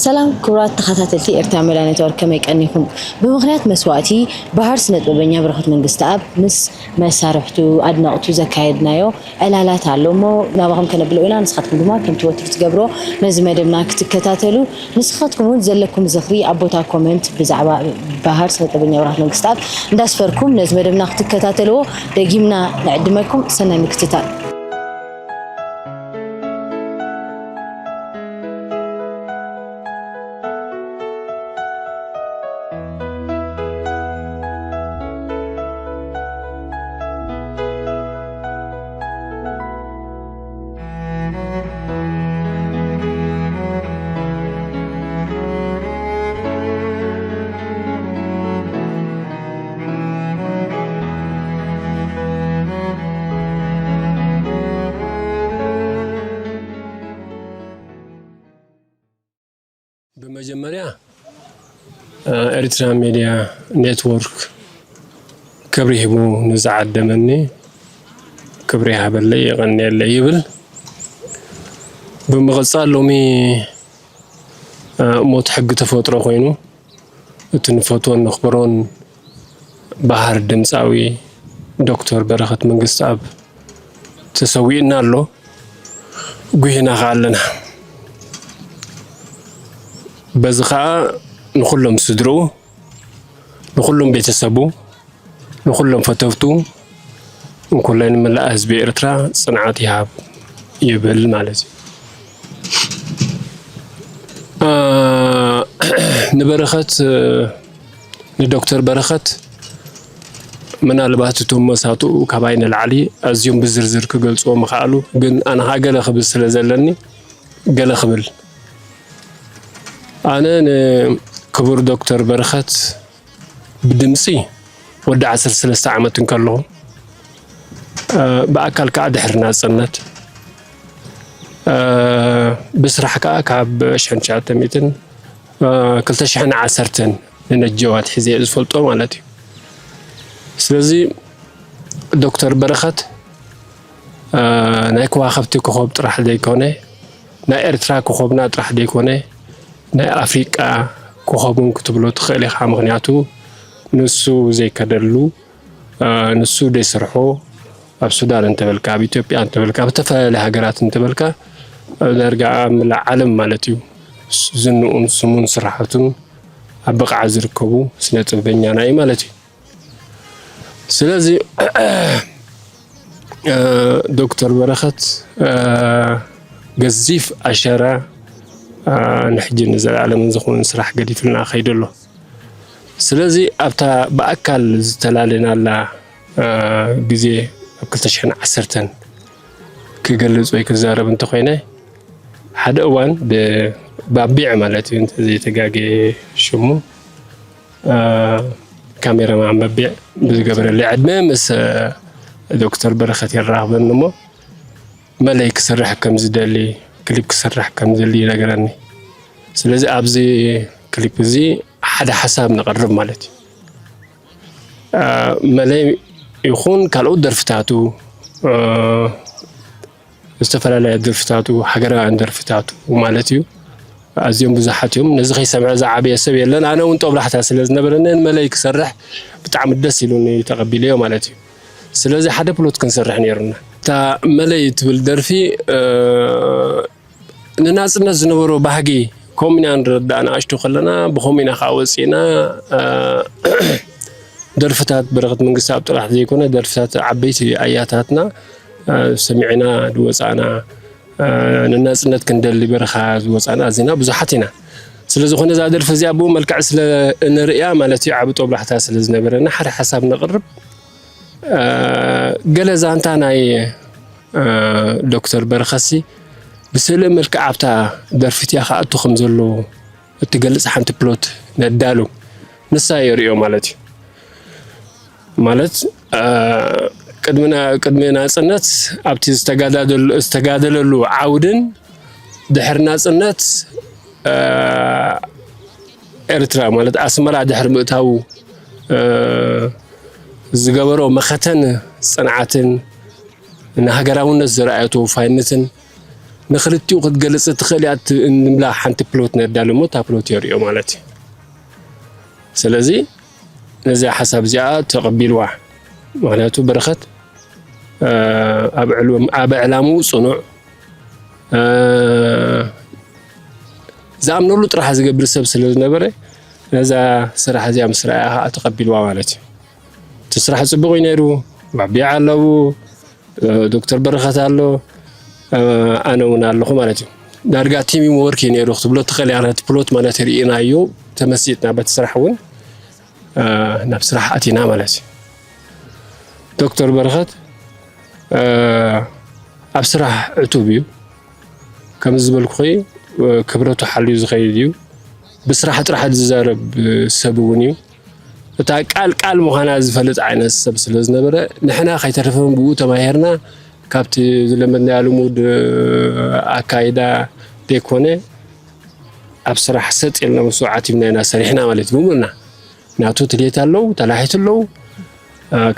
ሰላም ክቡራት ተኸታተልቲ ኤርትራ ሜድያ ኔትወርክ፣ ከመይ ቀኒኹም? ብምኽንያት መስዋእቲ ባህር ስነ ጥበበኛ በረኸት መንግስተኣብ ምስ መሳርሕቱ፣ ኣድነቕቱ ዘካየድናዮ ዕላላት ኣሎ እሞ ናባኹም ከነብሎ ኢና። ንስኻትኩም ድማ ከምቲ ወትሩ ትገብሮ ነዚ መደብና ክትከታተሉ፣ ንስኻትኩም እውን ዘለኩም ዝኽሪ ኣብ ቦታ ኮመንት ብዛዕባ ባህር ስነ ጥበበኛ በረኸት መንግስተኣብ እንዳስፈርኩም ነዚ መደብና ክትከታተልዎ ደጊምና ንዕድመኩም። ሰናይ ምክትታል። ብመጀመርያ ኤሪትራ ሜድያ ኔትወርክ ክብሪ ሂቡ ንዝዓደመኒ ክብሪ ይሃበለይ፣ የቐንየለይ ይብል። ብምቕጻል ሎሚ ሞት ሕጊ ተፈጥሮ ኮይኑ እቲ ንፈትዎን ነኽብሮን በሃር ድምፃዊ ዶክተር በረኸት መንግስተኣብ ተሰዊእና ኣሎ። ጉሂና ከኣ ኣለና። በዚ ከኣ ንኹሎም ስድርኡ፣ ንኹሎም ቤተሰቡ፣ ንኹሎም ፈተውቱ፣ እንኮላይ ንመላእ ህዝቢ ኤርትራ ጽንዓት ይሃብ ይብል ማለት እዩ። ንበረኸት ንዶክተር በረኸት ምናልባት እቶም መሳትኡ ካባይ ንላዕሊ ኣዝዮም ብዝርዝር ክገልጽዎ ምኽኣሉ፣ ግን ኣነ ኸኣ ገለ ክብል ስለ ዘለኒ ገለ ክብል። ኣነ ንክቡር ዶክተር በረኸት ብድምጺ ወዲ ዓሰርተ ሰለስተ ዓመት እንከለኹ፣ ብኣካል ከኣ ድሕሪ ናጽነት፣ ብስራሕ ከኣ ካብ ሽሕን ትሽዓተ ሚእትን ክልተ ሽሕን ዓሰርተን ንነጀው ኣትሒዘ እየ ዝፈልጦ ማለት እዩ። ስለዚ ዶክተር በረኸት ናይ ከዋኽብቲ ኮኾብ ጥራሕ ዘይኮነ፣ ናይ ኤርትራ ኮኾብና ጥራሕ ዘይኮነ፣ ናይ ኣፍሪቃ ኮኾብ እውን ክትብሎ ትኽእል ኢኻ። ምኽንያቱ ንሱ ዘይከደሉ፣ ንሱ ዘይሰርሖ፣ ኣብ ሱዳን እንተበልካ፣ ኣብ ኢትዮጵያ እንተበልካ፣ ኣብ ዝተፈላለዩ ሃገራት እንተበልካ፣ ዳርጋ ኣብ መላእ ዓለም ማለት እዩ ዝንኡን ስሙን ስራሕቱን ኣብ ብቕዓት ዝርከቡ ስነ ጥበበኛና እዩ ማለት እዩ። ስለዚ ዶክተር በረኸት ገዚፍ ኣሻራ ንሕጂ ንዘለኣለምን ዝኸውን ስራሕ ገዲፍልና ከይዱ ኣሎ። ስለዚ ኣብታ ብኣካል ዝተላለናላ ግዜ ኣብ ክልተ ሽሕን ዓሰርተን ክገልጽ ወይ ክዛረብ እንተኾይነ ሓደ እዋን ብባቢዕ ማለት እዩ እንተዘይተጋገየ ሽሙ ካሜራማን በቢዕ ብዝገበረለይ ዕድመ ምስ ዶክተር በረኸት የራኽበኒ እሞ መለይ ክሰርሕ ከም ዝደሊ ክሊፕ ክሰርሕ ከም ዝደሊ ይነግረኒ። ስለዚ ኣብዚ ክሊፕ እዚ ሓደ ሓሳብ ነቕርብ ማለት እዩ። መለይ ይኹን ካልኦት ደርፍታቱ ዝተፈላለያ ደርፍታቱ ሃገራውያን ደርፍታቱ ማለት እዩ ኣዝዮም ብዙሓት እዮም። ነዚ ከይሰምዐ ዝዓበየ ሰብ የለን። ኣነ እውን ጦብላሕታ ስለ ዝነበረኒ ንመለይ ክሰርሕ ብጣዕሚ ደስ ኢሉኒ ተቐቢለዮ ማለት እዩ። ስለዚ ሓደ ፕሎት ክንሰርሕ ነይሩና። እታ መለይ ትብል ደርፊ ንናጽነት ዝነበሮ ባህጊ ከምኡ ኢና ንረዳእ ንኣሽቱ ከለና ብኸምኡ ኢና ከዓ ወፂእና ደርፍታት በረኸት መንግስቲ ኣብ ጥራሕ ዘይኮነ ደርፍታት ዓበይቲ ኣያታትና ሰሚዕና ዝወፃእና ንናፅነት ክንደሊ በረኻ ዝወፃእና ኣዚና ብዙሓት ኢና። ስለ ዝኾነ እዛ ደርፊ እዚኣ ብኡ መልክዕ ስለ እንርእያ ማለት እዩ ዓቢ ጦብላሕታ ስለ ዝነበረና ሓደ ሓሳብ ነቕርብ። ገለ ዛንታ ናይ ዶክተር በረኸሲ ብስእሊ መልክዕ ኣብታ ደርፊ እቲኣ ክኣቱ ከም ዘለዎ እትገልጽ ሓንቲ ፕሎት ነዳሉ። ንሳ የርእዮ ማለት እዩ። ማለት ቅድሚ ናጽነት ኣብቲ ዝተጋደለሉ ዓውድን ድሕሪ ናጽነት ኤርትራ ማለት ኣስመራ ድሕሪ ምእታዉ ዝገበሮ መኸተን ጽንዓትን ንሃገራውነት ዘርኣየቶ ወፋይነትን ንክልቲኡ ክትገልጽ እትኽእል እያ እንብላ ሓንቲ ፕሎት ነዳሉ እሞ እታ ፕሎት የርእዮ ማለት እዩ። ስለዚ ነዚኣ ሓሳብ እዚኣ ተቐቢልዋ። ምኽንያቱ በረኸት ኣብ ዕላምኡ ጽኑዕ፣ ዝኣምነሉ ጥራሕ ዝገብር ሰብ ስለ ዝነበረ ነዛ ስራሕ እዚኣ ምስ ረኣያ ከዓ ተቐቢልዋ ማለት እዩ። እቲ ስራሕ ጽቡቕ እዩ ነይሩ። ባቢዓ ኣለዉ፣ ዶክተር በረኸት ኣሎ፣ ኣነ እውን ኣለኹ ማለት እዩ። ዳርጋ ቲም ወርክ እዩ ነይሩ ክትብሎ ትኽእል እያ። ነቲ ፕሎት ማለት ርኢናዮ ተመሲጥና በቲ ስራሕ እውን ናብ ስራሕ ኣቲና ማለት እዩ። ዶክተር በረኸት ኣብ ስራሕ ዕቱብ እዩ። ከምዚ ዝበልኩኺ ክብረቱ ሓልዩ ዝኸይድ እዩ። ብስራሕ ጥራሕ ዝዛረብ ሰብ እውን እዩ። እታ ቃል ቃል ምዃና ዝፈልጥ ዓይነት ሰብ ስለ ዝነበረ ንሕና ከይተረፈን ብኡ ተማሂርና ካብቲ ዝለመድናዮ ልሙድ ኣካይዳ ዘይኮነ ኣብ ስራሕ ሰጥ ኢልና ምስኡ ዓቲብና ኢና ሰሪሕና ማለት እዩ። ብምሉእና ናቱ ትልየት ኣለዉ፣ ተላሒቱ ኣለዉ፣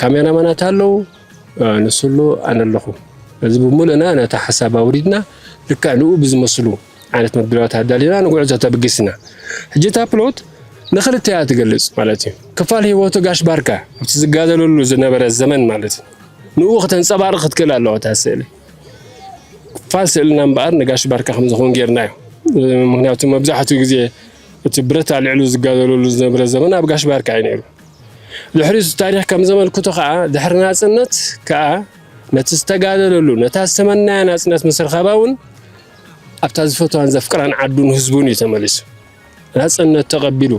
ካሜራማናት ኣለዉ፣ ንሱ ኣሎ፣ ኣነ ኣለኹ። እዚ ብምሉእና ነታ ሓሳብ ኣውሪድና ልክዕ ንኡ ብዝመስሉ ዓይነት መድረባት ኣዳሊና ንጉዕዞ ተበጊስና። ሕጂ እታ ፕሎት ንክልተ እያ ትገልጽ ማለት እዩ። ክፋል ህይወቱ ጋሽ ባርካ ኣብቲ ዝጋደለሉ ዝነበረ ዘመን ማለት እዩ። ንኡ ክተንጸባርቕ ክትክእል ኣለዋ እታ ስእሊ። ክፋል ስእልና እምበኣር ንጋሽ ባርካ ከም ዝኸውን ጌርናዮ። ምኽንያቱ መብዛሕትኡ ግዜ እቲ ብረት ኣልዕሉ ዝጋደለሉ ዝነበረ ዘመን ኣብ ጋሽ ባርካ እዩ ነይሩ። ድሕሪ እዚ ታሪኽ ከም ዘመልክቶ ከኣ ድሕሪ ናጽነት ከኣ ነቲ ዝተጋደለሉ ነታ ዝተመናያ ናጽነት ምስ ረኸባ እውን ኣብታ ዝፈትዋን ዘፍቅራን ዓዱን ህዝቡን እዩ ተመሊሱ። ናጽነት ተቐቢሉ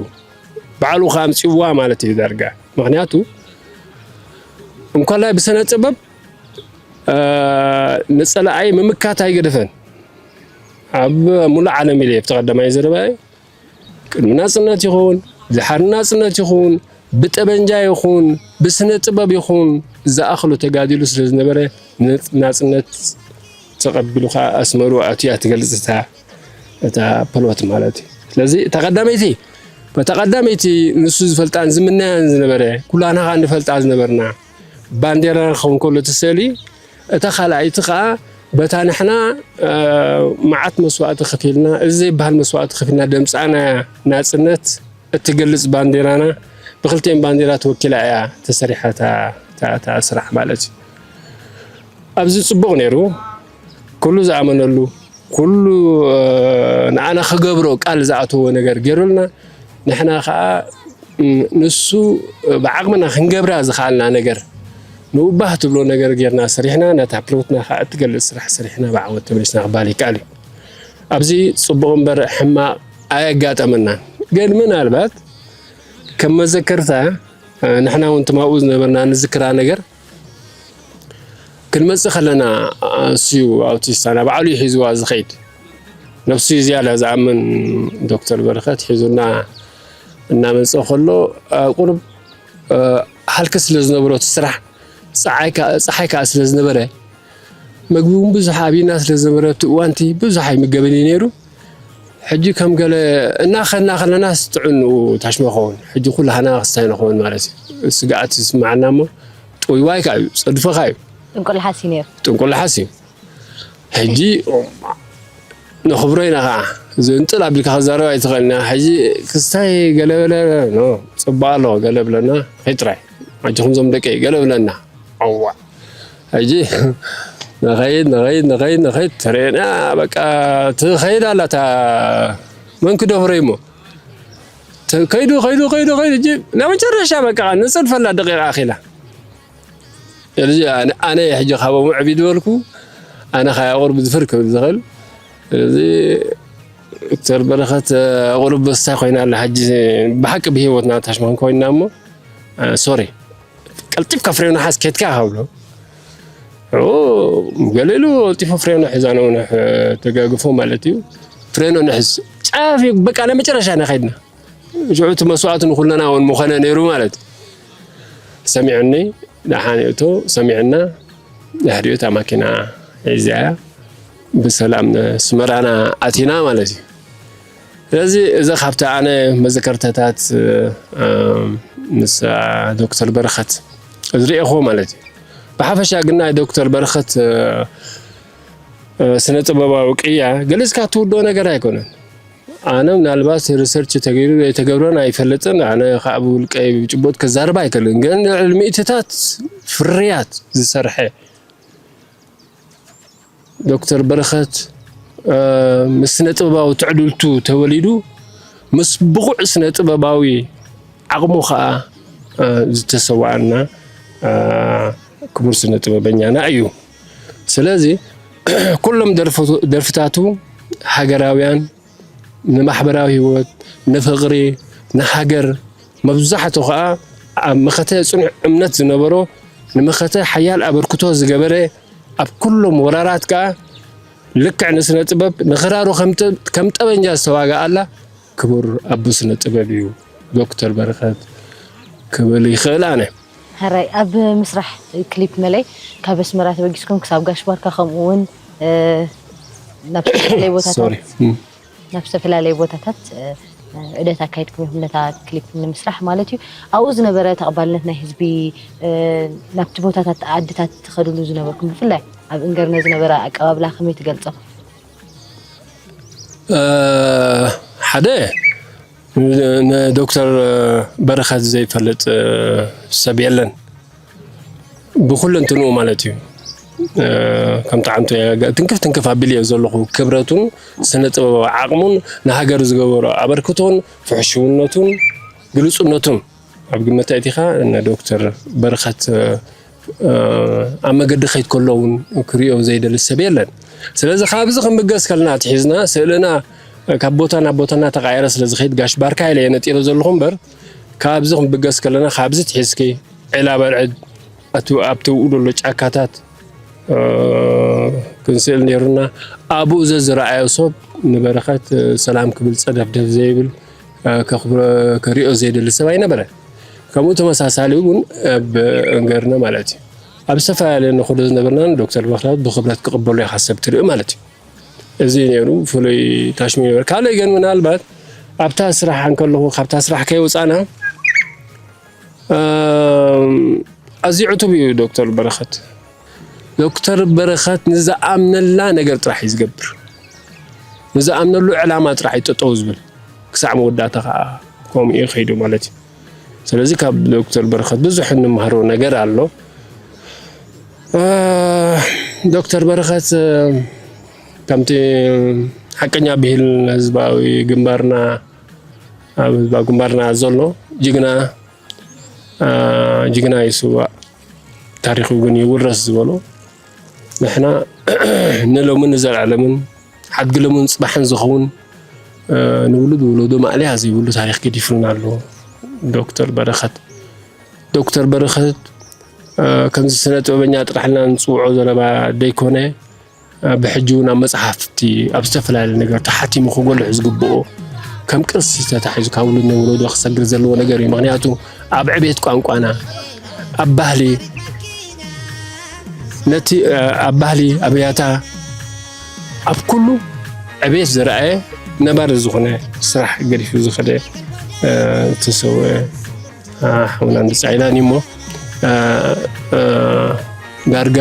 ባዕሉ ከኣ ኣምጺእዋ ማለት እዩ ዳርጋ። ምኽንያቱ እንኮላይ ብስነ ጥበብ ንጸላኣይ ምምካት ኣይገደፈን። ኣብ ሙሉእ ዓለም ኢለ ኣብቲ ቀዳማይ ዘረባይ ቅድሚ ናጽነት ይኹን ድሓር ናጽነት ይኹን ብጠበንጃ ይኹን ብስነ ጥበብ ይኹን ዝኣኽሎ ተጋዲሉ ስለ ዝነበረ ናጽነት ተቐቢሉ ከዓ ኣስመሩ ኣትያ ትገልጽ እታ እታ ፕሎት ማለት እዩ። ስለዚ እታ ቀዳመይቲ በታ ቀዳመይቲ ንሱ ዝፈልጣን ዝምነያን ዝነበረ ኩላና ከዓ ንፈልጣ ዝነበርና ባንዴራ ክኸውን ከሎ እቲ ስእሊ እታ ካልኣይቲ ከዓ በታ ንሕና መዓት መስዋእቲ ከፊልና እዚ ዘይበሃል መስዋእቲ ከፊልና ደምፃና ናፅነት እትገልፅ ባንዴራና ብክልቲኤን ባንዴራ ተወኪላ እያ ተሰሪሓ እታ ስራሕ ማለት እዩ። ኣብዚ ፅቡቕ ነይሩ። ኩሉ ዝኣመነሉ ኩሉ ንኣና ክገብሮ ቃል ዝኣተዎ ነገር ገይሩልና ንሕና ከዓ ንሱ ብዓቕምና ክንገብራ ዝኸኣልና ነገር ንውባህ ትብሎ ነገር ጌርና ሰሪሕና ነታ ፕሎትና ከዓ እትገልፅ ስራሕ ሰሪሕና ብዓወት ተመሊስና ክበሃል ይከኣል እዩ። ኣብዚ ፅቡቕ እምበር ሕማቕ ኣየጋጠመናን። ግን ምናልባት ከም መዘከርታ ንሕና እውን ትማኡ ዝነበርና ንዝክራ ነገር ክንመፅእ ከለና እሱ ኣውቲስታና ባዕሉ እዩ ሒዝዋ ዝኸይድ። ነብሱ እዩ ዝያዳ ዝኣምን ዶክተር በረኸት ሒዙና እናመፀ ከሎ ቁሩብ ሃልኪ ስለ ዝነበሮ እቲ ስራሕ ፀሓይ ከዓ ስለ ዝነበረ መግቢ እውን ብዙሕ ኣብና ስለ ዝነበረ ኣብቲ እዋንቲ ብዙሕ ኣይምገበን እዩ ነይሩ። ሕጂ ከም ገለ እናኸድና ከለና ጥዑን ታሽመ ኸውን ሕጂ ኩላህና ክስታይ ንኸውን ማለት እዩ። ስግኣት ዝስማዓና እሞ ጥውይዋይካ እዩ ፀድፈኻ እዩ። ጥንቁልሓስ እዩ ነይሩ። ጥንቁልሓስ እዩ። ሕጂ ነኽብሮ ኢና ከዓ ዝንጥል ኣቢልካ ክዛረብ ኣይትኽእልና። ሕጂ ክስታይ ገለ በለ ኖ ፅባቕ ኣለዎ ገለ ብለና ኸይ ጥራይ ኣጆኹም ዞም ደቀይ ገለ ብለና ኣዋ ሕጂ ንኸይድ ንኸይድ ንኸይድ ንኸይድ ተርእየና በቃ ትኸይድ ኣላታ መን ክደፍሮ እሞ ከይዱ ከይዱ ከይዱ ከይዱ ሕጂ ናብ መጨረሻ በቃ ንፅድፈላ ደቂቕ ኣኺላ ስለዚ ኣነ ሕጂ ካብኦም ዕብይ ዝበልኩ ኣነ ካያ ቁርብ ዝፍር ክብል ዝኽእል ስለዚ ዶክተር በረኸት ቁርብ በስታ ኮይና ኣላ ሕጂ ብሓቂ ብሂወትና ታሽማን ኮይና እሞ ሶሪ ቀልጢፍካ ፍሬኑ ሓዝ ኬድካ ካብሎ ገለ ኢሉ ቀልጢፉ ፍሬኑ ሒዛ ነውንሕ ተጋግፎ ማለት እዩ ፍሬኑ ንሕዝ ጫፍ በቃ ናይ መጨረሻ ኢና ከይድና ሽዑ እቲ መስዋእቲ ንኩለና እውን ምኾነ ነይሩ ማለት እዩ ሰሚዑኒ ደሓን እቶ ሰሚዕና ድሕሪኡ እታ ማኪና ሒዛያ ብሰላም ስመራና ኣቲና ማለት እዩ ስለዚ እዚ ካብቲ ኣነ መዘከርታታት ምስ ዶክተር በረኸት ዝርእኹዎ ማለት እዩ ብሓፈሻ ግን ናይ ዶክተር በረኸት ስነ ጥበባዊ ቅያ ገሊጽካ ትውድኦ ነገር ኣይኮነን። ኣነ ምናልባት ሪሰርች ተገይሩ ዘይተገብረን ኣይፈልጥን። ኣነ ከዓ ብውልቀይ ብጭቡጥ ክዛረብ ኣይክእልን፣ ግን ልዕሊ ሚእትታት ፍርያት ዝሰርሐ ዶክተር በረኸት ምስ ስነ ጥበባዊ ትዕድልቱ ተወሊዱ ምስ ብቑዕ ስነ ጥበባዊ ዓቕሙ ከዓ ዝተሰዋኣና ክቡር ስነ ጥበበኛና እዩ። ስለዚ ኩሎም ደርፍታቱ ሃገራውያን፣ ንማሕበራዊ ህይወት፣ ንፍቕሪ፣ ንሃገር፣ መብዛሕቱ ኸኣ ኣብ መኸተ ጽኑዕ እምነት ዝነበሮ፣ ንመኸተ ሓያል ኣበርክቶ ዝገበረ፣ ኣብ ኩሎም ወራራት ከኣ ልክዕ ንስነ ጥበብ ንኽራሩ ከም ጠበንጃ ዝተዋግኣላ ክቡር ኣቦ ስነ ጥበብ እዩ ዶክተር በረኸት ክብል ይኽእል ኣነ። ሕራይ ኣብ ምስራሕ ክሊፕ መለይ ካብ ኣስመራ ተበጊስኩም ክሳብ ጋሽ ባርካ ከምኡ እውን ናብ ዝተፈላለዩ ቦታታት ናብ ዝተፈላለዩ ቦታታት ዑደት ኣካይድኩም ኢኹም ነታ ክሊፕ ንምስራሕ ማለት እዩ። ኣብኡ ዝነበረ ተቐባልነት ናይ ህዝቢ ናብቲ ቦታታት ዓድታት ትኸድሉ ዝነበርኩም ብፍላይ ኣብ እንገርነ ዝነበረ ኣቀባብላ ከመይ ትገልጾ? ሓደ ንዶክተር በረኸት ዘይፈልጥ ሰብ የለን ብኩለንትንኡ ማለት እዩ። ከም ጠዓምቱ ትንክፍ ትንክፍ ኣቢልዮ ዘለኹ ክብረቱን ስነ ጥበባዊ ዓቕሙን ንሃገር ዝገበሮ ኣበርክቶን ፍሕሽውነቱን ግልፁነቱን ኣብ ግምት ኣእቲኻ ንዶክተር በረኸት ኣብ መገዲ ከይድ ከሎ እውን ክሪኦ ዘይደሊ ሰብ የለን። ስለዚ ካብዚ ክንብገስ ከለና ትሒዝና ስእልና ካብ ቦታ ናብ ቦታ እናተቃየረ ስለ ዝኸይድ ጋሽ ባርካ ኢለ እየ ነጢረ ዘለኹ እምበር ካብዚ ክንብገስ ከለና ካብዚ ትሒዝኪ ዒላ በርዕድ ኣብቲ ኣብቲ ኣብኡ ዘሎ ጫካታት ክንስእል ነይሩና። ኣብኡ ዘዝረኣዮ ሰብ ንበረኸት ሰላም ክብል ጸደፍደፍ ዘይብል ከኽብሮ ክሪኦ ዘይደሊ ሰብ ኣይነበረ። ከምኡ ተመሳሳሊ እውን ኣብ እንገርነ ማለት እዩ ኣብ ዝተፈላለየ ንኹዶ ዝነበርና ዶክተር በረኸት ብክብረት ክቕበሉ ኢኻ ሰብ ትርኢ ማለት እዩ። እዚ ነይሩ ፍሉይ ታሽሙ ነበር። ካልእ ግን ምናልባት ኣብታ ስራሕ እንከለኹ ካብታ ስራሕ ከይወፃና ኣዝዩ ዕቱብ እዩ ዶክተር በረኸት። ዶክተር በረኸት ንዝኣምነላ ነገር ጥራሕ እዩ ዝገብር። ንዝኣምነሉ ዕላማ ጥራሕ እዩ ጠጠው ዝብል። ክሳዕ መወዳእታ ከዓ ከምኡ እዩ ከይዱ ማለት እዩ። ስለዚ ካብ ዶክተር በረኸት ብዙሕ እንምሃሮ ነገር ኣሎ። ዶክተር በረኸት ከምቲ ሓቀኛ ብሂል ህዝባዊ ግንባርና ኣብ ህዝባዊ ግንባርና ዘሎ ጅግና ጅግና ይስዋእ ታሪኹ ግን ይውረስ ዝበሎ ንሕና ንሎምን ንዘለዓለምን ሓድጊ ሎምን ፅባሕን ዝኸውን ንውሉድ ውለዶ ማእለያ ዘይብሉ ታሪኽ ገዲፉልና ኣሎ ዶክተር በረኸት። ዶክተር በረኸት ከምዚ ስነ ጥበበኛ ጥራሕ ኢልና ንፅውዖ ዘረባ ደይኮነ ብሕጂ እውን ኣብ መፅሓፍቲ ኣብ ዝተፈላለዩ ነገር ተሓቲሙ ክጎልሕ ዝግብኦ ከም ቅርሲ ተታሒዙ ካብ ውሉድ ንውለዶ ክሰግር ዘለዎ ነገር እዩ። ምክንያቱ ኣብ ዕቤት ቋንቋና ኣብ ባህሊ ነቲ ኣብ ባህሊ ኣብ ያታ ኣብ ኩሉ ዕቤት ዝረኣየ ነባሪ ዝኾነ ስራሕ ገዲፉ ዝኸደ ዝተሰወ ሓውና እንድፃ ኢላን እሞ ዳርጋ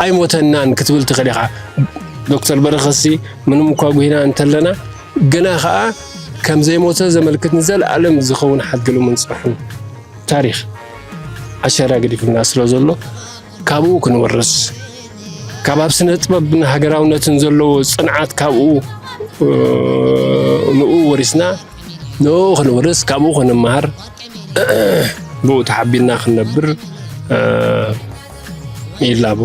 ኣይሞተናን ክትብል ትኽእል ኢኻ። ዶክተር በረኸሲ ምንም እኳ ጉሂና እንተለና ግና ከዓ ከም ዘይሞተ ዘመልክት ንዘለኣለም ዝኸውን ሓድግሉ ምንፅሕን ታሪኽ ኣሻራ ገዲፉልና ስለ ዘሎ ካብኡ ክንወርስ ካብ ኣብ ስነ ጥበብን ሃገራውነትን ዘለዎ ፅንዓት ካብኡ ንኡ ወሪስና ንኡ ክንወርስ ካብኡ ክንመሃር ብኡ ተሓቢልና ክንነብር ይላቡ።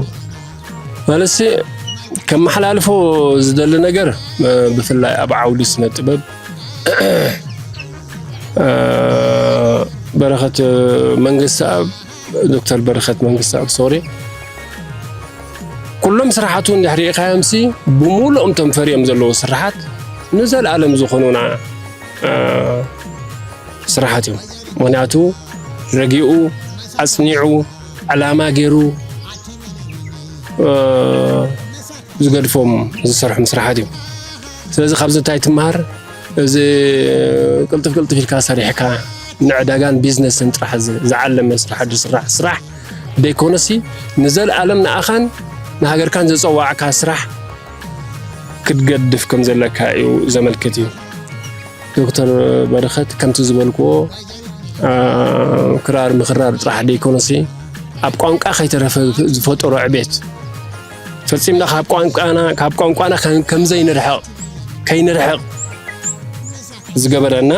ማለትሲ ከመሓላልፎ ዝደሊ ነገር ብፍላይ ኣብ ዓውዲ ስነ ጥበብ በረኸት መንግስቲ ኣብ ዶክተር በረኸት መንግስቲ ኣብ ሶሪ ኩሎም ስራሓቱ እንድሕር ርኢኻዮም ሲ ብሙሉኦም ቶም ፈሪዮም ዘለዉ ስራሓት ንዘለኣለም ዝኾኑና ስራሓት እዮም። ምክንያቱ ረጊኡ ኣፅኒዑ ዕላማ ገይሩ ዝገድፎም ዝሰርሖም ስራሓት እዮም። ስለዚ ካብዚ እንታይ ትመሃር? እዚ ቅልጥፍ ቅልጥፍ ኢልካ ሰሪሕካ ንዕዳጋን ቢዝነስን ጥራሕ ዝዓለመ ስራሕ ዝስራሕ ስራሕ ደይኮነሲ ንዘለኣለም ንኣኻን ንሃገርካን ዘጸዋዕካ ስራሕ ክትገድፍ ከም ዘለካ እዩ ዘመልክት እዩ። ዶክተር በረኸት ከምቲ ዝበልክዎ፣ አ፣ ክራር ምኽራር ጥራሕ ደይኮነሲ፣ ኣብ ቋንቋ ከይተረፈ ዝፈጠሮ ዕቤት፣ ፈጺምና ካብ ቋንቋና፣ ካብ ቋንቋና ከም፣ ከም ዘይንርሕቕ፣ ከይንርሕቕ ዝገበረና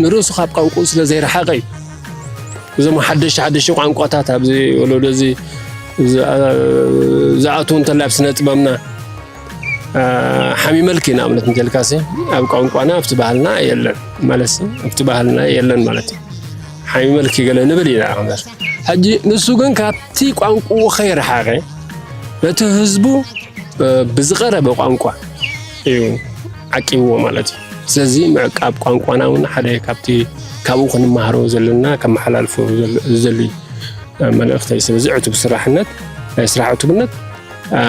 ንርእሱ ካብ ቋንቋኡ ስለ ዘይረሓቐ እዩ። እዞም ሓደሽቲ ሓደሽቲ ቋንቋታት ኣብዚ ወለዶ እዚ ዝኣ-፣ ዝኣትዉ እንተላ ኣብ ስነ ጥበብና፣ አ፣ ሓሚመልኪ ንኣብነት እንተልካሲ ኣብ ቋንቋና ኣብቲ ባህልና የለን ማለት ሲ፣ ኣብቲ ባህልና የለን ማለት እዩ። ሓሚመልኪ ገለ ንብል ኢና እምበር። ሕጂ ንሱ ግን ካብቲ ቋንቋኡ ከይረሓቐ ነቲ ህዝቡ፣ እ፣ ብዝቐረበ ቋንቋ እዩ ዓቂብዎ ማለት እዩ። ስለዚ ምዕቃብ ቋንቋና እውን ሓደ ካብቲ ካብኡ ክንመሃሮ ዘለና፣ ከመሓላልፎ ዘል-፣ ዝደሊ፣ እ፣ መልእኽቲ እዩ። ስለዚ ዕቱብ ስራሕነት፣ ናይ ስራሕ ዕቱብነት፣ እ፣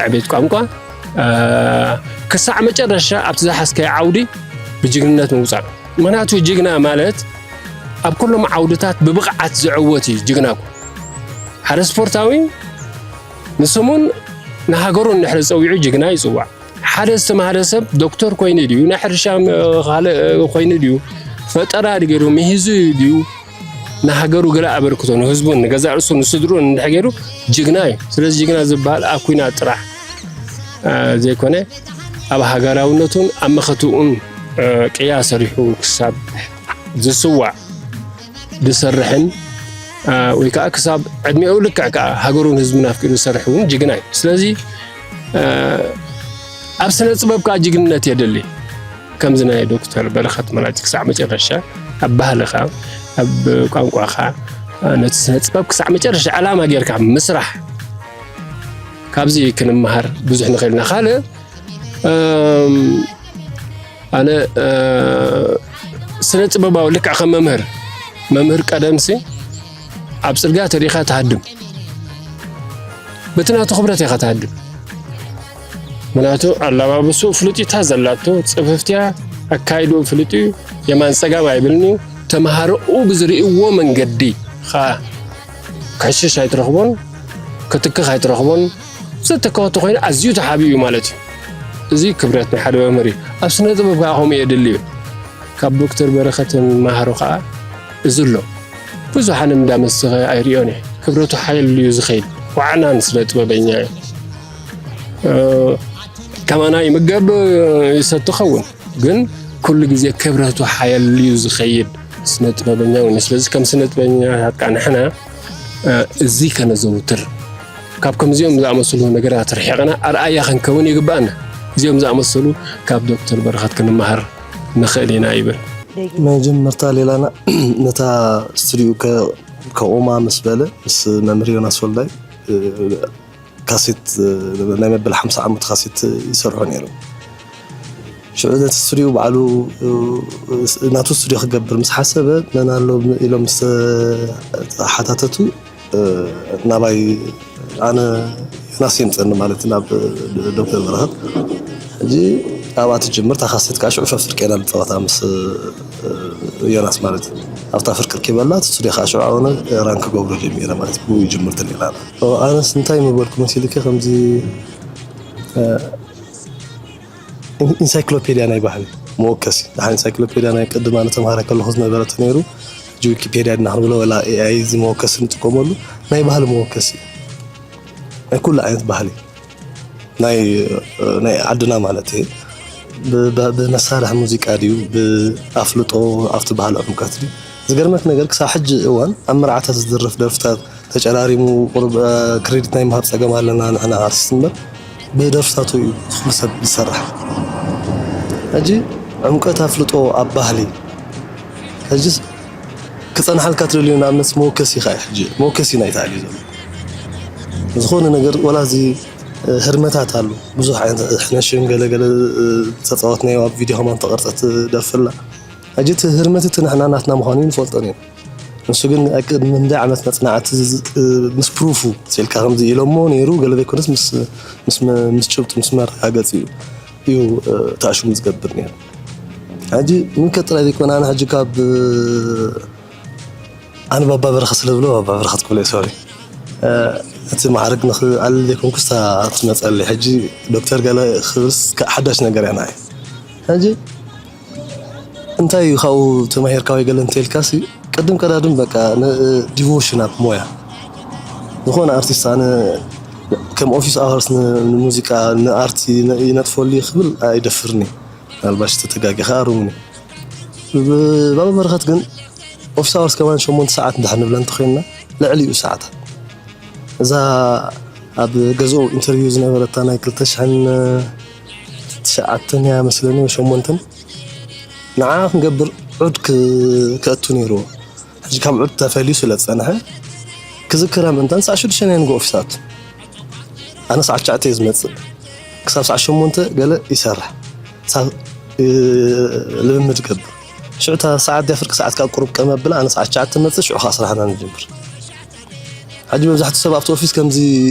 ዕቤት ቋንቋ፣ እ፣ ክሳዕ መጨረሻ ኣብቲ ዝሓዝካዮ ዓውዲ ብጅግንነት ምውጻእ። ምኽንያቱ ጅግና ማለት ኣብ ኩሎም ዓውድታት ብብቕዓት ዝዕወት እዩ ጅግና እኮ። ሓደ ስፖርታዊ ንስሙን ንሃገሩን እንድሕሪ ጸዊዑ ጅግና ይጽዋዕ። ሓደ ዝተማህረ ሰብ ዶክተር ኮይኑ ድዩ፣ ናይ ሕርሻ ም-፣ ካልእ ኮይኑ ድዩ፣ ፈጠራ ገይሩ ምሂዙ ድዩ፣ ንሃገሩ ገለ ኣበርክቶ ንህዝቡን ንገዛእ ርእሱን ንስድሩን እንድሕር ገይሩ ጅግና እዩ። ስለዚ ጅግና ዝበሃል ኣብ ኲናት ጥራሕ፣ እ፣ ዘይኮነ ኣብ ሃገራውነቱን ኣብ መኸትኡን፣ እ፣ ቅያ ሰሪሑ ክሳብ ዝስዋዕ ዝሰርሕን፣ እ፣ ወይ ከዓ ክሳብ ዕድሜኡ ልክዕ ከዓ ሃገሩን ህዝቡን ኣፍቂሩ ዝሰርሕ እውን ጅግና እዩ። ስለዚ፣ እ፣ ኣብ ስነ ጥበብ ከዓ ጅግንነት የድሊ። ከምዚ ናይ ዶክተር በረኸት ማለት ክሳዕ መጨረሻ ኣብ ባህልኻ፣ ኣብ ቋንቋኻ፣ እ፣ ነቲ ስነ ጥበብ ክሳዕ መጨረሻ ዕላማ ጌርካ ምስራሕ፣ ካብዚ ክንመሃር ብዙሕ ንኽእል ኢና። ካልእ፣ እም፣ ኣነ፣ እ፣ ስነ ጥበባዊ ልክዕ ከም መምህር፣ መምህር ቀደምሲ ኣብ ጽርግያ ተሪኻ ትሃድም፣ በቲ ናቱ ክብረት ኢኻ ትሃድም። ምክንያቱ ኣላባብስኡ ፍሉጥ እዩ፣ እታ ዘላቶ ጽፍፍትያ ኣካይድኡ ፍሉጥ እዩ። የማን ጸጋም ኣይብልን እዩ። ተምሃሮኡ ብዝርእይዎ መንገዲ ኸኣ ክሕሽሽ ኣይትረኽቦን፣ ክትክኽ ኣይትረኽቦን። ዘተካወቱ ኮይኑ ኣዝዩ ተሓቢኡ ማለት እዩ። እዚ ክብረት ናይ ሓደ መምህር እዩ። ኣብ ስነ ጥበብ ከዓ ከምኡ የድሊ እዩ። ካብ ዶክተር በረኸት ንመሃሮ ከዓ እዚ ኣሎ። ብዙሓን እንዳመሰኸ ኣይሪኦን እየ። ክብረቱ ሓየል እዩ ዝኸይድ። ዋዕናን ስነ ጥበበኛ እዩ። እ፣ ከማና ይምገብ ይሰቲ ኸውን፣ ግን ኩሉ ግዜ ክብረቱ ሓየል እዩ ዝኸይድ ስነ ጥበበኛ እውን እዩ። ስለዚ ከም ስነ ጥበበኛታት ከዓ ንሕና፣ እ፣ እዚ ከነዘውትር፣ ካብ ከምዚኦም ዝኣመሰሉ ነገራት ርሒቕና ኣርኣያ ክንከውን ይግባኣና። እዚኦም ዝኣመሰሉ ካብ ዶክተር በረኸት ክንመሃር ንኽእል ኢና ይብል። መጀመርታ ሌላና ነታ ስቱዲዮ ከ-፣ ከቑማ ምስ በለ፣ ምስ መምህር ዮናስ ወልዳይ፣ እ፣ ካሴት፣ እ፣ ናይ መበል ሓምሳ ዓመት ካሴት ይሰርሑ ነይሮም። ሽዑ ነቲ ስቱዲዮ ባዕሉ፣ እ፣ ናቱ ስቱዲዮ ክገብር ምስ ሓሰበ፣ መን ኣሎ ኢሎም ምስ ተሓታተቱ፣ እ፣ ናባይ ኣነ ዮናስ የምጽእኒ ማለት ናብ ዶክተር በረኸት። ሕጂ ኣብኣ ትጅምር፣ እታ ካሴት ከዓ ሽዑ ፍርፍር ኬና ንጻወታ ምስ፣ እ፣ ዮናስ ማለት እዩ። ኣብታ ፍርቅር ኪበላ፣ እቲ ስቱዲዮ ከዓ ሽዑ ኣነ ራን ክገብሮ ጀሚረ ማለት እዩ። ብኡ ይጅምር ትልኢና። ኦ፣ ኣነስ እንታይ ምበልኩ መሲልኪ ከምዚ፣ እ፣ ኢን-፣ ኢንሳይክሎፔድያ ናይ ባህሊ መወከሲ። ደሓን ኢንሳይክሎፔድያ ናይ ቅድም ኣነ ተምሃራይ ከለኹ ዝነበረ ተነይሩ፣ ሕጂ ዊኪፔድያ ድና ክንብሎ ወላ ኤኣይ እዚ መወከሲ ንጥቀመሉ፣ ናይ ባህሊ መወከሲ። ናይ ኩሉ ዓይነት ባህሊ። ናይ፣ ናይ ዓድና ማለት እየ። ብ-፣ ብ-፣ ብመሳርሒ ሙዚቃ ድዩ፣ ብኣፍልጦ ኣብቲ ባህሊ ዕምቀት ድዩ? ዝገርመክ ነገር ክሳብ ሕጂ እዋን ኣብ መርዓታት ዝድረፍ ደርፍታት ተጨራሪሙ ቁሩብ፣ እ፣ ክሬዲት ናይ ምሃብ ጸገም ኣለና ንሕና ኣርቲስት እምበር፣ ብደርፍታቱ እዩ ኩሉ ሰብ ዝሰርሕ። ሕጂ ዕምቀት ኣፍልጦ ኣብ ባህሊ፣ ሕጂ ክጸንሓልካ ትደልዩ ንኣብነት መወከሲ ኢኻ እዩ። ሕጂ መወከሲ ናይ ታዕሊ ዘሎ ዝኾነ ነገር ወላ እዚ፣ እ፣ ህርመታት ኣሉ ብዙሕ ዓይነት ሕነሽም ገለ ገለ፣ እ፣ ተጻወትናዮ ኣብ ቪድዮ ከማን ተቐርጸት ደርፍላ። ሕጂ እቲ ህርመት እቲ ንሕና ናትና ምዃኑ ንፈልጦን እዩ። ንሱ ግን ኣብ ቅድሚ ክንደይ ዓመት መጽናዕቲ ዝ-፣ ዝ-፣ ምስ ፕሩፉ፣ ስኢልካ ከምዚ ኢሎሞ ነይሩ፣ ገለ ዘይኮነስ ምስ፣ ምስ መ-፣ ምስ ጭብጡ፣ ምስ መረጋገጺኡ እዩ፣ እ፣ ተኣሽሙ ዝገብር ነይሩ። ሕጂ ምልከት ጥራይ ዘይኮነ፣ ኣነ ሕጂ ካብ፣ እ፣ ኣነ ባባ በረኸት ስለ ዝብሎ፣ ባባ በረኸት ክብሎ እየ፣ ሶሪ። እ፣ እቲ ማዕርግ ንኽኣልል ዘይኮንኩስ እታ ትመፀለይ። ሕጂ ዶክተር ገለ ክብልስ ከ-፣ ሓዳሽ ነገር እያ ንዓይ። ሕጂ እንታይ እዩ ካብኡ ተማሂርካ ወይ ገለ እንተልካሲ፣ ቅድም ቀዳድም በቃ ን-፣ ዲቮሽን ኣብ ሞያ ዝኾነ ኣርቲስት ኣነ ከም ኦፊስ ኣወርስ ን-፣ ንሙዚቃ፣ ንኣርቲ ነ-፣ ይነጥፈሉ እየ ክብል ኣይደፍርን እየ። ምናልባሽ ተተጋጊ ከኣ ኣርሙኒ። ብ-፣ ባባ በረኸት ግን ኦፊስ ኣወርስ ከማን ሸሞንተ ሰዓት እንድሕር ንብላ እንተኾይንና፣ ልዕሊኡ ሰዓታት። እዛ ኣብ ገዝኡ ኢንተርቪው ዝነበረታ ናይ ክልተ ሽሕን ትሽዓተን እያ መስለኒ ወይ ሸሞንተን፣ ንዓ ክንገብር ዑድ ክ-፣ ከእቱ ነይርዎ። ሕጂ ካብ ዑድ ተፈልዩ ስለ ዝጸንሐ፣ ክዝክራ ምእንታን ሰዓት ሽዱሽተ ናይ ንግሆ ኦፊስ ኣቱ። ኣነ ሰዓት ትሽዓተ እየ ዝመጽእ። ክሳብ ሰዓት ሸሞንተ ገለ ይሰርሕ። ክሳብ፣ እ፣ ልምምድ ይገብር። ሽዑ እታ ሰዓት ድያ ፍርቂ ሰዓት ካብ ቁሩብ ቀመ ኣብላ፣ ኣነ ሰዓት ትሽዓተ መጽእ፣ ሽዑ ከኣ ስራሕና ንጅምር። ሕጂ መብዛሕትኡ ሰብ ኣብቲ ኦፊስ ከምዚ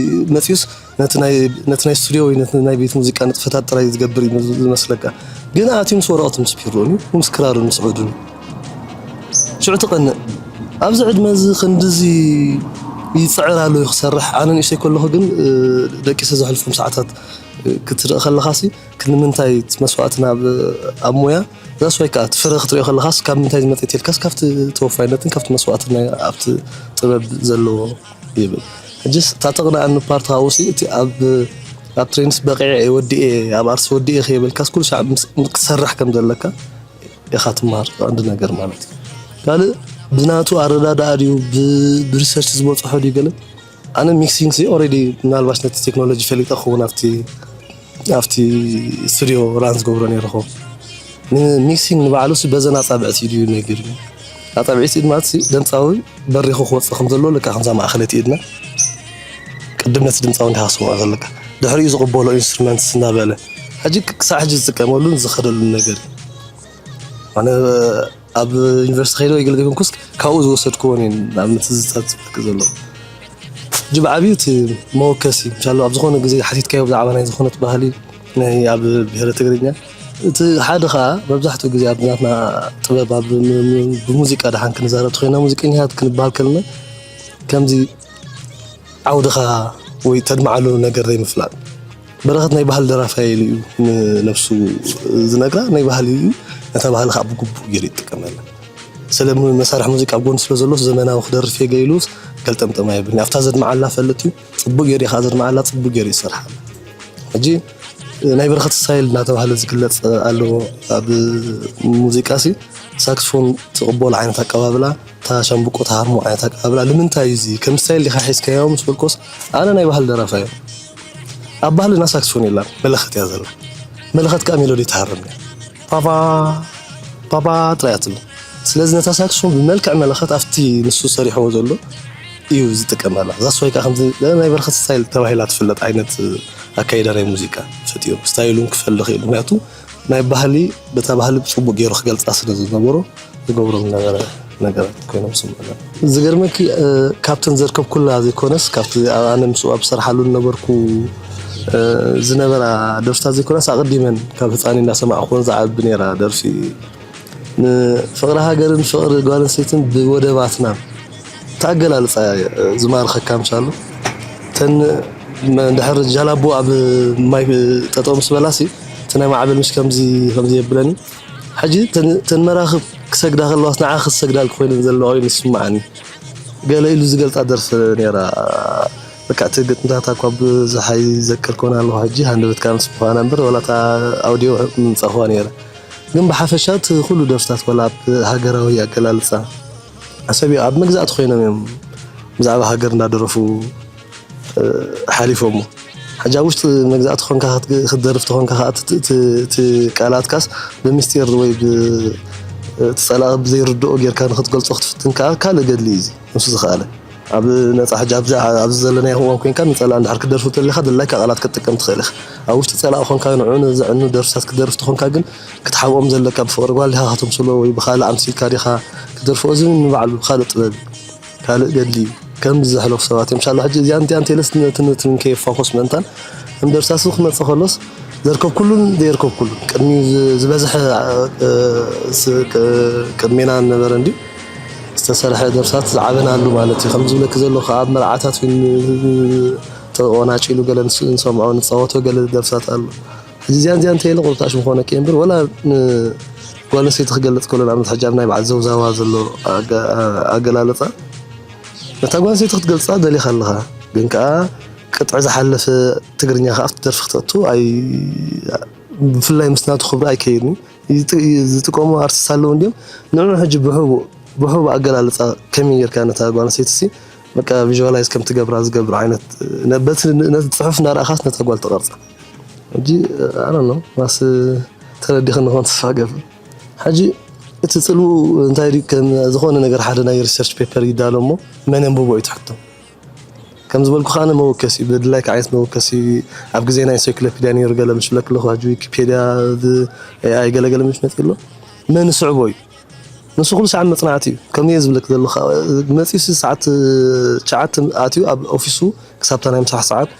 መጺኡስ ነቲ ናይ፣ ነቲ ናይ ስቱድዮ ወይ ነቲ ናይ ቤት ሙዚቃ ንጥፈታት ጥራይ ዝገብር እዩ ዝመስለካ። ግን ኣትዩ ምስ ወረቐቱ ምስ ቢሮኡን እዩ፣ ምስ ክራሩን ምስ ዑዱን እዩ። ሽዑ ትቐንእ። ኣብዚ ዕድመ እዚ ክንድዚ ይጽዕር ኣሎ እዩ ክሰርሕ። ኣነ ንእሽተይ ከለኹ ግን፣ እ፣ ደቂሰ ዘሕልፎም ሰዓታት፣ እ፣ ክትርኢ ከለኻሲ ክንምንታይ እቲ መስዋእቲ ናብ፣ ኣብ ሞያ ዛስ ወይ ከኣ እቲ ፍረ ክትሪኦ ከለኻስ ካብ ምንታይ ዝመጸ ኢልካስ ካብቲ ተወፋይነትን ካብቲ መስዋእትን ናይ ኣብቲ ጥበብ ዘለዎ ይብል። ሕጅስ እታ ተቕንኣኒ ፓርት ካብኡሲ እቲ ኣብ፣ ኣብ ትሬንስ በቂዐ እየ ወዲኤ፣ ኣብ ኣርትስ ወዲኤ ከይበልካስ ኩሉ ሻዕ ምስ-፣ ክትሰርሕ ከም ዘለካ ኢኻ ትምሃር፣ ቀንዲ ነገር ማለት እዩ። ካልእ ብናቱ ኣረዳድኣ ድዩ፣ ብ-፣ ብሪሰርች ዝበጽሖ ድዩ ገለ? ኣነ ሚክሲንግ ሲ ኦልሬዲ ምናልባሽ ነቲ ቴክኖሎጂ ፈሊጠ ክኸውን ኣብቲ፣ ኣብቲ ስቱዲዮ ራን ዝገብሮ ነይረ ኹም። ንሚክሲንግ ንባዕሉ ሲ በዘን ኣጻብዕቲ ኢዱ እዩ ነጊሩኒ። ኣጻብዕቲ ኢድ ማለት ሲ ደምጻዊ በሪኹ ክወጽእ ከም ዘለዎ ልክዕ ከምዛ ማእኸለይቲ ኢድና ቅድም ነቲ ድምጻዊ እንዲኻ ክስምዖ ዘለካ። ድሕሪኡ ዝቕበሎ ኢንስትሩመንትስ እናበለ። ሕጂ ክሳዕ ሕጂ ዝጥቀመሉን ዝኸደሉን ነገር እዩ። ኣነ ኣብ ዩኒቨርሲቲ ከይደ ወይ ገለ ዘይኮንኩስ ካብኡ ዝወሰድክዎን እየን ንኣብነት ትዝታት ዝብለኪ ዘለኹ። ሕጂ ብዓብዩ እቲ መወከሲ፣ ምሻሎ ኣብ ዝኾነ ግዜ ሓቲትካዮ ብዛዕባ ናይ ዝኾነት ባህሊ፣ ናይ ኣብ ብሄረ ትግርኛ፣ እቲ ሓደ ኸኣ መብዛሕትኡ ግዜ ኣብ ናትና ጥበብ፣ ኣብ ም-፣ ም-፣ ብሙዚቃ ደሓን ክንዛረብ ተኾይና፣ ሙዚቀኛታት ክንበሃል ከለና፣ ከምዚ ዓውድኻ ወይ ተድምዓሉ ነገር ዘይምፍላጥ። በረኸት ናይ ባህሊ ደራፋይ ኢሉ እዩ ንነብሱ ዝነግራ፣ ናይ ባህሊ እዩ። ነታ ባህሊ ከዓ ብግቡእ ገይሩ ይጥቀመላ። ስለ ም-፣ መሳርሒ ሙዚቃ ኣብ ጎኑ ስለ ዘሎ ዘመናዊ ክደርፍ እየ ገይሉ ገልጠምጠም ኣይብልን። ኣብታ ዘድምዓላ ፈልጥ እዩ። ጽቡቅ ገይሩ እዩ ከዓ ዘድምዓላ፣ ጽቡቅ ገይሩ ይሰርሓላ። ሕጂ ናይ በረኸት ስታይል እናተባህለ ዝግለጽ ኣሎ። ኣብ ሙዚቃ ሲ ሳክስፎን ትቕበሎ ዓይነት ኣቀባብላ፣ እታ ሻምብቆ ትሃርሞ ዓይነት ኣቀባብላ፣ ንምንታይ እዩ እዚ? ከም ስታይል ዲኻ ሒዝካዮ ምስ በልኮስ፣ ኣነ ናይ ባህሊ ደራፋይ እየ። ኣብ ባህልና ሳክስፎን የላን፣ መለኸት እያ ዘላ። መለኸት ከኣ ሜሎዲ ትሃርም እያ። ፓፓ፣ ፓፓ ጥራይ እያ ትብል። ስለዚ ነታ ሳክስፎን ብመልክዕ መለኸት ኣብቲ ንሱ ሰሪሕዎ ዘሎ እዩ ዝጥቀመላ። ዛስ ወይ ከኣ ከምዚ ናይ በረኸት ስታይል ተባሂላ ትፍለጥ ዓይነት ኣካይዳ ናይ ሙዚቃ ፈጢሩ። ስታይሉን ክፈሊ ክኢሉ። ምክንያቱ ናይ ባህሊ፣ በታ ባህሊ ብጽቡቅ ገይሩ ክገልጻ ስለ ዝነበሮ ዝገብሮ ዝነበረ ነገራት ኮይኖም ስምዑና። ዝገርመኪ፣ እ፣ ካብተን ዘርከብኩላ ዘይኮነስ፣ ካብቲ ኣብ ኣነ ምስኡ ኣብ ዝሰርሓሉ ዝነበርኩ፣ እ፣ ዝነበራ ደርፍታት ዘይኮነስ፣ ኣቐዲመን ካብ ህጻን እንዳሰማዕኩወን ዝዓቢ ነይራ ደርፊ። ንፍቕሪ ሃገርን ፍቕሪ ጓል ኣንስተይትን ብወደባትና፣ እቲ ኣገላልጻ ዝማርኸካ ምሻሉ። እተን መ-፣ እንድሕር ጃላቦ ኣብ ማይ ጠጠው ምስ በላሲ፣ እቲ ናይ ማዕበል ምሽ ከምዚ፣ ከምዚ የብለኒ። ሕጂ እተን፣ እተን መራኽብ ክሰግዳ ከለዋስ ንዓ ክሰግዳልኪ ኮይነን ዘለዋ ኮይኑ ይስምዓኒ። ገለ ኢሉ ዝገልጻ ደርፊ ነይራ። በቃ እቲ ግጥምታታ እኳ ብዙሕ ኣይዘከርኩን ኣለኹ ሕጂ፣ ሃንደበትካ ምስ ምዃና እምበር፣ ዋላ እታ ኣውዲዮ ምምጻእኩዋ ነይረ። ግን ብሓፈሻ እቲ ኩሉ ደርፍታት፣ ዋላ ኣብ ሃገራዊ ኣገላልጻ፣ ሓሳብ ኣብ መግዛእቲ ኮይኖም እዮም ብዛዕባ ሃገር እንዳደረፉ፣ እ፣ ሓሊፎሞ። ሕጂ ኣብ ውሽጢ መግዛእቲ ኮንካ ክትግ-፣ ክትደርፍ ተኾንካ ከኣ እቲ፣ እቲ፣ እቲ ቃላትካስ ብምስጢር ወይ ብ-፣ እቲ ጸላኢ ብዘይርድኦ ጌርካ ንክትገልጾ ክትፍትን ከኣ ካልእ ገድሊ እዩ እዚ። ንሱ ዝኸኣለ። ኣብ ነጻ ሕጂ ኣብዚ፣ ኣብዚ ዘለናዮ እዋን ኮይንካ ንጸላኢ እንድሕር ክትደርፍ ተለኻ ድላይካ ቃላት ክትጥቀም ትኽእል ኢኻ። ኣብ ውሽጢ ጸላኢ ኮንካ ንዕኡ ንዘዕኑ ደርፍታት ክትደርፍ ተኾንካ ግን ክትሓብኦም ዘለካ ብፍቕሪ ጓል ዲኻ ከተምስሎ ወይ ብኻልእ ኣምሲልካ ዲኻ ክትደርፎ፣ እዚ እውን ንባዕሉ ካልእ ጥበብ እዩ። ካልእ ገድሊ እዩ። ከም ዝሕለፉ ሰባት እዮም። ሻላ ሕጂ እዚኣን እቲኣን ቴለስ ነትን ነትን ከየፋኾስ ምእንታን እምበርሳሱ ክመጽእ ከሎስ ዘርከብኩሉን ዘየርከብኩሉን ቅድሚ ዝ-፣ ዝበዝሐ፣ እ፣ ስ-፣ ቅ-፣ ቅድሜና ነበረ እንድዩ። ዝተሰርሐ ደርፍታት ዝዓበናሉ ማለት እዩ። ከም ዝብለኪ ዘለኹ ኣብ መርዓታት እውን ተቆናጪሉ ገለ ንስ-፣ ንሰምዖ ንፃወቶ ገለ ደርፍታት ኣሎ። ሕጂ እዚኣን እዚኣን እንተይለ ቁሩብ ታሽሙ ክኾነኪ እየ እምበር፣ ወላ ንጓል ኣንስተይቲ ክገልፅ ከሎ ንኣብነት ሕጂ ኣብ ናይ በዓል ዘውዛዋ ዘሎ ኣገ-፣ ኣገላልፃ ነታ ጓል ኣንስተይቲ ክትገልፃ ደሊኻ ኣለኻ፣ ግን ከዓ ቅጥዒ ዝሓለፈ ትግርኛ ከዓ ኣብቲ ደርፊ ክተእቱ ኣይ-፣ ብፍላይ ምስ ናቱ ክብሪ ኣይከይድን እዩ። ዝጥ-፣ ዝጥቀሙ ኣርቲስት ኣለዉ እንዲዮም። ንዕኡ ሕጂ ብሕቡእ፣ ብሕቡእ ኣገላልጻ ከመይ ጌርካ ነታ ጓል ኣንስተይቲ ሲ በቃ ቪዥዋላይዝ ከም ትገብራ ዝገብር ዓይነት፣ ነ-፣ በቲ ን-፣ ነቲ ጽሑፍ እናረኣኻስ ነታ ጓል ትቐርጻ። ሕጂ፣ I don't know፣ ማስ ተረዲኽኒ ክኾን ተስፋ እገብር። ሕጂ እቲ ጽልውኡ እንታይ ድዩ? ከም ዝኾነ ነገር ሓደ ናይ ሪሰርች ፔፐር ይዳሎ እሞ መን የንብቦ እዩ ትሕቶ። ከም ዝበልኩ ከኣ መወከሲ፣ ብድላይካ ዓይነት መወከሲ፣ ኣብ ግዜና ኢንሳይክሎፒድያ ነይሩ ገለ ምሽ ብለክ ኣለኹ፣ ሕጂ ዊኪፔድያ፣ እዚ ኤኣይ ገለ ገለ ምሽ መጺኡ ኣሎ። መን ይስዕቦ እዩ? ንሱ ኩሉ ሰዓት መጽናዕቲ እዩ። ከምዚ እየ ዝብለክ ዘለኹ፣ መጺኡ ሲ ሰዓት ትሽዓተ ኣትዩ ኣብ ኦፊሱ ክሳብ እታ ናይ ምሳሕ ሰዓት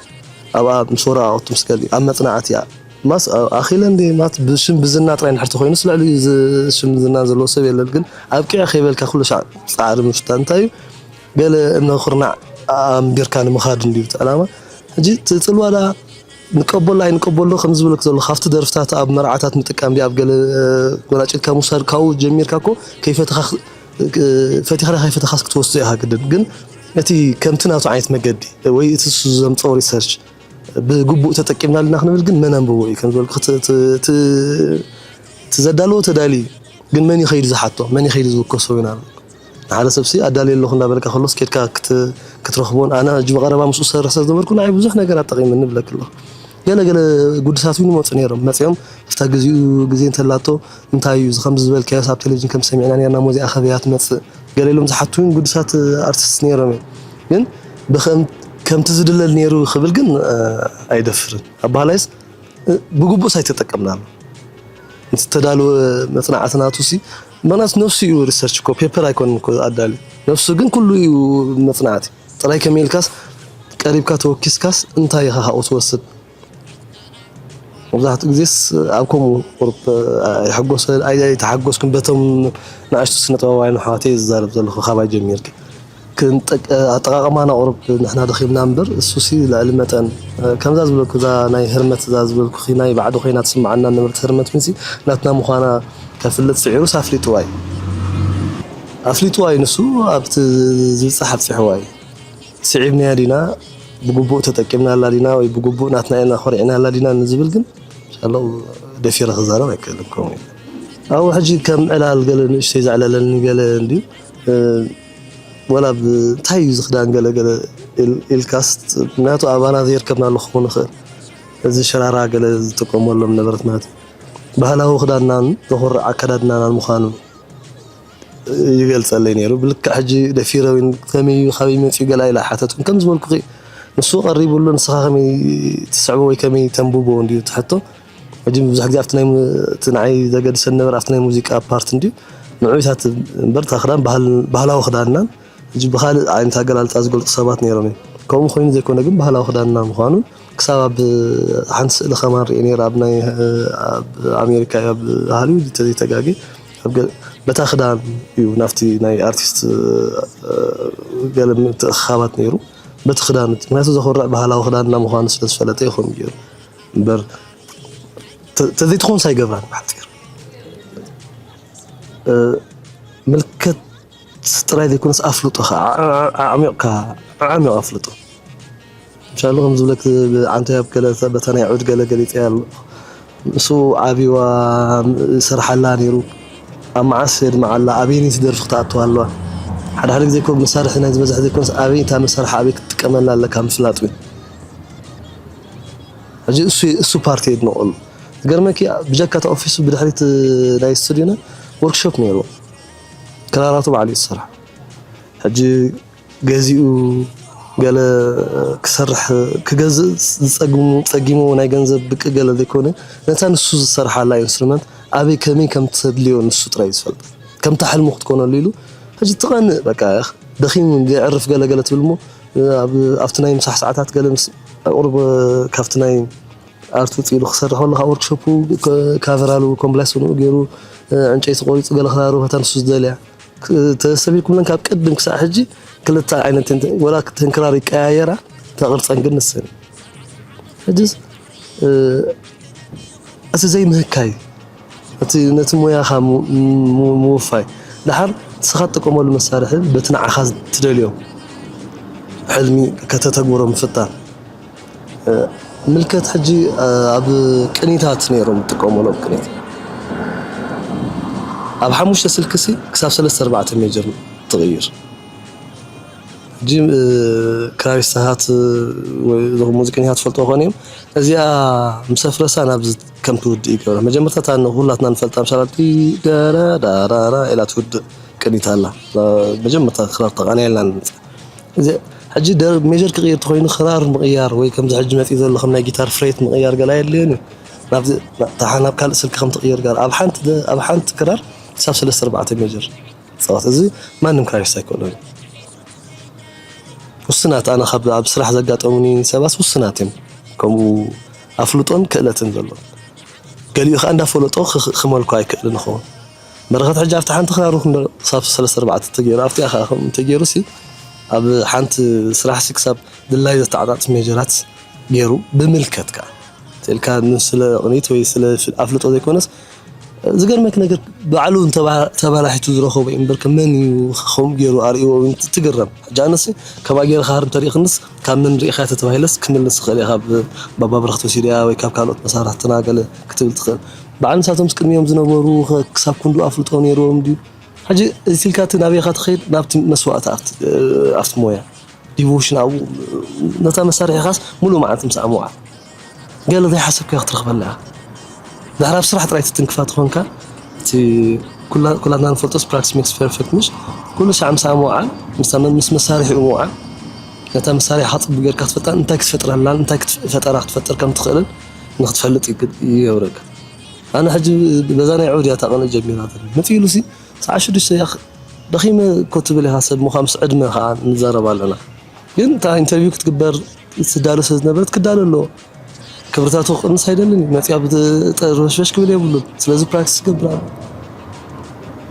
ኣብኣ ምስ ወረቓቕቱ ምስ ገሊኡ ኣብ መጽናዕቲ እያ። ማስ ኣኺለ እንዲ ማት ብሽም ብዝና ጥራይ እንድሕር ተኾይኑስ ልዕሊ እዚ ሽም ዝና ዘለዎ ሰብ የለን። ግን ኣብቂዐ ከይበልካ ኩሉ ሻዕ ጻዕሪ ምፍታን እንታይ እዩ? ገለ እምነ ኩርናዕ ኣንቢርካ ንምኻድ እንድዩ እቲ ዕላማ። ሕጂ እቲ ጽልዋ ደኣ ንቀበሎ ኣይንቀበሎ ከም ዝብለክ ዘሎ ካብቲ ደርፍታት ኣብ መርዓታት ምጥቃም ድዩ ኣብ ገለ ጎናጭልካ ምውሳድ ካብኡ ጀሚርካ እኮ ከይፈተኻ ፈቲኻ ዶ ከይፈተኻስ ክትወስዶ ኢኻ ግድን። ግን እቲ ከምቲ ናቱ ዓይነት መገዲ ወይ እቲ እሱ ዘምጽኦ ሪሰርች ብግቡእ ተጠቂምናሉ ኢና ክንብል ግን መን ኣንብቦ እዩ ከም ዝበልኩ እቲ፣ እቲ፣ እቲ፣ እቲ ዘዳለዎ ተዳልዩ እዩ። ግን መን እዩ ከይዱ ዝሓቶ? መን እዩ ከይዱ ዝውከሶ? ኢና ንሓደ ሰብሲ ኣዳልየ ኣለኹ እንዳበለካ ከሎስ ኬድካ ክት-፣ ክትረኽቦን ኣነ ሕጂ ብቐረባ ምስኡ ዝሰርሕ ሰብ ዝነበርኩ ንዓይ ብዙሕ ነገር ኣጠቒሙኒ እብለኪ ኣለኹ። ገለ ገለ ጉዱሳት እውን ይመፁ ነይሮም። መፂኦም ኣብታ ግዚኡ ግዜ እንተላቶ እንታይ እዩ እዚ ከምዚ ዝበልካዮስ ኣብ ቴሌቪዥን ከም ሰሚዕና ነርና ሞዚኣ ከበያ ትመፅእ ገለ ኢሎም ዝሓቱ እውን ጉዱሳት ኣርቲስት ነይሮም እዮም። ግን ብኸም-፣ ከምቲ ዝድለል ነይሩ ክብል ግን ኣይደፍርን። ኣባህላይስ ብግቡእስ ኣይተጠቀምናሉ። ምስ ተዳለወ መጽናዕቲ ናቱ ሲ ምኽንያቱ ነፍሱ እዩ ሪሰርች እኮ ፔፐር ኣይኮንን እኮ ኣዳልዩ። ነፍሱ ግን ኩሉ እዩ መጽናዕቲ። ጥራይ ከመይ ኢልካስ ቀሪብካ ተወኪስካስ እንታይ ኢኻ ካብኡ ትወስድ? መብዛሕትኡ ግዜስ ኣብ ከምኡ ቁሩብ ኣይሕጎሰ-፣ ኣይ-፣ ኣይተሓጎስኩን በቶም ንኣሽቱ ስነ ጥበባውያን ኣሕዋተይ ዝዛረብ ዘለኹ ካባይ ጀሚርኪ። ክንጠቅ-፣ ኣጠቃቅማና ቁሩብ ንሕና ደኺምና እምበር እሱሲ ልዕሊ መጠን፣ ከምዛ ዝበልኩ እዛ ናይ ህርመት እዛ ዝበልኩኺ ናይ ባዕዲ ኮይና ትስምዓና ነበርት ህርመት ምንሲ ናትና ምዃና ከፍልጥ ስዒሩስ ኣፍሊጥዋ እዩ። ኣፍሊጥዋ እዩ ንሱ ኣብቲ ዝብጻሕ ኣብጺሕዋ እዩ። ስዒብናያ ዲና ብግቡእ ተጠቂምናላ ዲና ወይ ብግቡእ ናትና ኢና ኮሪዕናላ ዲና ንዝብል ግን ሻሎ ደፊረ ክዛረብ ኣይክእልን። ከምኡ እዩ። ኣብኡ ሕጂ ከም ዕላል ገለ ንእሽተይ ዘዕለለኒ ገለ እንድዩ፣ እ፣ ወላ ብ-፣ እንታይ እዩ እዚ ክዳን ገለ ገለ ኢል-፣ ኢልካስ፣ ምክንያቱ ኣባና ዘይርከብናሉ ክኸውን ይኽእል። እዚ ሸራራ ገለ ዝጥቀመሎም ነበረት ማለት እዩ። ባህላዊ ክዳንናን ዘኹርዕ ኣከዳድናናን ምዃኑ ይገልጸለይ ነይሩ። ብልክዕ ሕጂ ደፊረ ወይ ከመይ እዩ፣ ካበይ መጺኡ ገለ ኣይላ ሓተትኩን። ከም ዝበልኩኺ፣ ንሱ ቀሪቡሉ፣ ንስኻ ከመይ ትስዕቦ ወይ ከመይ ተንብቦ እንድዩ እቲ ሕቶ። ሕጂ ብዙሕ ግዜ ኣብቲ ናይ ሙ-፣ እቲ ንዓይ ዘገድሰኒ ነበር ኣብቲ ናይ ሙዚቃ ፓርት እንድዩ። ንዑ ኢታት እምበር፣ እታ ክዳን ባህል-፣ ባህላዊ ክዳንናን፣ ሕጂ ብኻልእ ዓይነት ኣገላልጻ ዝገልጹ ሰባት ነይሮም እዮም። ከምኡ ኮይኑ ዘይኮነ ግን ባህላዊ ክዳንና ምዃኑን ክሳብ ኣብ ሓንቲ ስእሊ ከማን ርእየ ነይረ። ኣብ ናይ፣ ኣብ ኣሜሪካ እዩ፣ ኣብ ሃሊውድ እንተዘይተጋግየ፣ ኣብ ገ-፣ በታ ክዳን እዩ ናብቲ ናይ ኣርቲስት፣ እ፣ ገለ ምትእኽኻባት ነይሩ። በቲ ክዳን፣ ምክንያቱ ዘኹርዕ ባህላዊ ክዳንና ምዃኑ ስለ ዝፈለጠ እዩ ከምኡ ገይሩ። እምበር፣ ተ-፣ ተዘይትኾንስ ኣይገብራን ብሓጺር። እ፣ ምልክት ጥራይ ዘይኮነስ ኣፍልጦ ኸዓ፣ ዓ-፣ ዓ-፣ ዓሚቕካ፣ ዓሚቕ ኣፍልጦ። ምሻሉ ከም ዝብለክ ብዓንተ ኣብ ገለ በታ ናይ ዑድ ገለ ገሊጸ ኣሎ። ንሱ ዓቢዋ ይሰርሓላ ነይሩ። ኣብ መዓስ የድምዓላ፣ ኣበይን ትደርፊ ክትኣትዋ ኣለዋ። ሓደ ሓደ ግዜ እኮ መሳርሒ ናይ ዝበዝሕ ዘይኮነስ ኣበይ እታ መሳርሒ ኣበይ ክትጥቀመላ ኣለካ ምፍላጥ እዩ። ሕጂ እሱ፣ እሱ ፓርቲ የድንቐሉ። ዝገርመኪ ብጀካ እቲ ኦፊሱ ብድሕሪት ናይ ስቱዲዮና ወርክሾፕ ነይርዎ። ክራራቱ ባዕሉ እዩ ዝሰርሖ። ሕጂ ገዚኡ ገለ ክሰርሕ፣ ክገዝእ ዝጸግሙ፣ ጸጊሙ ናይ ገንዘብ ብቂ ገለ ዘይኮነ፣ ነታ ንሱ ዝሰርሓላ ኢንስትሩመንት ኣበይ ከመይ ከም ተድልዮ ንሱ ጥራይ እዩ ዝፈልጥ። ከምታ ሕልሙ ክትኮነሉ ኢሉ፣ ሕጂ ትቐንእ በቃ፣ ደኺሙ የዕርፍ ገለ ገለ ትብል እሞ፣ ኣብ፣ ኣብቲ ናይ ምሳሕ ሰዓታት ገለ ምስ ቁሩብ ካብቲ ናይ ኣርት ውጽእ ኢሉ ክሰርሕ ከሎ፣ ካብ ወርክሾፑ ከ-፣ ካቨር ኣልቡ ኮምብላይስ ንኡ ገይሩ፣ እ፣ ዕንጨይቲ ቆሪጹ ገለ ክራሩ በታ ንሱ ዝደልያ። ተሰቢልኩምለን ካብ ቅድም ክሳብ ሕጂ ክልተ ዓይነት እንተ-፣ ወላ ተንክራር ይቀያየራ፣ ተቕርጸን ግን ንሰን። ሕጅስ፣ እ፣ እቲ ዘይምህካይ፣ እቲ ነቲ ሞያኻ ሙ-፣ ሙ-፣ ምውፋይ፣ ደሓር ንስኻ ትጥቀመሉ መሳርሒ በቲ ንዓኻ ትደልዮ ሕልሚ ከተተግብሮ ምፍታን። እ፣ ምልከት ሕጂ፣ እ፣ ኣብ ቅኒታት ነይሮም ዝጥቀሙሎም ቅኒት። ኣብ ሓሙሽተ ስልክሲ ክሳብ ሰለስተ ኣርባዕተ ሜጀር ትቕይር። ሕጂ፣ እ፣ ክራሪስታሃት፣ እ፣ ወይ እዞም ሙዚቀኛታት ትፈልጦ ኾን እዮም። እዚኣ ምስ ኣፍረሳ ናብዚ ከም ትውድእ ይገብራ። መጀመርታ እታ ንኹላትና ንፈልጣ፣ ምሳሌ፣ ዲ፣ ደረ፣ ዳራራ ኢላ ትውድእ ቅኒት ኣላ። መጀመርታ ክራር ተቓንያ ኢልና ንምጽእ። እዚ ሕጂ ደር-፣ ሜጀር ክቕይር ተኾይኑ ክራር ምቕያር ወይ ከምዚ ሕጂ መጺኡ ዘሎ ከም ናይ ጊታር ፍሬት ምቕያር ገለ ኣየድልዮን እዩ። ናብዚ፣ እታ ናብ ካልእ ስልኪ ከም ትቕየር ጋር ኣብ ሓንቲ ደ-፣ ኣብ ሓንቲ ክራር ክሳብ ሰለስተ ኣርባዕተ ሜጀር ይጻወት። እዚ ማንም ክራሪስታ ኣይክእሎን እዩ። ውስናት፣ ኣነ ካብ ኣብ ስራሕ ዘጋጠሙኒ ሰባት ውስናት እዮም። ከምኡ ኣፍልጦን ክእለትን ዘለዎም። ገሊኡ ከኣ እንዳፈለጦ ክ-፣ ክመልኮ ኣይክእልን ይኸውን። በረኸት ሕጂ ኣብቲ ሓንቲ ክራሩ ክንደ-፣ ክሳብ ሰለስተ ኣርባዕተ ተገይሩ፣ ኣብቲኣ ከኣ ከምኡ እንተገይሩሲ፣ ኣብ ሓንቲ ስራሕሲ ክሳብ ድላይ ዘተዓጣጥፍ ሜጀራት ገይሩ ብምልከት ከኣ፣ ኢልካ ንስለ ቅኒት ወይ ስለ ፍ-፣ ኣፍልጦ ዘይኮነስ፣ ዝገርመክ ነገር ባዕሉ እንተባ-፣ ተባላሒቱ ዝረኸቦ እዩ እምበር፣ ከም መን እዩ ከምኡ ገይሩ ኣርእይዎ ወይ ትግረም። ሕጂ ኣነሲ ከምኣ ገይረ ክሃርም ተሪእክንስ፣ ካብ መን ርኢኻዮ ተተባሂለስ ክምልስ ይኽእል እየ። ካብ ባባ በረኸት ወሲደያ ወይ ካብ ካልኦት መሳርሕትና ገለ ክትብል ትኽእል። በዓል ምሳቶም ቅድሚኦም ዝነበሩ ኸ ክሳብ ክንዱ ኣፍልጦ ነይርዎም ድዩ? ሕጂ እዚ ኢልካ እቲ ናበይ ኢኻ ትኸይድ? ናብቲ መስዋእቲ ኣብቲ፣ ኣብቲ ሞያ። ዲቮሽን ኣብኡ ነታ መሳርሒኻስ ሙሉእ መዓልቲ ምስኣ ምውዓል። ገለ ዘይሓሰብካዮ ክትረኽበላ ኢኻ። ድሕሪ ኣብ ስራሕ ጥራይ ትትንክፋ ተኾንካ፣ እቲ ኩላ-፣ ኩላትና ንፈልጦስ ፕራክቲስ ሜክስ ፐርፌክት፣ ምሽ? ኩሉ ሳዕ ምስኣ ምውዓል፣ ምስታ መ-፣ ምስ መሳርሒኡ ምውዓል፣ ነታ መሳርሒኻ ጽቡቕ ጌርካ ክትፈልጣን እንታይ ክትፈጥረላን እንታይ ክት-፣ ፈጠራ ክትፈጥር ከም ትኽእልን ንኽትፈልጥ ይግ-፣ ይገብረካ። ኣነ ሕጂ በዛ ናይ ዑድያ እታ ቀንኢ ጀሚራ ዘላ። መጺኡሉሲ ሰዓት ሽዱሽተ እያ፣ ደኺመ እኮ ትብል ኢኻ፣ ሰብ ምዃን ምስ ዕድመ ኸዓ ንዛረብ ኣለና። ግን እታ ኢንተርቪው ክትግበር ትዳሎ ስለ ዝነበረት ክዳሎ ኣለዎ። ክብርታቱ ክቕንስ ኣይደልን እዩ። መጺኣ ብትጠርበሽበሽ ክብል የብሉን። ስለዚ ፕራክቲስ ይገብር ኣሎ።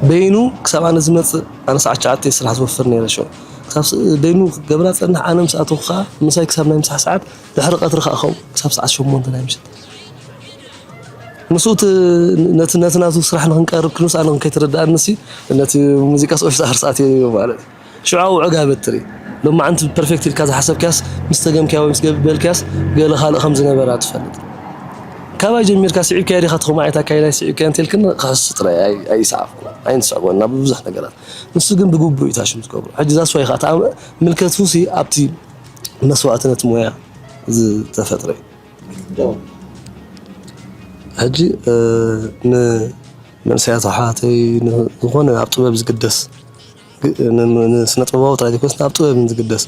በይኑ ክሳብ ኣነ ዝመጽእ፣ ኣነ ሰዓት ትሽዓተ ስራሕ ዝወፍር ነይረ ሽዑ። ክሳብ ስ-፣ በይኑ ክገብራ ጸንሕ፣ ኣነ ምስ ኣተኹ ኸዓ ምሳይ ክሳብ ናይ ምሳሕ ሰዓት፣ ድሕሪ ቀትሪ ኸዓ ከምኡ ክሳብ ሰዓት ሸሞንተ ናይ ምሸት። ንሱ እቲ፣ ነቲ፣ ነቲ ናቱ ስራሕ ንኽንቀርብ ክንስ ኣነ ከይተረድኣንሲ፣ ነቲ ሙዚቃስ ኦፊስ ኣሕር ሰዓት እየ ማለት እዩ። ሽዑ ኣብኡ ዕጋ በትር እዩ። ሎማዓንቲ ፐርፌክት ኢልካ ዝሓሰብካያስ ምስ ተገምካያ ወይ ምስ ገብ-፣ በልካያስ ገለ ካልእ ከም ዝነበራ ትፈልጥ። ካባይ ጀሚርካ ስዒብካያ ዲኻ፣ እቲ ከምኡ ዓይነት ኣካይዳ ስዒብካያ እንተልክን ክሕሱ ጥራይ ኣይ-፣ ኣይሰዓብኩን። ኣይንስዕቦን ናብ ብዙሕ ነገራት። ንሱ ግን ብግቡእ እዩ ታሽም ዝገብሮ። ሕጂ ዛስ ዋይ ኸዓ እቲ ኣም-፣ ምልከቱሲ ኣብቲ መስዋእትነት ሞያ ዝተፈጥረ እዩ። ሕጂ፣ እ፣ ንመንእሰያት ኣሕዋተይ፣ ንዝኾነ ኣብ ጥበብ ዝግደስ፣ ግ-፣ ን-፣ ን-፣ ንስነ ጥበባዊ ጥራይ ዘይኮነስ ኣብ ጥበብ ዝግደስ፣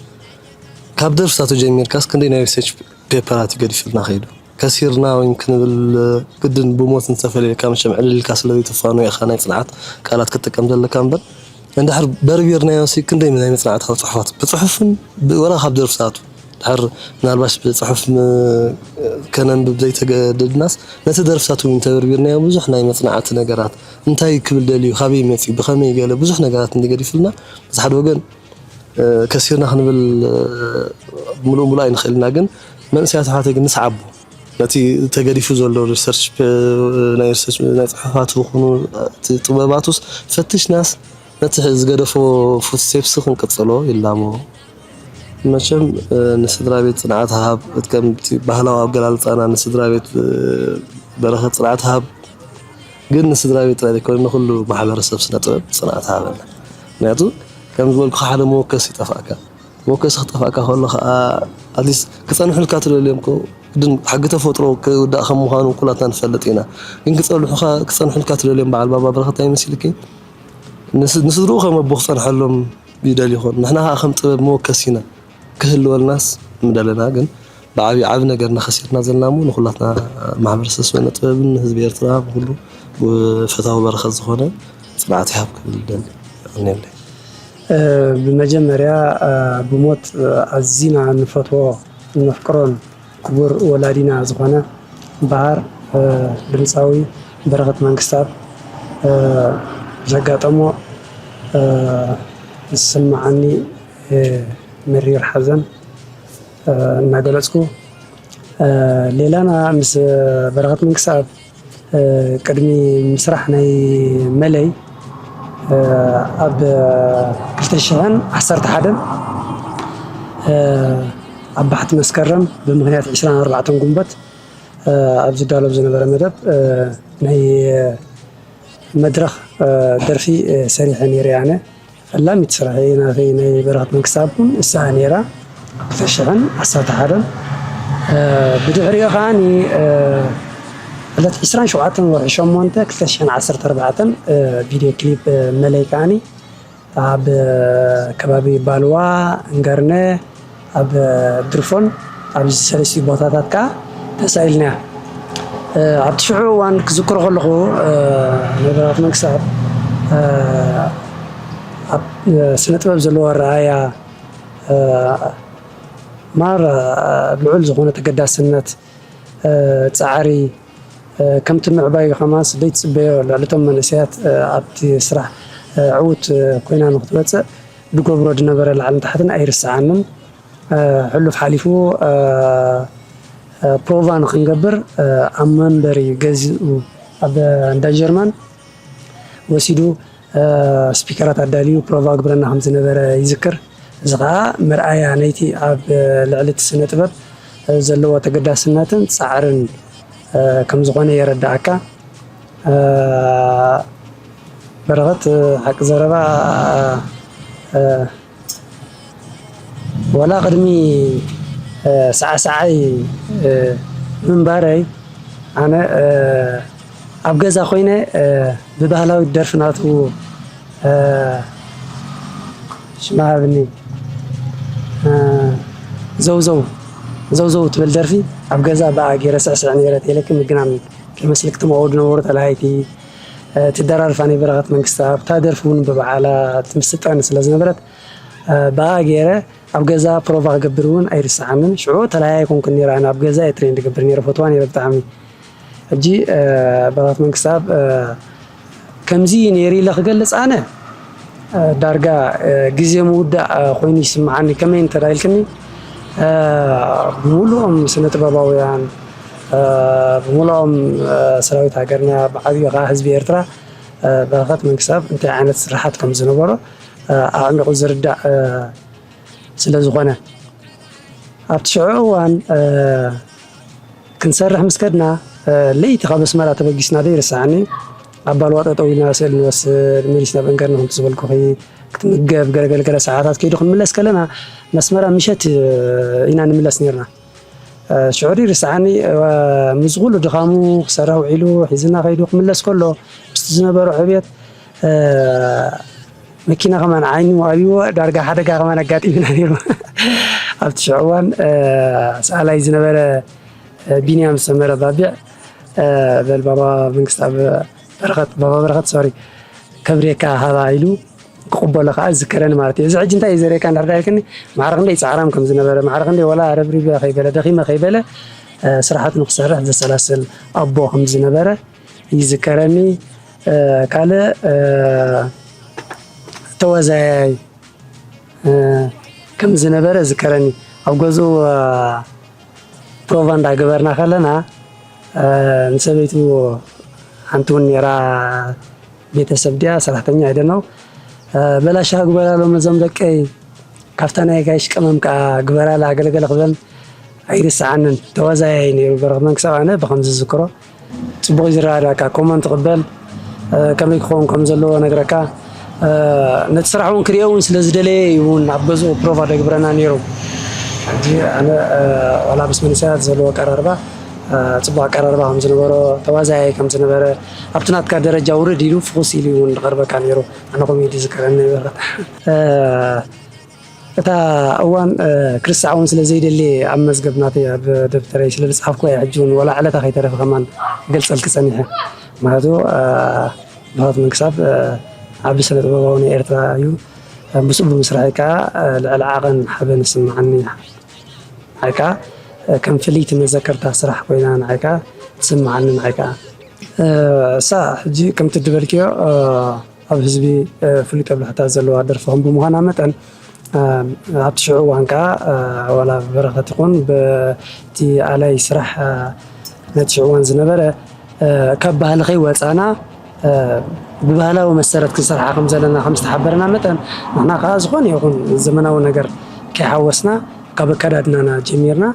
ካብ ደርፍታቱ ጀሚርካስ ክንደይ ናይ ሪሰርች ፔፐራት እዩ ገዲፍልና ከይዱ። ከሲርና ወይ ክንብል፣ እ፣ ግድን ብሞት እንተፈለየካ መቸም ዕልል ኢልካ ስለ ዘይትፋኖ ኢኻ ናይ ጽንዓት ቃላት ክትጥቀም ዘለካ እምበር፣ እንድሕር በርቢርናዮሲ ክንደይ ናይ መጽናዕታዊ ጽሑፋት ብጽሑፍን ብ-፣ ወላ ካብ ደርፍታቱ ድሕር ምናልባሽ ብጽሑፍ ም-፣ ከነንብብ ዘይተገደድናስ፣ ነቲ ደርፍታት እውን እንተበርቢርናዮ ብዙሕ ናይ መጽናዕቲ ነገራት፣ እንታይ ክብል ደልዩ፣ ካበይ መጺኡ፣ ብኸመይ ገለ ብዙሕ ነገራት እንተገዲፍልና፣ በቲ ሓደ ወገን፣ እ፣ ከሲርና ክንብል፣ እ፣ ምሉእ ምሉእ ኣይንኽእልና፣ ግን መንእሰያት ኣሕዋተይ ግን ንስዓቦ። ነቲ ተገዲፉ ዘሎ ሪሰርች፣ እ፣ ናይ ሪሰርች፣ ናይ ጽሑፋቱ ይኹኑ፣ እቲ ጥበባቱስ ፈቲሽናስ፣ ነቲ ሕ-፣ ዝገደፎ ፉትስቴፕስ ክንቅጽሎ ይላሞ። መቸም፣ እ፣ ንስድራ ቤት ጽንዓት ሃብ፣ እቲ ከምቲ ባህላዊ ኣገላልጻና ንስድራ ቤት፣ እ፣ በረኸት ጽንዓት ሃብ፣ ግን ንስድራ ቤት ጥራይ ዘይኮነ ንኹሉ ማሕበረሰብ ስነ ጥበብ ጽንዓት ሃበና። ምክንያቱ ከም ዝበልኩኻ ሓደ መወከሲ ይጠፍኣካ። መወከሲ ክጠፍኣካ ከሎ ኸኣ ኣትሊስት ክጸንሑልካ ትደልዮም እኮ፣ ግን ሕጊ ተፈጥሮ ክውዳእ ከም ምዃኑ ኩላትና ንፈልጥ ኢና። ግን ክጸንሑኻ፣ ክጸንሑልካ ትደልዮም በዓል ባባ በረኸት ኣይመስልኪ? ንስ-፣ ንስድርኡ ከም ኣቦ ክጸንሐሎም ይደልዩ ይኾን። ንሕና ኸኣ ከም ጥበብ መወከሲና ክህልወልናስ ምደለና፣ ግን ብዓብዪ ዓቢ ነገርና ከሲርና ዘለና እሞ ንኹላትና ማሕበረሰብ ስነ ጥበብን ንህዝቢ ኤርትራ ብኹሉ ፈታዊ በረኸት ዝኾነ ጽንዓት ይሃብ ክብል ይደሊ። የቐንየለይ። እ፣ ብመጀመርያ፣ እ፣ ብሞት፣ እ፣ ኣዚና እንፈትዎ፣ እነፍቅሮን ክቡር ወላዲና ዝኾነ በሃር፣ እ፣ ድምጻዊ በረኸት መንግስተኣብ፣ እ፣ ዘጋጠሞ ዝስምዓኒ መሪር ሓዘን እናገለፅኩ፣ ሌላና ምስ በረኸት መንግስተኣብ ቅድሚ ምስራሕ ናይ መለይ ኣብ ክልተ ሽሕን ዓሰርተ ሓደን ኣብ ባሕቲ መስከረም ብምኽንያት ዕስራን ኣርባዕተን ጉንበት ኣብ ዝዳሎ ዝነበረ መደብ ናይ መድረኽ ደርፊ ሰሪሐ ነይረ ኣነ። ፈላሚት ስራሐይ ናተይ ናይ በረኸት መንግስተኣብ እውን እሳ ነይራ። ክልተ ሽሕን ዓሰርተ ሓደን ብድሕሪኡ ከዓኒ ዕለት ዕስራን ሸውዓተን ወርሒ ሸሞንተ ክልተ ሽሕን ዓሰርተ ኣርባዕተን ቪድዮ ክሊፕ መለይ ከዓኒ ኣብ ከባቢ ባልዋ፣ እንገርነ፣ ኣብ ድርፎን ኣብዚ ሰለስቲኡ ቦታታት ከኣ ተሳኢልናያ። ኣብቲ ሽዑ እዋን ክዝክሮ ከለኹ ናይ በረኸት መንግስተኣብ ኣብ ስነ ጥበብ ዘለዎ ኣረኣእያ ማራ ልዑል ዝኾነ ተገዳስነት ፃዕሪ ከምቲ ምዕባዩ ከማንስ ዘይትፅበዮ ልዕሊ እቶም መንእሰያት ኣብቲ ስራሕ ዕዉት ኮይና ንክትመፅእ ዝገብሮ ዝነበረ ላዕልን ታሕትን ኣይርስዓንን። ሕሉፍ ሓሊፉ ፕሮቫ ንክንገብር ኣብ መንበሪ ገዚኡ ኣብ እንዳ ጀርመን ወሲዱ ስፒከራት ኣዳልዩ ፕሮቫ ግብረና ከም ዝነበረ ይዝክር። እዚ ኸዓ መርኣያ ነይቲ ኣብ ልዕሊ እቲ ስነ ጥበብ ዘለዎ ተገዳስነትን ፃዕርን ከም ዝኾነ የረዳኣካ። በረኸት ሓቂ ዘረባ ወላ ቅድሚ ሳዕሳዓይ ምንባረይ ኣነ ኣብ ገዛ ኮይነ ብባህላዊ ደርፊ ናቱ ሽማ ሃብኒ ዘውዘው ዘውዘው ትብል ደርፊ ኣብ ገዛ ብኣ ገይረ ስዕስዕ ነይረ። ቴሌክ ምግናም ከይመስልክ እቲ መወዱ ነበሩ ተላሃይቲ ትደራርፋ ናይ በረኸት መንግስቲ ኣብታ ደርፊ እውን ብበዓላ ትምስጠኒ ስለ ዝነበረት ብኣ ገይረ ኣብ ገዛ ፕሮቫ ክገብር እውን ኣይርስዓንን። ሽዑ ተለያየ ኮንኩን ነይረ። ኣነ ኣብ ገዛ እየ ትሬን ዝገብር ነይረ። ፈትዋ ነይረ ብጣዕሚ። ሕጂ በረኸት መንግስተኣብ ከምዚ እዩ ነይሩ ኢለ ክገልፅ ኣነ ዳርጋ ግዜ ምውዳእ ኮይኑ ይስምዓኒ። ከመይ እንተ ኢልክኒ ብምሉኦም ስነ ጥበባውያን ብምሉኦም ሰራዊት ሃገርና ብዓብዩ ከዓ ህዝቢ ኤርትራ በረኸት መንግስተኣብ እንታይ ዓይነት ስራሓት ከም ዝነበሮ ኣዕሚቑ ዝርዳእ ስለ ዝኾነ ኣብቲ ሽዑ እዋን ክንሰርሕ ምስ ከድና ለይቲ ካብ ኣስመራ ተበጊስና ዘይርስዓኒ ኣብ ባልዋ ጠጠው ኢልና ስእሊ ንወስድ መሊስና በንገርና ከምቲ ዝበልኩኺ ክትምገብ ገለገለገለ ሰዓታት ከይዱ ክንምለስ ከለና መስመራ ምሸት ኢና ንምለስ ነርና። ሽዑ ርእዩ ርስዓኒ ምስ ኩሉ ድኻሙ ክሰርሕ ውዒሉ ሒዝና ከይዱ ክምለስ ከሎ ምስቲ ዝነበሮ ዕብየት መኪና ከማን ዓይኑ ኣብይዎ ዳርጋ ሓደጋ ከማን ኣጋጢምና ነይሩ። ኣብቲ ሽዑ እዋን ሰኣላይ ዝነበረ ቢንያም ዝሰመረ ባቢዕ በል ባባ መንግስቲ ኣብ በረኸት ባባ በረኸት ሶሪ ከብሬካ ሃባ ኢሉ ክቕበሎ ከዓ ዝዝከረኒ ማለት እዩ። እዚ ሕጂ እንታይ እዩ ዘርእየካ እንድሕር ዳይልክኒ ማዕረ ክንደይ ፃዕራም ከም ዝነበረ ማዕረ ክንደይ ወላ ረብሪበ ከይበለ ደኺመ ከይበለ ስራሓት ንክሰርሕ ዘሰላስል ኣቦ ከም ዝነበረ ይዝከረኒ። ካልእ ተወዛያይ ከም ዝነበረ ዝከረኒ ኣብ ገዝኡ ፕሮቫ እንዳገበርና ከለና ንሰበይቱ ሓንቲ እውን ነራ ቤተሰብ ድያ ሰራሕተኛ ኣይደነው በላሻ ግበራሎም እዞም ደቀይ ካብታ ናይ ጋይሽ ቀመም ከዓ ግበራላ ኣገለገለ ክበል ኣይርስዓንን። ተዋዛያይ ነይሩ በረኸት መንግስታብ ኣነ ብከም ዝዝክሮ ፅቡቅ ዝረዳካ ኮመንት ትቕበል ከመይ ክኸውን ከም ዘለዎ ነግረካ ነቲ ስራሕ እውን ክሪኦ እውን ስለ ዝደለየ እዩ እውን ኣብ ገዝኡ ፕሮቫ ደግብረና ነይሩ። ሕጂ ኣነ ዋላ ምስ መንእሰያት ዘለዎ ኣቀራርባ ፅቡቅ ኣቀራርባ ከም ዝነበሮ ተዋዛያይ ከም ዝነበረ ኣብቲ ናትካ ደረጃ ውርድ ኢሉ ፍኹስ ኢሉ እውን ዝቐርበካ ነይሩ። ኣነ ከምኡ ኢሉ ዝዝከረኒ ይበረታ እታ እዋን ክርስዓ እውን ስለ ዘይደሊ ኣብ መዝገብ ናተይ ኣብ ደብተረይ ስለ ዝፅሓፍኩ እየ ሕጂ እውን ዋላ ዕለታ ከይተረፈ ከማን ክገልፀልኪ ፀኒሐ። ምክንያቱ ብሃት መንክሳብ ዓቢ ስነ ጥበባዊ ናይ ኤርትራ እዩ። ምስኡ ብምስራሐይ ከዓ ልዕሊ ዓቐን ሓበን ይስምዓኒ። ንዓይ ከዓ ከም ፍልይቲ መዘከርታ ስራሕ ኮይና ንዓይ ከዓ ትስምዓኒ። ንዓይ ከዓ እሳ ሕጂ ከምቲ ድበልክዮ ኣብ ህዝቢ ፍሉይ ጠብላሕታ ዘለዋ ደርፊ ከም ብምዃና መጠን ኣብቲ ሽዑ እዋን ከዓ ዋላ በረኸት ይኹን በቲ ኣላይ ስራሕ ነቲ ሽዑ እዋን ዝነበረ ካብ ባህሊ ከይወፃና ብባህላዊ መሰረት ክንሰርሓ ከም ዘለና ከም ዝተሓበረና መጠን ንሕና ከዓ ዝኾነ ይኹን ዘመናዊ ነገር ከይሓወስና ካብ ኣከዳድናና ጀሚርና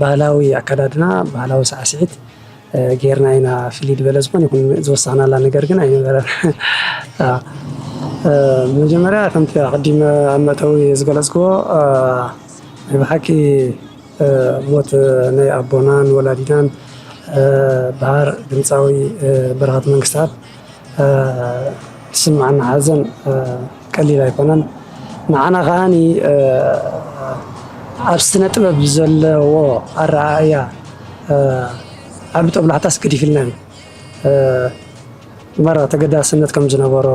ባህላዊ ኣከዳድና ባህላዊ ሳዕስዒት ጌርና ኢና ፍልይ ዝበለ ዝኾነ ይኹን ዝወሰኽናላ ነገር ግን ኣይነበረን። መጀመርያ ከምቲ ኣቐዲመ ኣብ መእተዊ ዝገለፅክዎ ናይ ብሓቂ ሞት ናይ ኣቦናን ወላዲናን በሃር ድምፃዊ በረኸት መንግስታት ዝስምዓና ሓዘን ቀሊል ኣይኮነን። ንዓና ከዓኒ ኣብ ስነ ጥበብ ዘለዎ ኣረኣእያ ዓቢ ጦብላሕታ ኣስገዲፍልና እዩ። መራ ተገዳስነት ከም ዝነበሮ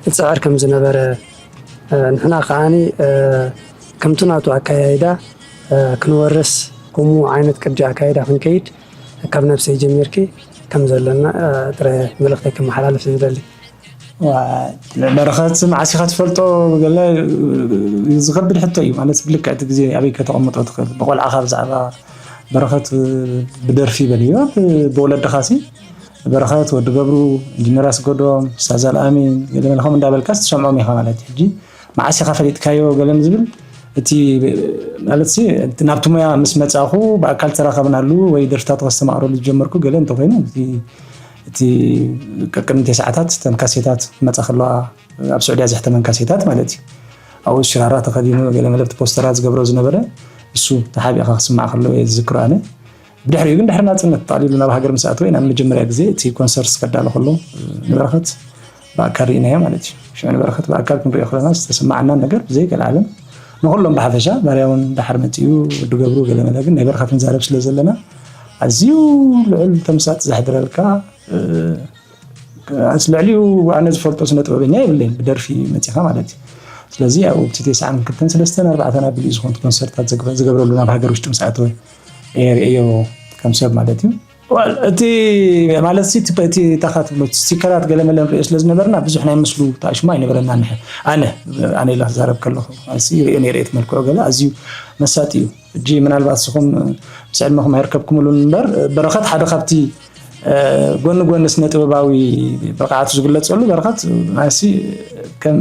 ይፅዕር ከም ዝነበረ ንሕና ከዓኒ ከምቲ ናቱ ኣካያይዳ ክንወርስ ከምኡ ዓይነት ቅዲ ኣካይዳ ክንከይድ ካብ ነብሰይ ጀሚርኪ ከም ዘለና ጥረ መልእክተይ ከመሓላልፍ ዝደሊ። በረኸት መዓስ ኢኻ ትፈልጦ? ገለ ዝኸብድ ሕቶ እዩ ማለት ብልክዕ እቲ ግዜ ኣበይ ከተቐምጦ ትኽእል? ብቆልዓኻ ብዛዕባ በረኸት ብደርፊ በልዮ ብወለድኻሲ በረኸት ወዲ ገብሩ፣ ኢንጂነር ኣስገዶም፣ ስታዝ ኣልኣሚን ገለ መለ ከምኡ እንዳበልካስ ትሰምዖም ኢኻ ማለት እዩ። ሕጂ መዓስ ኢኻ ፈሊጥካዮ ገለ ንዝብል እቲ ማለት ናብቲ ሙያ ምስ መጻኹ ብኣካል ተራኸብናሉ ወይ ደርፍታት ከስተማቕረሉ ዝጀመርኩ ገለ እንተኾይኑ እቲ ቀቅድሚ ሰዓታት ተንካሴታት መጻ ከለዋ ኣብ ስዑድያ ዘሕተመን ካሴታት ማለት እዩ። ኣብኡ ሽራራ ተኸዲኑ ገለ መለብቲ ፖስተራት ዝገብሮ ዝነበረ እሱ ተሓቢእካ ክስማዕ ከሎ እየ ዝዝክሮ ኣነ። ብድሕሪኡ ግን ድሕሪ ናፅነት ጠቕሊሉ ናብ ሃገር ምስ ኣተወ ናብ መጀመርያ ግዜ እቲ ኮንሰርት ከዳሎ ከሎ ንበረኸት ብኣካል ርኢናዮ ማለት እዩ። ሽዑ ንበረኸት ብኣካል ክንሪኦ ከለና ዝተሰማዓና ነገር ብዘይ ገለ ዓለም ንኩሎም ብሓፈሻ ባርያ እውን ዳሓር መፂኡ ወዲ ገብሩ ገለ መለ ግን ናይ በረኸት ንዛረብ ስለ ዘለና ኣዝዩ ልዑል ተምሳጥ ዘሕድረልካ ልዕሊኡ ኣነ ዝፈልጦ ስነ ጥበበኛ የብለይን ብደርፊ መፂኻ ማለት እዩ። ስለዚ ኣብኡ ብቲ ተስዓን ክልተን ሰለስተን ኣርባዕተን ኣቢሉ እዩ ዝኾንት ኮንሰርታት ዝገብረሉ ናብ ሃገር ውሽጢ ምስ ኣተወ እየ ርእዮ ከም ሰብ ማለት እዩ። እቲ ማለት ሲ እቲ ታኻ ትብሎ ስቲከራት ገለመለ ንሪኦ ስለ ዝነበርና ብዙሕ ናይ ምስሉ ተኣሽሞ ኣይነበረና ንሐ ኣነ ኣነ ኢለ ክዛረብ ከለኹ ርእዮ ነይረ እቲ መልክዑ ገለ ኣዝዩ መሳጢ እዩ። ሕጂ ምናልባት ንስኹም ምስ ዕድመኹም ኣይርከብኩምሉን እምበር በረኸት ሓደ ካብቲ ጎኒ ጎኒ ስነ ጥበባዊ ብቕዓቱ ዝግለፀሉ በረኸት ማለትሲ ከም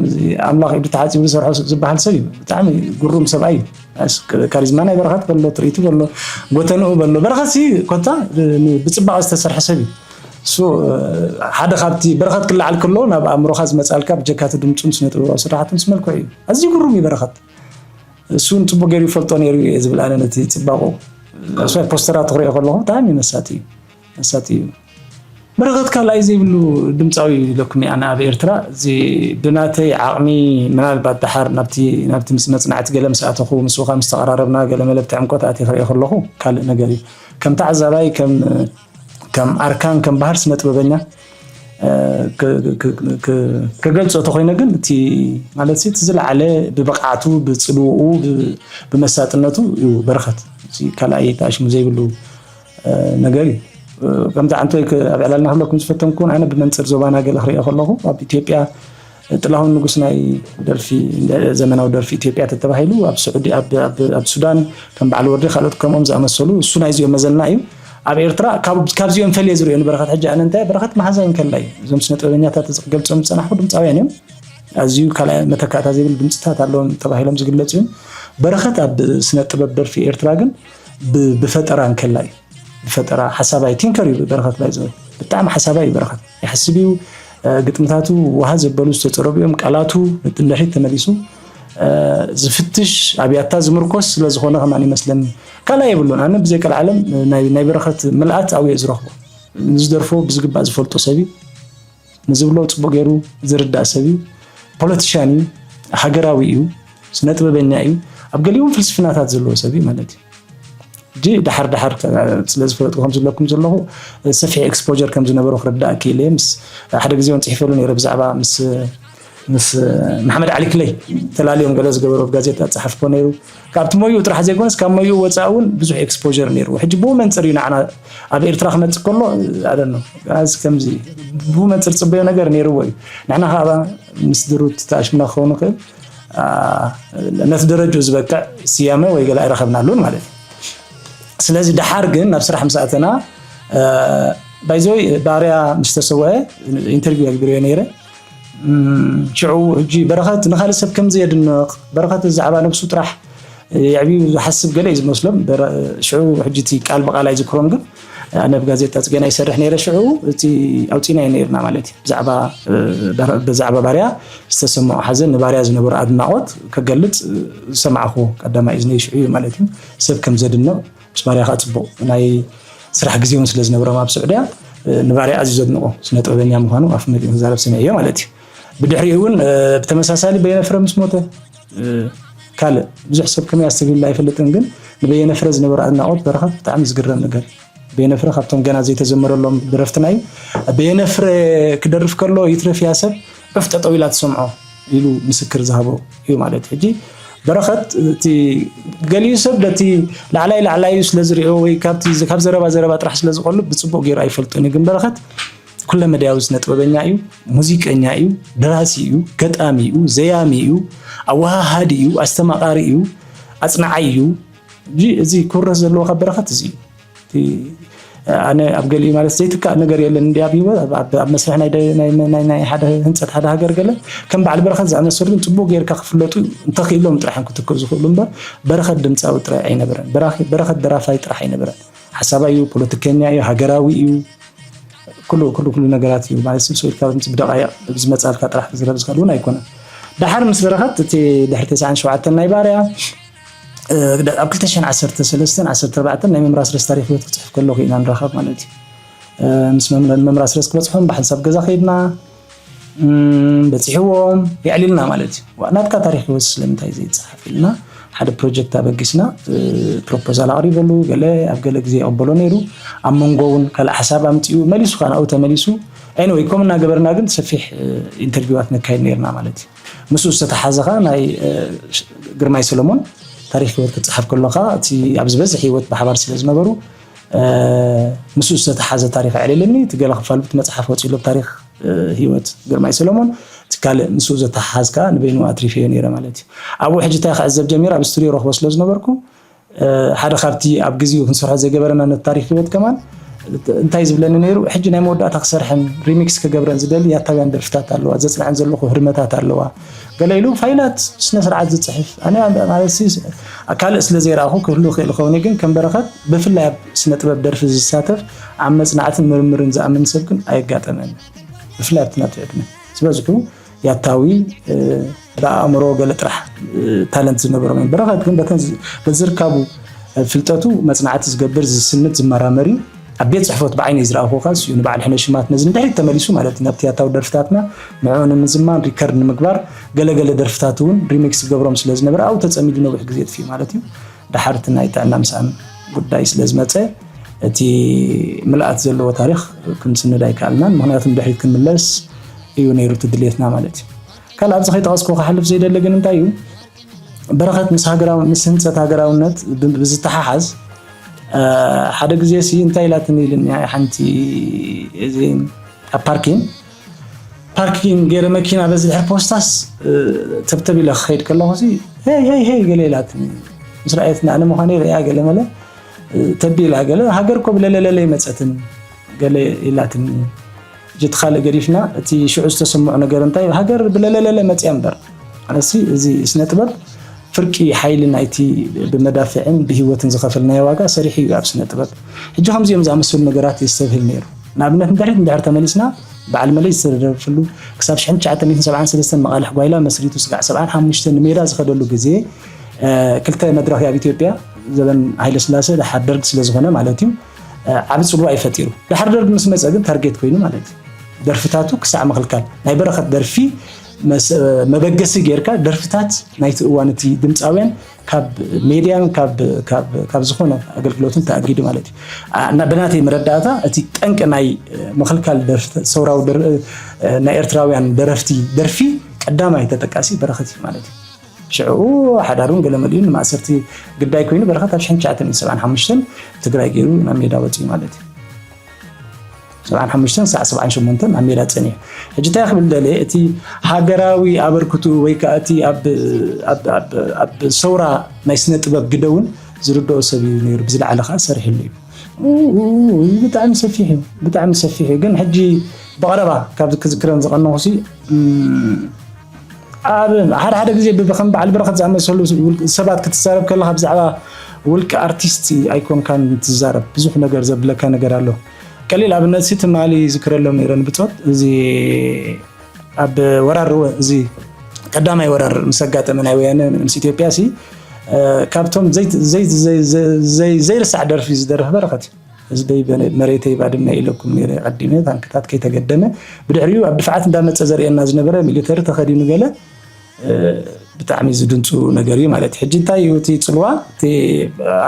ኣምላኽ ኢዱ ተሓፂቡ ዝሰርሖ ዝበሃል ሰብ እዩ። ብጣዕሚ ግሩም ሰብኣይ እዩ። ካሪዝማ ናይ በረኸት በሎ፣ ትርኢቱ በሎ፣ ጎተንኡ በሎ። በረኸት ሲ ኮታ ብፅባቐ ዝተሰርሐ ሰብ እዩ። እሱ ሓደ ካብቲ በረኸት ክለዓል ከሎ ናብ ኣእምሮኻ ዝመፃልካ ብጀካቲ ድምፁን ስነ ጥበባዊ ስራሕቱን ስመልክዑ እዩ። ኣዝዩ ግሩም እዩ በረኸት። እሱ ንፅቡቅ ገይሩ ይፈልጦ ነይሩ እየ ዝብል ኣነ ነቲ ፅባቁ እሱ ፖስተራት ክሪኦ ከለኹ ብጣዕሚ መሳጢ እዩ መሳጢ እዩ። በረኸት ካልኣይ ዘይብሉ ድምፃዊ ኢለኩም ኣነ ኣብ ኤርትራ እዚ ብናተይ ዓቕሚ ምናልባት ደሓር ናብቲ ናብቲ ምስ መፅናዕቲ ገለ ምስ ኣተኹ ምስኡ ካብ ምስ ተቐራረብና ገለ መለብቲ ዕምቆት ኣትየ ክሪኦ ከለኹ ካልእ ነገር እዩ ከም ተዓዛባይ ከም ከም ኣርካን ከም ባህር ስነ ጥበበኛ ክገልፆ ተኮይነ ግን እቲ ማለት እቲ ዝለዓለ ብብቕዓቱ ብፅልውኡ ብመሳጥነቱ እዩ በረኸት ካልኣይ ተኣሽሙ ዘይብሉ ነገር እዩ። ከምዚ ዓንቶይ ኣብ ዕላልና ክብለኩም ዝፈተንኩ ኣነ ብመንፅር ዞባና ገለ ክሪኦ ከለኹ ኣብ ኢትዮጵያ ጥላሁን ንጉስ ናይ ደርፊ ዘመናዊ ደርፊ ኢትዮጵያ ተተባሂሉ ኣብ ስዑዲ ኣብ ሱዳን ከም በዓል ወርዲ ካልኦት ከምኦም ዝኣመሰሉ እሱ ናይዚኦም መዘና እዩ። ኣብ ኤርትራ ካብዚኦም ፈልየ ዝሪኦ ንበረኸት ሕጂ ኣነ እንታይ በረኸት መሓዛይ እንከላይ እዞም ስነ ጥበበኛታት እዚ ክገልፆም ዝፀናሕኩ ድምፃውያን እዮም። ኣዝዩ ካልኣይ መተካእታ ዘይብል ድምፅታት ኣለዎም ተባሂሎም ዝግለፁ እዮም። በረኸት ኣብ ስነ ጥበብ ደርፊ ኤርትራ ግን ብፈጠራ እንከላይ ብፈጠራ ሓሳባይ ቲንከር እዩ በረኸት ባይዘወይ ብጣዕሚ ሓሳባይ እዩ በረኸት ይሓስብ እዩ። ግጥምታቱ ውሃ ዘበሉ ዝተፀረቡ እዮም ቃላቱ ንድሕሪት ተመሊሱ ዝፍትሽ ኣብያታ ዝምርኮስ ስለዝኾነ ከማን ይመስለኒ ካልኣይ የብሉን ኣነ ብዘይ ቀልዓለም ናይ በረኸት ምልኣት ኣብየ ዝረኽቦ ንዝደርፎ ብዝግባእ ዝፈልጦ ሰብ እዩ። ንዝብሎ ፅቡቅ ገይሩ ዝርዳእ ሰብ እዩ። ፖለቲሻን እዩ። ሃገራዊ እዩ። ስነ ጥበበኛ እዩ። ኣብ ገሊኡ ፍልስፍናታት ዘለዎ ሰብ እዩ ማለት እዩ። ሕጂ ደሓር ደሓር ስለ ዝፈለጥኩ ከም ዝብለኩም ዘለኹ ሰፊሕ exposure ከም ዝነበሮ ክርዳእ ክኢለ ምስ ሓደ ግዜ እውን ፅሒፈሉ ነይረ ብዛዕባ ምስ ምስ መሓመድ ዓሊ ክለይ ተላልዮም ገለ ዝገበሮ ኣብ ጋዜጣ ጸሓፍኮ ነይሩ። ካብቲ ሞይኡ ጥራሕ ዘይኮነስ ካብ ሞይኡ ወጻኢ እውን ብዙሕ ኤክስፖር ነይሩ። ሕጂ ብኡ መንጽር እዩ ንዓና ኣብ ኤርትራ ክመጽእ ከሎ ኣደኖ ከምዚ ብኡ መንጽር ጽበዮ ነገር ነይርዎ እዩ። ንሕና ከዓ ምስ ድሩት ተኣሽምና ክኸውን ንኽእል ነቲ ደረጅኡ ዝበቅዕ ስያመ ወይ ገለ ኣይረኸብናሉን ማለት እዩ። ስለዚ ደሓር ግን ናብ ስራሕ ምስ ኣተና ባይዘወይ ባርያ ምስ ተሰወአ ኢንተርቪው ኣግቢረዮ ነይረ። ሽዑ ሕጂ በረኸት ንኻልእ ሰብ ከም ዘየድንቕ በረኸት ዛዕባ ነብሱ ጥራሕ የዕብዩ ዝሓስብ ገለ እዩ ዝመስሎም። ሽዑ ሕጂ እቲ ቃል ብቃል ኣይዝክሮን ግን ኣነ ብጋዜጣ ጽገና ይሰርሕ ነይረ። ሽዑ እቲ ኣውፂናዮ ነይርና ማለት እዩ። ብዛዕባ ባርያ ዝተሰምዖ ሓዘን ንባርያ ዝነበሮ ኣድናቖት ከገልጽ ዝሰማዕኹ ቀዳማይ እዝነይ ሽዑ እዩ ማለት እዩ። ሰብ ከም ዘድንቕ ምስ ባርያ ከዓ ፅቡቕ ናይ ስራሕ ግዜ እውን ስለ ዝነበሮም ኣብ ስዑድያ ንባርያ ኣዝዩ ዘድንቖ ስነ ጥበበኛ ምዃኑ ኣፍ መሊኡ ክዛረብ ሰሚዐዮ ማለት እዩ። ብድሕሪኡ እውን ብተመሳሳሊ በየነ ፍረ ምስ ሞተ ካልእ ብዙሕ ሰብ ከመይ ኣስተብሂሉ ኣይፈልጥን፣ ግን ንበየነ ፍረ ዝነበሮ ኣድናቖት በረኸት ብጣዕሚ ዝግረም ነገር። በየነ ፍረ ካብቶም ገና ዘይተዘመረሎም ደረፍትና እዩ። በየነ ፍረ ክደርፍ ከሎ ይትረፍ እያ ሰብ ዑፍ ጠጠው ኢላ ትሰምዖ ኢሉ ምስክር ዝሃቦ እዩ ማለት እዩ። ሕጂ በረኸት እቲ ገሊኡ ሰብ በቲ ላዕላይ ላዕላዩ ስለ ዝሪኦ ወይ ካብ ዘረባ ዘረባ ጥራሕ ስለ ዝቐሉ ብፅቡቕ ገይሩ ኣይፈልጦን እዩ። ግን በረኸት ኩለ መዳያዊ ስነ ጥበበኛ እዩ፣ ሙዚቀኛ እዩ፣ ደራሲ እዩ፣ ገጣሚ እዩ፣ ዘያሚ እዩ፣ ኣወሃሃዲ እዩ፣ ኣስተማቓሪ እዩ፣ ኣፅናዓይ እዩ። እዚ ክውረስ ዘለዎ ካብ በረኸት እዚ እዩ። ኣነ ኣብ ገሊኡ ማለት ዘይትካእ ነገር የለን እንዲ ኣብ ህይወት ኣብ መስርሕ ናይ ሓደ ህንፀት ሓደ ሃገር ገለ ከም በዓል በረኸት ዝኣመሰሉ ግን ፅቡቅ ጌርካ ክፍለጡ እንተኽኢሎም ጥራሕ ክትክእ ዝኽእሉ እምበር በረኸት ድምፃዊ ጥራይ ኣይነበረን። በረኸት ደራፋይ ጥራሕ ኣይነበረን። ሓሳባይ እዩ፣ ፖለቲከኛ እዩ፣ ሃገራዊ እዩ። ኩሉ ኩሉ ኩሉ ነገራት እዩ ማለት ስብስብ ኢልካ ብደቃይቕ ዝመፃልካ ጥራሕ ክዝረብ ዝኽእል እውን ኣይኮነን። ደሓር ምስ በረኸት እቲ ድሕሪ ተስዓን ሸውዓተን ናይ ባርያ ኣብ ክልተ ሽሕን ዓሰርተ ሰለስተን ዓሰርተ ኣርባዕተን ናይ መምራ ስረስ ታሪክ ህይወት ክፅሕፍ ከለኹ ኢና ንራኸብ ማለት እዩ። ምስ መምራ ስረስ ክበፅሖም ብሓንሳብ ገዛ ከይድና በፂሕዎም የዕሊልና ማለት እዩ። ናትካ ታሪክ ህይወት ስለምንታይ ዘይፀሓፍ ኢልና ሓደ ፕሮጀክት ኣበጊስና ፕሮፖዛል ኣቕሪበሉ ገለ ኣብ ገለ ግዜ ይቕበሎ ነይሩ። ኣብ መንጎ እውን ካልእ ሓሳብ ኣምፅኡ መሊሱ ከዓ ናብኡ ተመሊሱ። Anyway ከምኡ እናገበርና ግን ሰፊሕ ኢንተርቪዋት ነካይድ ነይርና ማለት እዩ። ምስኡ ዝተተሓዘ ከዓ ናይ ግርማይ ሰሎሞን ታሪክ ህይወት ክትፅሓፍ ከሎካ እቲ ኣብ ዝበዝሕ ህይወት ብሓባር ስለ ዝነበሩ ምስኡ ዝተተሓዘ ታሪክ ኣዕሊልኒ። እቲ ገለ ክፋል ብቲ መፅሓፍ ወፂሉ ታሪክ ህይወት ግርማይ ሰሎሞን እቲ ካልእ ምስኡ ዘተሓሓዝ ከዓ ንበይኑ ኣትሪፈዮ ነይረ ማለት እዩ። ኣብኡ ሕጂ እንታይ ክዕዘብ ጀሚረ ኣብ ስቱድዮ ረኽቦ ስለ ዝነበርኩ ሓደ ካብቲ ኣብ ግዜኡ ክንሰርሖ ዘይገበረና ነቲ ታሪክ ህይወት ከማን እንታይ ዝብለኒ ነይሩ ሕጂ ናይ መወዳእታ ክሰርሐን ሪሚክስ ክገብረን ዝደሊ ያታውያን ደርፍታት ኣለዋ ዘፅንዐን ዘለኹ ህርመታት ኣለዋ ገለ ኢሉ ፋይላት ስነ ስርዓት ዝፅሕፍ ኣነ ማለት ካልእ ስለ ዘይረኣኹ ክህሉ ክእል ኸውን ግን ከም በረኸት ብፍላይ ኣብ ስነ ጥበብ ደርፊ ዝሳተፍ ኣብ መፅናዕትን ምርምርን ዝኣምን ሰብ ግን ኣየጋጠመን። ብፍላይ ኣብቲ ናቱ ዕድመ ዝበዝሑ ያታዊ ብኣእምሮ ገለ ጥራሕ ታለንት ዝነበሮም እዮም። በረኸት ግን በዝርካቡ ፍልጠቱ መፅናዕቲ ዝገብር ዝስንድ ዝመራመር እዩ። ኣብ ቤት ፅሕፈት ብዓይነይ ዝረኣኹ ካስ እዩ ንበዓል ሕነ ሽማት ነዚ ንድሕሪት ተመሊሱ ማለት እዩ ናብቲ ያታዊ ደርፍታትና ንዕኡ ንምዝማን ሪከርድ ንምግባር ገለገለ ደርፍታት እውን ሪሚክስ ዝገብሮም ስለ ዝነበረ ኣብኡ ተፀሚዱ ነዊሕ ግዜ ጥፍዩ ማለት እዩ። ደሓር እቲ ናይ ጥዕና ምስኣን ጉዳይ ስለ ዝመፀ እቲ ምልኣት ዘለዎ ታሪክ ክንስንድ ኣይከኣልናን። ምክንያቱ ንድሕሪት ክንምለስ እዩ ነይሩ እቲ ድሌትና ማለት እዩ። ካልእ ኣብዚ ከይጠቐስኩ ክሓልፍ ዘይደሊ ግን እንታይ እዩ በረኸት ምስ ሃገራዊ ምስ ህንፀት ሃገራውነት ብዝተሓሓዝ ሓደ ግዜ ሲ እንታይ ኢላትኒ ኢልኒ ሓንቲ እዚ ኣብ ፓርኪን ፓርኪን ገይረ መኪና በዚ ድሕሪ ፖስታስ ተብተብ ኢለ ክኸይድ ከለኹ ሲ ሄይ ሄይ ሄይ ገለ ኢላትኒ ምስ ረኣየትና ኣነ ምዃነይ ሪኣ ገለ መለ ተቢላ ገለ ሃገር እኮ ብለለለለ ይመፀትን ገለ ኢላትኒ። ሕጂ እቲ ካልእ ገዲፍና እቲ ሽዑ ዝተሰምዖ ነገር እንታይ ሃገር ብለለለለ መፅያ እምበር ኣነሲ እዚ ስነ ጥበብ ፍርቂ ሓይሊ ናይቲ ብመዳፍዕን ብህይወትን ዝኸፈልናዮ ዋጋ ሰሪሑ እዩ ኣብ ስነ ጥበብ። ሕጂ ከምዚኦም ዝኣመሰሉ ነገራት የስተብህል ነይሩ። ንኣብነት ንድሕሪት እንድሕር ተመሊስና በዓል መለይ ዝተደረፈሉ ክሳብ ሽሕን ትሽዓተ ሚእትን ሰብዓን ሰለስተን መቓልሕ ጓይላ መስሪቱ ስጋዕ ሰብዓን ሓሙሽተን ንሜዳ ዝኸደሉ ግዜ ክልተ መድረኽ ኣብ ኢትዮጵያ ዘበን ሃይለስላሴ ደሓር ደርግ ስለ ዝኾነ ማለት እዩ ዓቢ ጽልዋ እዩ ፈጢሩ። ደሓር ደርግ ምስ መጸ ግን ታርጌት ኮይኑ ማለት እዩ። ደርፍታቱ ክሳዕ ምኽልካል ናይ በረኸት ደርፊ መበገሲ ጌርካ ደርፍታት ናይቲ እዋን እቲ ድምፃውያን ካብ ሜድያን ካብ ዝኾነ ኣገልግሎትን ተኣጊዱ ማለት እዩ። ብናተይ መረዳእታ እቲ ጠንቂ ናይ ምኽልካል ሰውራዊ ናይ ኤርትራውያን ደረፍቲ ደርፊ ቀዳማይ ተጠቃሲ በረኸት እዩ ማለት እዩ። ሽዑ ሓዳሩን ገለ መሊኡን ንማእሰርቲ ግዳይ ኮይኑ በረኸት ኣብ ሽሕን ትሽዓተ ሚእትን ሰብዓን ሓሙሽተን ትግራይ ገይሩ ናብ ሜዳ ወፂኡ ማለት እዩ። ሰብዓን ሓሙሽተን ክሳዕ ሰብዓን ሸሞንተን ኣብ ሜዳ ፀኒሑ። ሕጂ እንታይ ክብል ደለ፣ እቲ ሃገራዊ ኣበርክቱ ወይ ከዓ እቲ ኣብ ሰውራ ናይ ስነ ጥበብ ግደ እውን ዝርድኦ ሰብ እዩ ነይሩ። ብዝለዓለ ከዓ ሰሪሕሉ እዩ። እዚ ብጣዕሚ ሰፊሕ እዩ፣ ብጣዕሚ ሰፊሕ እዩ። ግን ሕጂ ብቐረባ ካብ ክዝክረን ዝቐነኹሲ ኣብ ሓደ ሓደ ግዜ ብከም በዓል በረኸት ዝኣመሰሉ ሰባት ክትዛረብ ከለኻ ብዛዕባ ውልቂ ኣርቲስት ኣይኮንካን ትዛረብ። ብዙሕ ነገር ዘብለካ ነገር ኣሎ። ቀሊል ኣብነት ሲ ትማሊ ዝክረሎም ነይረ ንብፆት እዚ ኣብ ወራር እዚ ቀዳማይ ወራር ምስ ኣጋጠመ ናይ ወያነ ምስ ኢትዮጵያ ሲ ካብቶም ዘይርሳዕ ደርፊ ዝደርፍ በረኸት እዩ። ህዝበይ መሬተይ ባድመ ኢለኩም ነይረ ቀዲመ ታንክታት ከይተገደመ ብድሕሪኡ ኣብ ድፍዓት እንዳመፀ ዘርእየና ዝነበረ ሚሊተሪ ተኸዲኑ ገለ ብጣዕሚ ዝድንፁ ነገር እዩ ማለት እዩ። ሕጂ እንታይ እዩ እቲ ፅልዋ?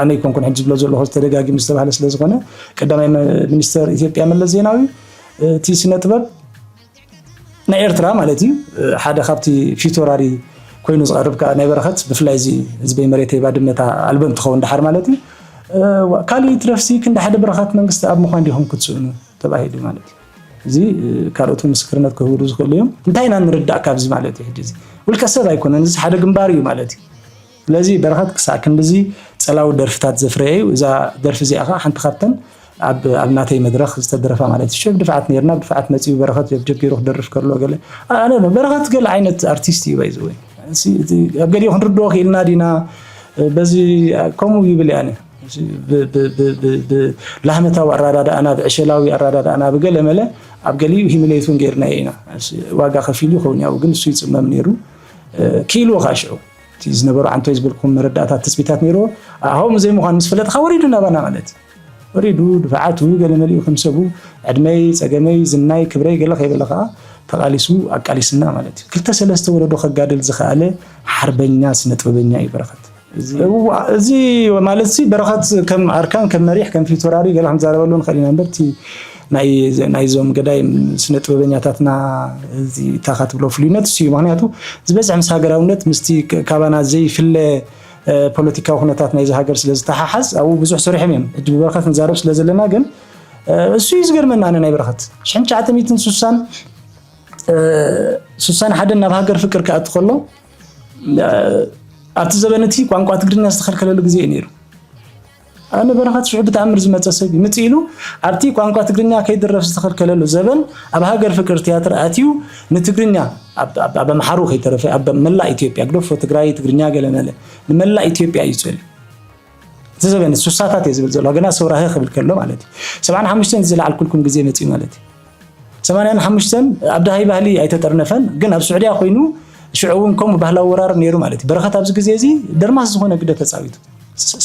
ኣነ ይኮንኩን ሕጂ ዝብሎ ዘለኹ ተደጋጊሙ ዝተባህለ ስለዝኾነ ቀዳማይ ሚኒስተር ኢትዮጵያ መለስ ዜናዊ እቲ ስነ ጥበብ ናይ ኤርትራ ማለት እዩ ሓደ ካብቲ ፊት ወራሪ ኮይኑ ዝቐርብ ከዓ ናይ በረኸት ብፍላይ እዚ ህዝበይ መሬተይ ባድመታ ኣልበም ትኸውን ደሓር ማለት እዩ። ካልእ ትረፍሲ ክንዲ ሓደ በረኸት መንግስቲ ኣብ ምዃን ዲኹም ክትስእኑ ተባሂሉ ማለት እዩ። እዚ ካልኦት ምስክርነት ክህብሉ ዝኽእሉ እዮም። እንታይ ኢና ንርዳእ ካብዚ ማለት እዩ? ሕጂ እዚ ውልቀ ሰብ ኣይኮነን፣ እዚ ሓደ ግንባር እዩ ማለት እዩ። ስለዚ በረኸት ክሳዕ ክንድዚ ጸላዊ ደርፍታት ዘፍረየ እዩ። እዛ ደርፊ እዚኣ ከዓ ሓንቲ ካብተን ኣብ ኣብ ናተይ መድረኽ ዝተደረፋ ማለት እዩ። ሽዑ ድፍዓት ነይርና፣ ድፍዓት መጺኡ በረኸት ጀብጀብ ገይሩ ክደርፍ ከሎ ገለ ኣነ በረኸት ገለ ዓይነት ኣርቲስት እዩ ባይዘወይ ኣብ ገሊኡ ክንርድኦ ክኢልና ዲና በዚ ከምኡ ይብል ያነ ላህመታዊ ኣረዳድኣና ብዕሸላዊ ኣረዳድኣና ብገለ መለ ኣብ ገሊኡ ሂሚሌቱን ገይርናዮ ኢና። ዋጋ ከፊሉ ይኸውን ያው ግን እሱ ይፅመም ነይሩ። ክኢልዎ ከዓ ሽዑ እቲ ዝነበሩ ዓንቶይ ዝበልኩም መረዳእታት ትፅቢታት ነይርዎ። ኣሁም ዘይምዃን ምስ ፈለጥካ ወሪዱ ናባና ማለት እዩ። ወሪዱ ድፍዓቱ ገለ መሊኡ ከም ሰቡ ዕድመይ ፀገመይ ዝናይ ክብረይ ገለ ከይበለ ከዓ ተቓሊሱ ኣቃሊስና ማለት እዩ። ክልተ ሰለስተ ወለዶ ከጋድል ዝኸኣለ ሓርበኛ ስነ ጥበበኛ እዩ በረኸት። እዚ ማለት ሲ በረኸት ከም ኣርካን ከም መሪሕ ከም ፊት ወራሪ ገለ ክንዛረበሉ ንኽእል ኢና እምበር እቲ ናይዞም ገዳይ ስነ ጥበበኛታትና እዚታ ካትብሎ ፍሉይነት እሱ እዩ። ምክንያቱ ዝበዝሕ ምስ ሃገራውነት ምስቲ ካባና ዘይፍለ ፖለቲካዊ ኩነታት ናይዚ ሃገር ስለ ዝተሓሓዝ ኣብኡ ብዙሕ ሰሪሖም እዮም። ሕጂ ብበረኸት ንዛረብ ስለ ዘለና ግን እሱ እዩ ዝገርመና። ኣነ ናይ በረኸት ሽሕን ትሽዓተ ሚእትን ስሳን ስሳን ሓደን ናብ ሃገር ፍቅር ክኣቱ ከሎ ኣብቲ ዘበን እቲ ቋንቋ ትግርኛ ዝተኸልከለሉ ግዜ እዩ ነይሩ። ኣነ በረኸት ሽዑ ብተኣምር ዝመፀ ሰብ እዩ። ምፅ ኢሉ ኣብቲ ቋንቋ ትግርኛ ከይድረፍ ዝተኸልከለሉ ዘበን ኣብ ሃገር ፍቅር ትያትር ኣትዩ ንትግርኛ ኣብ ኣምሓሩ ከይተረፈ ኣብ መላእ ኢትዮጵያ ግደፎ ትግራይ ትግርኛ ገለ መለ ንመላእ ኢትዮጵያ እዩ ፀልዩ። እቲ ዘበን ሱሳታት እየ ዝብል ዘሎ ገና ሰውራኸ ክብል ከሎ ማለት እዩ። ሰብዓን ሓሙሽተን ዝለዓልኩልኩም ግዜ መፅዩ ማለት እዩ። ሰማንያን ሓሙሽተን ኣብ ደሃይ ባህሊ ኣይተጠርነፈን ግን ኣብ ስዑድያ ኮይኑ ሽዑ እውን ከምኡ ባህላዊ ወራር ነይሩ ማለት እዩ። በረኸት ኣብዚ ግዜ እዚ ደርማስ ዝኾነ ግደ ተፃዊቱ።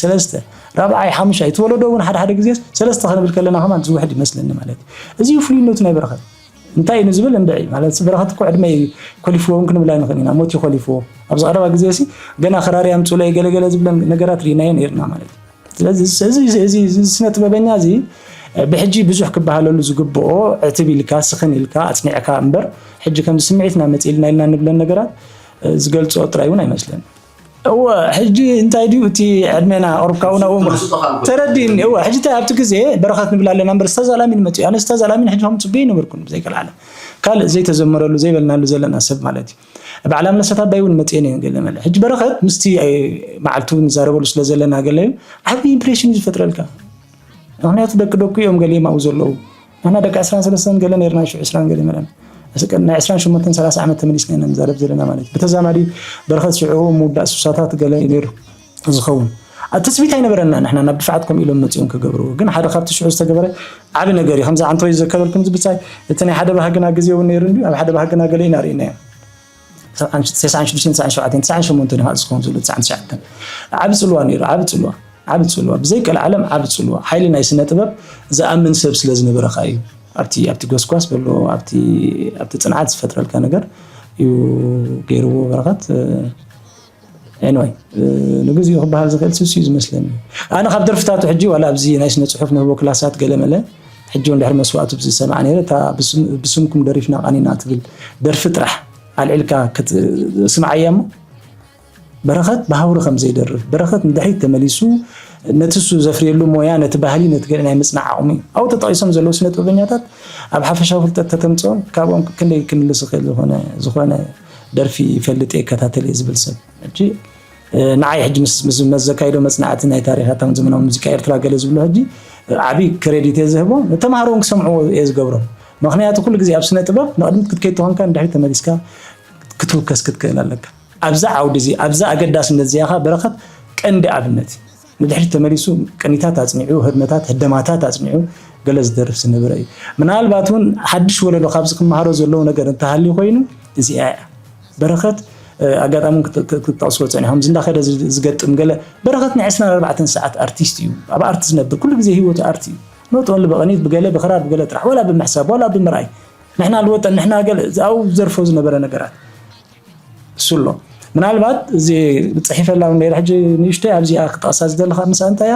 ሰለስተ ራብዓይ ሓሙሻይ እቲ ወለዶ እውን ሓደ ሓደ ግዜ ሰለስተ ክንብል ከለና ከማን ዝውሕድ ይመስለኒ ማለት እዩ። እዚ እዩ ፍሉይነቱ ናይ በረኸት። እንታይ እዩ ንዝብል እንድዒ ማለት በረኸት እኮ ዕድመ ኮሊፍዎ እውን ክንብል ኣይንኽእል ኢና። ሞት ይኮሊፍዎ ኣብዚ ቀረባ ግዜ ሲ ገና ክራር ያምፁለይ ገለገለ ዝብለን ነገራት ርኢናዮ ነይርና ማለት እዩ። ስለዚ እዚ ስነ ጥበበኛ እዚ ብሕጂ ብዙሕ ክበሃለሉ ዝግብኦ ዕትብ ኢልካ ስኽን ኢልካ ኣፅኒዕካ እምበር ሕጂ ከምዚ ስምዒትና መፂእልና ኢልና ንብለን ነገራት ዝገልፅኦ ጥራይ እውን ኣይመስለን። እወ ሕጂ እንታይ ድዩ እቲ ዕድሜና ቅሩብ ካብኡ ናብኡ ተረዲእኒ። እወ ሕጂ እንታይ ኣብቲ ግዜ በረኸት ንብል ኣለና እምበር ስታዝ ኣላሚን መፅኡ ኣነ ስታዝ ኣላሚን ሕጂ ከም ፅቡይ ነበርኩን ብዘይቀልዓለ ካልእ ዘይተዘመረሉ ዘይበልናሉ ዘለና ሰብ ማለት እዩ። በዓል ኣምለሰት ኣባይ እውን መፅኤን እየን ገለ መለ ሕጂ በረኸት ምስቲ መዓልቲ እውን ንዛረበሉ ስለ ዘለና ገለ እዩ ዓብዪ ኢምፕሬሽን እዩ ዝፈጥረልካ። ምክንያቱ ደቂ ደቁ እዮም ገሊኦም ኣብኡ ዘለዉ ንሕና ደቂ ዕስራን ሰለስተን ገለ ነርና ሽዑ ዕስራን ገለ መለን ናይ ዕስራን ሸሞንተን ሰላሳ ዓመት ተመሊስና ኢና ንዛረብ ዘለና ማለት እዩ። ብተዛማዲ በረኸት ሽዑ ምውዳእ ሱሳታት ገለ እዩ ነይሩ ዝኸውን ትፅቢት ኣይነበረና ንሕና ናብ ድፍዓት ከምኡ ኢሎም መፂኦም ክገብርዎ ግን ሓደ ካብቲ ሽዑ ዝተገበረ ዓቢ ነገር እዩ። ከምዚ ዓንቶ እዩ ዘከረልኩም ዝብፃይ እቲ ናይ ሓደ ባህግና ግዜ እውን ነይሩ እንዲ ኣብ ሓደ ባህግና ገለ ኢና ርኢናዮ ተስዓን ሽዱሽተን ተስዓን ሸውዓተን ተስዓን ሸሞንተን ኢኻ ዝኸውን ዘሎ ተስዓን ትሽዓተን ዓቢ ፅልዋ ነይሩ ዓቢ ፅልዋ ዓቢ ፅልዋ ብዘይ ቀልዓለም ዓቢ ፅልዋ ሓይሊ ናይ ስነ ጥበብ ዝኣምን ሰብ ስለ ዝነበረ ከዓ እዩ ኣብቲ ኣብቲ ጎስጓስ በሎ ኣብቲ ኣብቲ ፅንዓት ዝፈጥረልካ ነገር እዩ ገይርዎ በረኸት anyway ንግዚኡ ክበሃል ዝኽእል ስሱ እዩ ዝመስለኒ ኣነ ካብ ደርፍታቱ ሕጂ ዋላ ኣብዚ ናይ ስነ ፅሑፍ ንህቦ ክላሳት ገለመለ ሕጂ እውን ድሕሪ መስዋእቱ ብዝሰማዕ ነይረ እታ ብስምኩም ደሪፍና ቃኒና ትብል ደርፊ ጥራሕ ኣልዒልካ ክትስምዓያ እሞ በረኸት ብሃውሪ ከም ዘይደርፍ፣ በረኸት ንድሕሪት ተመሊሱ ነቲ እሱ ዘፍርየሉ ሞያ፣ ነቲ ባህሊ፣ ነቲ ገለ ናይ ምጽናዕ ዓቕሚ ኣብኡ ተጠቒሶም ዘለዉ ስነ ጥበበኛታት ኣብ ሓፈሻዊ ፍልጠት ተተምጽኦም ካብኦም ክንደይ ክንልስ ይኽእል ዝኾነ ዝኾነ ደርፊ ይፈልጥ እየ፣ ይከታተል እየ ዝብል ሰብ ሕጂ ንዓይ ሕጂ ምስ ምስ መዘካይዶ መጽናዕቲ ናይ ታሪኽ ኣታውን ዘመናዊ ሙዚቃ ኤርትራ ገለ ዝብሎ ሕጂ ዓቢ ክሬዲት እየ ዝህቦ። ንተምሃሮ እውን ክሰምዕዎ እየ ዝገብሮም። ምኽንያቱ ኩሉ ግዜ ኣብ ስነ ጥበብ ንቕድሚት ክትከይድ ተኾንካ ንድሕሪት ተመሊስካ ክትውከስ ክትክእል ኣለካ። ኣብዛ ዓውዲ እዚ ኣብዛ ኣገዳስነት እዚኣ ኸኣ በረኸት ቀንዲ ኣብነት እዩ። ንድሕሪት ተመሊሱ ቅኒታት ኣጽኒዑ፣ ህርመታት፣ ህደማታት ኣጽኒዑ ገለ ዝደርፍ ዝነበረ እዩ። ምናልባት እውን ሓድሽ ወለዶ ካብዚ ክመሃሮ ዘለዎ ነገር እንተሃልዩ ኮይኑ እዚኣ እያ። በረኸት ኣጋጣሚ ክትጠቕስዎ ጸኒሖም እዚ እንዳኸደ ዝገጥም ገለ በረኸት ናይ ዕስራን ኣርባዕተን ሰዓት ኣርቲስት እዩ። ኣብ ኣርት ዝነብር ኩሉ ግዜ ህይወቱ ኣርት እዩ። ኖት ኦንሊ ብቕኒት ብገለ ብኽራር ብገለ ጥራሕ ወላ ብምሕሳብ ወላ ብምርኣይ ንሕና ልወጠን ንሕና ገለ ኣብኡ ዘርፎ ዝነበረ ነገራት እሱ ኣሎ። ምናልባት እዚ ጽሒፈላ እውን ነይረ ሕጂ ንእሽተይ ኣብዚኣ ክጠቕሳ ዝደለኻ ምሳእ እንታይ እያ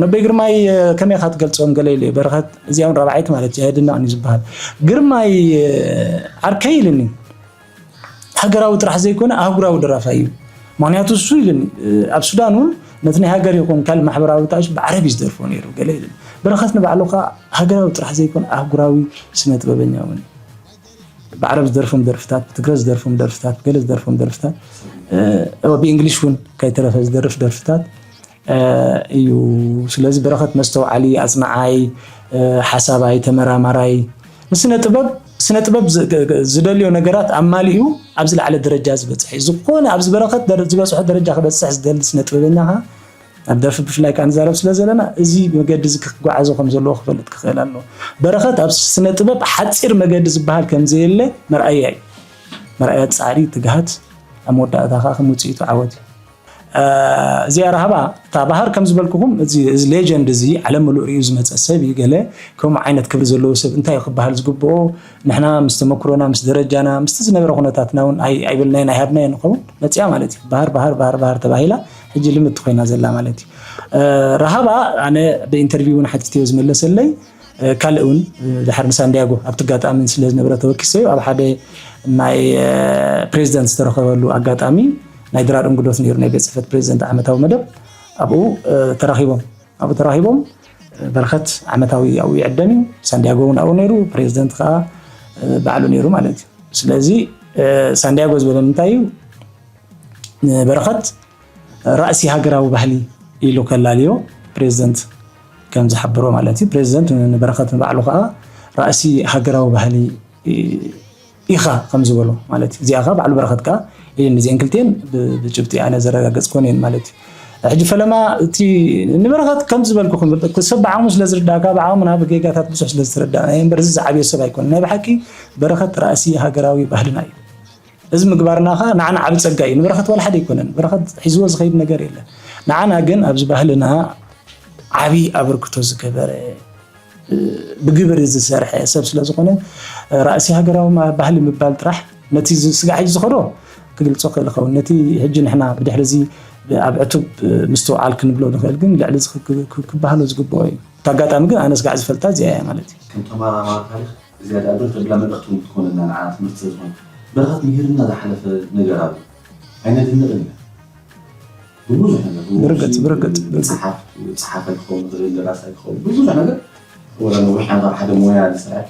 ነቦይ ግርማይ ከመይ ኢኻ ትገልጾም ገለ ኢለ በረኸት እዚኣ እውን ራብዓይቲ ማለት እያ የድነቕን እዩ ዝበሃል ግርማይ ዓርከይ ኢልኒ ሃገራዊ ጥራሕ ዘይኮነ ኣህጉራዊ ደራፋይ እዩ። ምኽንያቱ እሱ ኢልኒ ኣብ ሱዳን እውን ነቲ ናይ ሃገር ይኹን ካልእ ማሕበራዊ ታእሽ ብዓረብ እዩ ዝደርፎ ነይሩ ገለ ኢልኒ። በረኸት ንባዕሉ ከዓ ሃገራዊ ጥራሕ ዘይኮነ ኣህጉራዊ ስነ ጥበበኛ እውን እዩ። ብዓረብ ዝደርፎም ደርፍታት፣ ብትግረ ዝደርፎም ደርፍታት፣ ብገለ ዝደርፎም ደርፍታት፣ ብእንግሊሽ እውን ከይተረፈ ዝደርፍ ደርፍታት እዩ። ስለዚ በረኸት መስተውዓሊ፣ ኣጽናዓይ፣ ሓሳባይ፣ ተመራማራይ፣ ንስነ ጥበብ ስነ ጥበብ ዝደልዮ ነገራት ኣማሊኡ ኣብዚ ላዕለ ደረጃ ዝበፅሐ እዩ። ዝኾነ ኣብዚ በረኸት ዝበፅሖ ደረጃ ክበፅሕ ዝደሊ ስነ ጥበበኛ ከዓ ኣብ ደርፊ ብፍላይ ከዓ ንዛረብ ስለ ዘለና እዚ መገዲ እዚ ክጓዓዞ ከም ዘለዎ ክፈልጥ ክኽእል ኣለዎ። በረኸት ኣብ ስነ ጥበብ ሓፂር መገዲ ዝበሃል ከም ዘየለ መርኣያ እዩ። መርኣያ ፃዕሪ፣ ትግሃት፣ ኣብ መወዳእታ ከዓ ከም ውፅኢቱ ዓወት እዩ። እዚኣ ራህባ እታ ባህር ከም ዝበልኩኹም እዚ ሌጀንድ እዚ ዓለም ምሉእ ሪኡ ዝመፀ ሰብ እዩ። ገለ ከምኡ ዓይነት ክብሪ ዘለዎ ሰብ እንታይ እዩ ክበሃል ዝግብኦ? ንሕና ምስ ተመክሮና ምስ ደረጃና ምስቲ ዝነበረ ኩነታትና እውን ኣይበልናዮን ኣይሃብናዮ ንኸውን መፅያ ማለት እዩ። ባህር ባህር ባህር ባህር ተባሂላ ሕጂ ልምድቲ ኮይና ዘላ ማለት እዩ። ራሃባ ኣነ ብኢንተርቪው እውን ሓቲተዮ ዝመለሰለይ ካልእ እውን ድሓር ንሳንዲያጎ ኣብቲ ኣጋጣሚ ስለ ዝነበረ ተወኪሰዮ ኣብ ሓደ ናይ ፕሬዚደንት ዝተረኸበሉ ኣጋጣሚ ናይ ድራር እንግዶት ነይሩ ናይ ቤት ፅሕፈት ፕሬዚደንት ዓመታዊ መደብ ኣብኡ ተራኺቦም ኣብኡ ተራኺቦም በረኸት ዓመታዊ ኣብኡ ይዕደም እዩ። ሳንዲያጎ እውን ኣብኡ ነይሩ፣ ፕሬዚደንት ከዓ ባዕሉ ነይሩ ማለት እዩ። ስለዚ ሳንዲያጎ ዝበለኒ እንታይ እዩ ንበረኸት ራእሲ ሃገራዊ ባህሊ ኢሉ ከላልዮ ፕሬዚደንት ከም ዝሓበሮ ማለት እዩ። ፕሬዚደንት ንበረኸት ንባዕሉ ከዓ ራእሲ ሃገራዊ ባህሊ ኢኻ ከም ዝበሎ ማለት እዩ። እዚኣ ከዓ ባዕሉ በረኸት ከዓ ኢልኒ እዚአን ክልቲኤን ብጭብጢ ኣነ ዘረጋገፅኮን እየን ማለት እዩ። ሕጂ ፈለማ እቲ ንበረኸት ከም ዝበልኩ ክብል ሰብ ብዓቕሙ ስለ ዝርዳእካ ብዓቕምና ብጌጋታት ብዙሕ ስለ ዝተረዳእና እየ እምበር እዚ ዝዓብዮ ሰብ ኣይኮነ ናይ ብሓቂ በረኸት ራእሲ ሃገራዊ ባህልና እዩ። እዚ ምግባርና ኸዓ ንዓና ዓቢ ጸጋ እዩ። ንበረኸት ዋላ ሓደ ኣይኮነን። በረኸት ሒዝዎ ዝኸይድ ነገር የለን። ንዓና ግን ኣብዚ ባህልና ዓቢ ኣበርክቶ ዝገበረ ብግብሪ ዝሰርሐ ሰብ ስለ ዝኾነ ራእሲ ሃገራዊ ባህሊ ምባል ጥራሕ ነቲ ስጋዕ ሕጂ ዝኸዶ ክግልጾ ክእል ኸውን ነቲ ሕጂ ንሕና ብድሕሪ እዚ ኣብ ዕቱብ ምስትውዓል ክንብሎ ንኽእል ግን ልዕሊ ክበሃሎ ዝግብኦ እዩ። እቲ ኣጋጣሚ ግን ኣነ ስጋዕ ዝፈልጣ እዚኣ እያ ማለት እዩ። ከም ተመራማሪ ታሪኽ እዚኣ ደኣ ብር ተብላ መልእኽቲ እውን ክትኮነልና ንዓና ትምህርቲ ስለ ዝኾነ በረኸት ምሂርና ዝሓለፈ ነገር ኣሎ ኣይነድንቕን ኢና ብብዙሕ ነገር ብርግጽ ብርግጽ ብርግጽ መጽሓፍ ጸሓፋይ ክኸውን ይኽእል ደራሳይ ክኸውን ብብዙሕ ነገር ወላ ነዊሕ ዓመታት ሓደ ሞያ ዝሰርሐ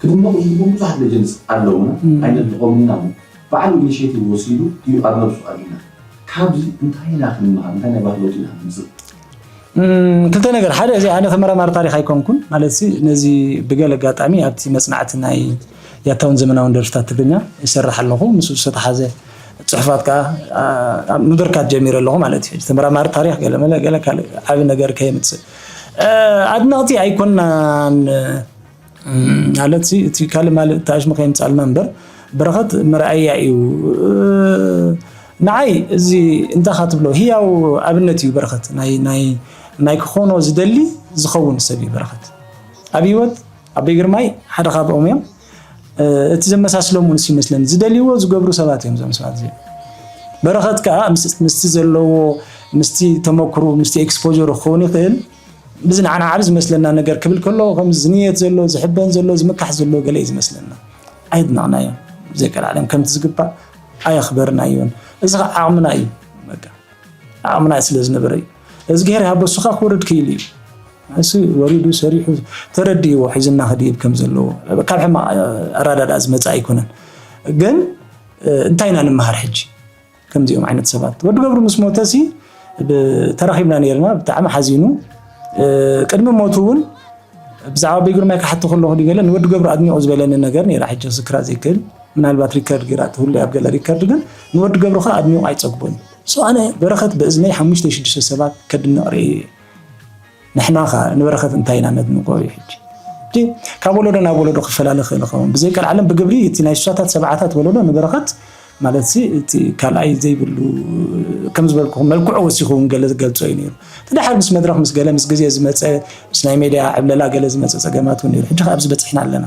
ክድነቑ ዝግብኦም ብዙሓት ሌጀንድስ ኣለውና ኣይነድንቖምን ኢና እሞ ባዕሉ ኢኒሼቲቭ ወሲዱ እዩ ኣብ ነብሱ ኣልኢና ካብዚ እንታይ ኢና ክንመሃር እንታይ ናይ ባህሊ ለውጢ ኢና ክነምፅእ ክልተ ነገር ሓደ እዚ ኣነ ተመራማሪ ታሪክ ኣይኮንኩን ማለት ሲ ነዚ ብገለ ኣጋጣሚ ኣብቲ መፅናዕቲ ናይ ያታውን ዘመናውን ደርፍታት ትግርኛ ይሰርሕ ኣለኹ ምስኡ ዝተተሓዘ ፅሑፋት ከዓ ምብርካት ጀሚረ ኣለኹ ማለት እዩ ተመራማሪ ታሪክ ገለመለ ገለ ካልእ ዓብ ነገር ከየምፅእ ኣድነቕቲ ኣይኮናን ማለት እቲ ካልእ ማልእ ተኣሽሙ ከየምፃልና እምበር በረኸት መርኣያ እዩ ንዓይ እዚ እንታኻ ትብሎ ህያው ኣብነት እዩ በረኸት ናይ ክኾኖ ዝደሊ ዝኸውን ሰብ እዩ በረኸት ኣብ ህይወት ኣበይ ግርማይ ሓደ ካብኦም እዮም እቲ ዘመሳስሎም እውን ይመስለኒ ዝደልይዎ ዝገብሩ ሰባት እዮም ዘምስባት እዚ በረኸት ከዓ ምስቲ ዘለዎ ምስቲ ተመክሩ ምስቲ ኤክስፖጀሩ ክኸውን ይኽእል ብዚ ንዓና ዓብ ዝመስለና ነገር ክብል ከሎ ከም ዝንየት ዘሎ ዝሕበን ዘሎ ዝምካሕ ዘሎ ገለ እዩ ዝመስለና ኣይድነቕናዮ ብዘይ ቀልዓለም ከምቲ ዝግባእ ኣየኽበርናዮን። እዚ ከዓ ዓቕምና እዩ። በቃ ዓቕምና ስለ ዝነበረ እዩ። እዝግሄር ይሃቦ፣ እሱ ከዓ ክወርድ ክኢሉ እዩ። እሱ ወሪዱ ሰሪሑ ተረዲእዎ ሒዙና ክድይብ ከም ዘለዎ ካብ ሕማቕ ኣራዳዳ ዝመፀ ኣይኮነን። ግን እንታይ ኢና ንምሃር ሕጂ? ከምዚኦም ዓይነት ሰባት ወዲ ገብሩ ምስ ሞተሲ ተራኺብና ነርና። ብጣዕሚ ሓዚኑ። ቅድሚ ሞቱ እውን ብዛዕባ ኣቦይ ግርማይ ክሓቶ ከለኹ ድዩ ገለ ንወዲ ገብሩ ኣድኒቑ ዝበለኒ ነገር ነይራ። ሕጂ ክዝክራ ዘይክእል፣ ምናልባት ሪከርድ ገይራ ትህሉ ኣብ ገለ ሪከርድ፣ ግን ንወዲ ገብሩ ከኣ ኣድኒቑ ኣይጸግቦን። So ኣነ በረኸት ብእዝነይ ሓሙሽተ ሽዱሽተ ሰባት ከድንቕ ርእየ። ንሕና ከ ንበረኸት እንታይ ኢና ነድንቆ እዩ ሕጂ? ሕጂ ካብ ወለዶ ናብ ወለዶ ክፈላለ ክእል ይኸውን። ብዘይ ቀልዓለም ብግብሪ እቲ ናይ ስሳታት ሰብዓታት ወለዶ ንበረኸት ማለት ሲ እቲ ካልኣይ ዘይብሉ ከም ዝበልኩኹም መልክዑ ወሲኹ እውን ገለ ዝገልጾ እዩ ነይሩ። እቲ ደሓር ምስ መድረኽ ምስ ገለ ምስ ግዜ ዝመጸ ምስ ናይ ሜድያ ዕብለላ ገለ ዝመጸ ጸገማት እውን ነይሩ። ሕጂ ከ ኣብዚ በጺሕና ኣለና።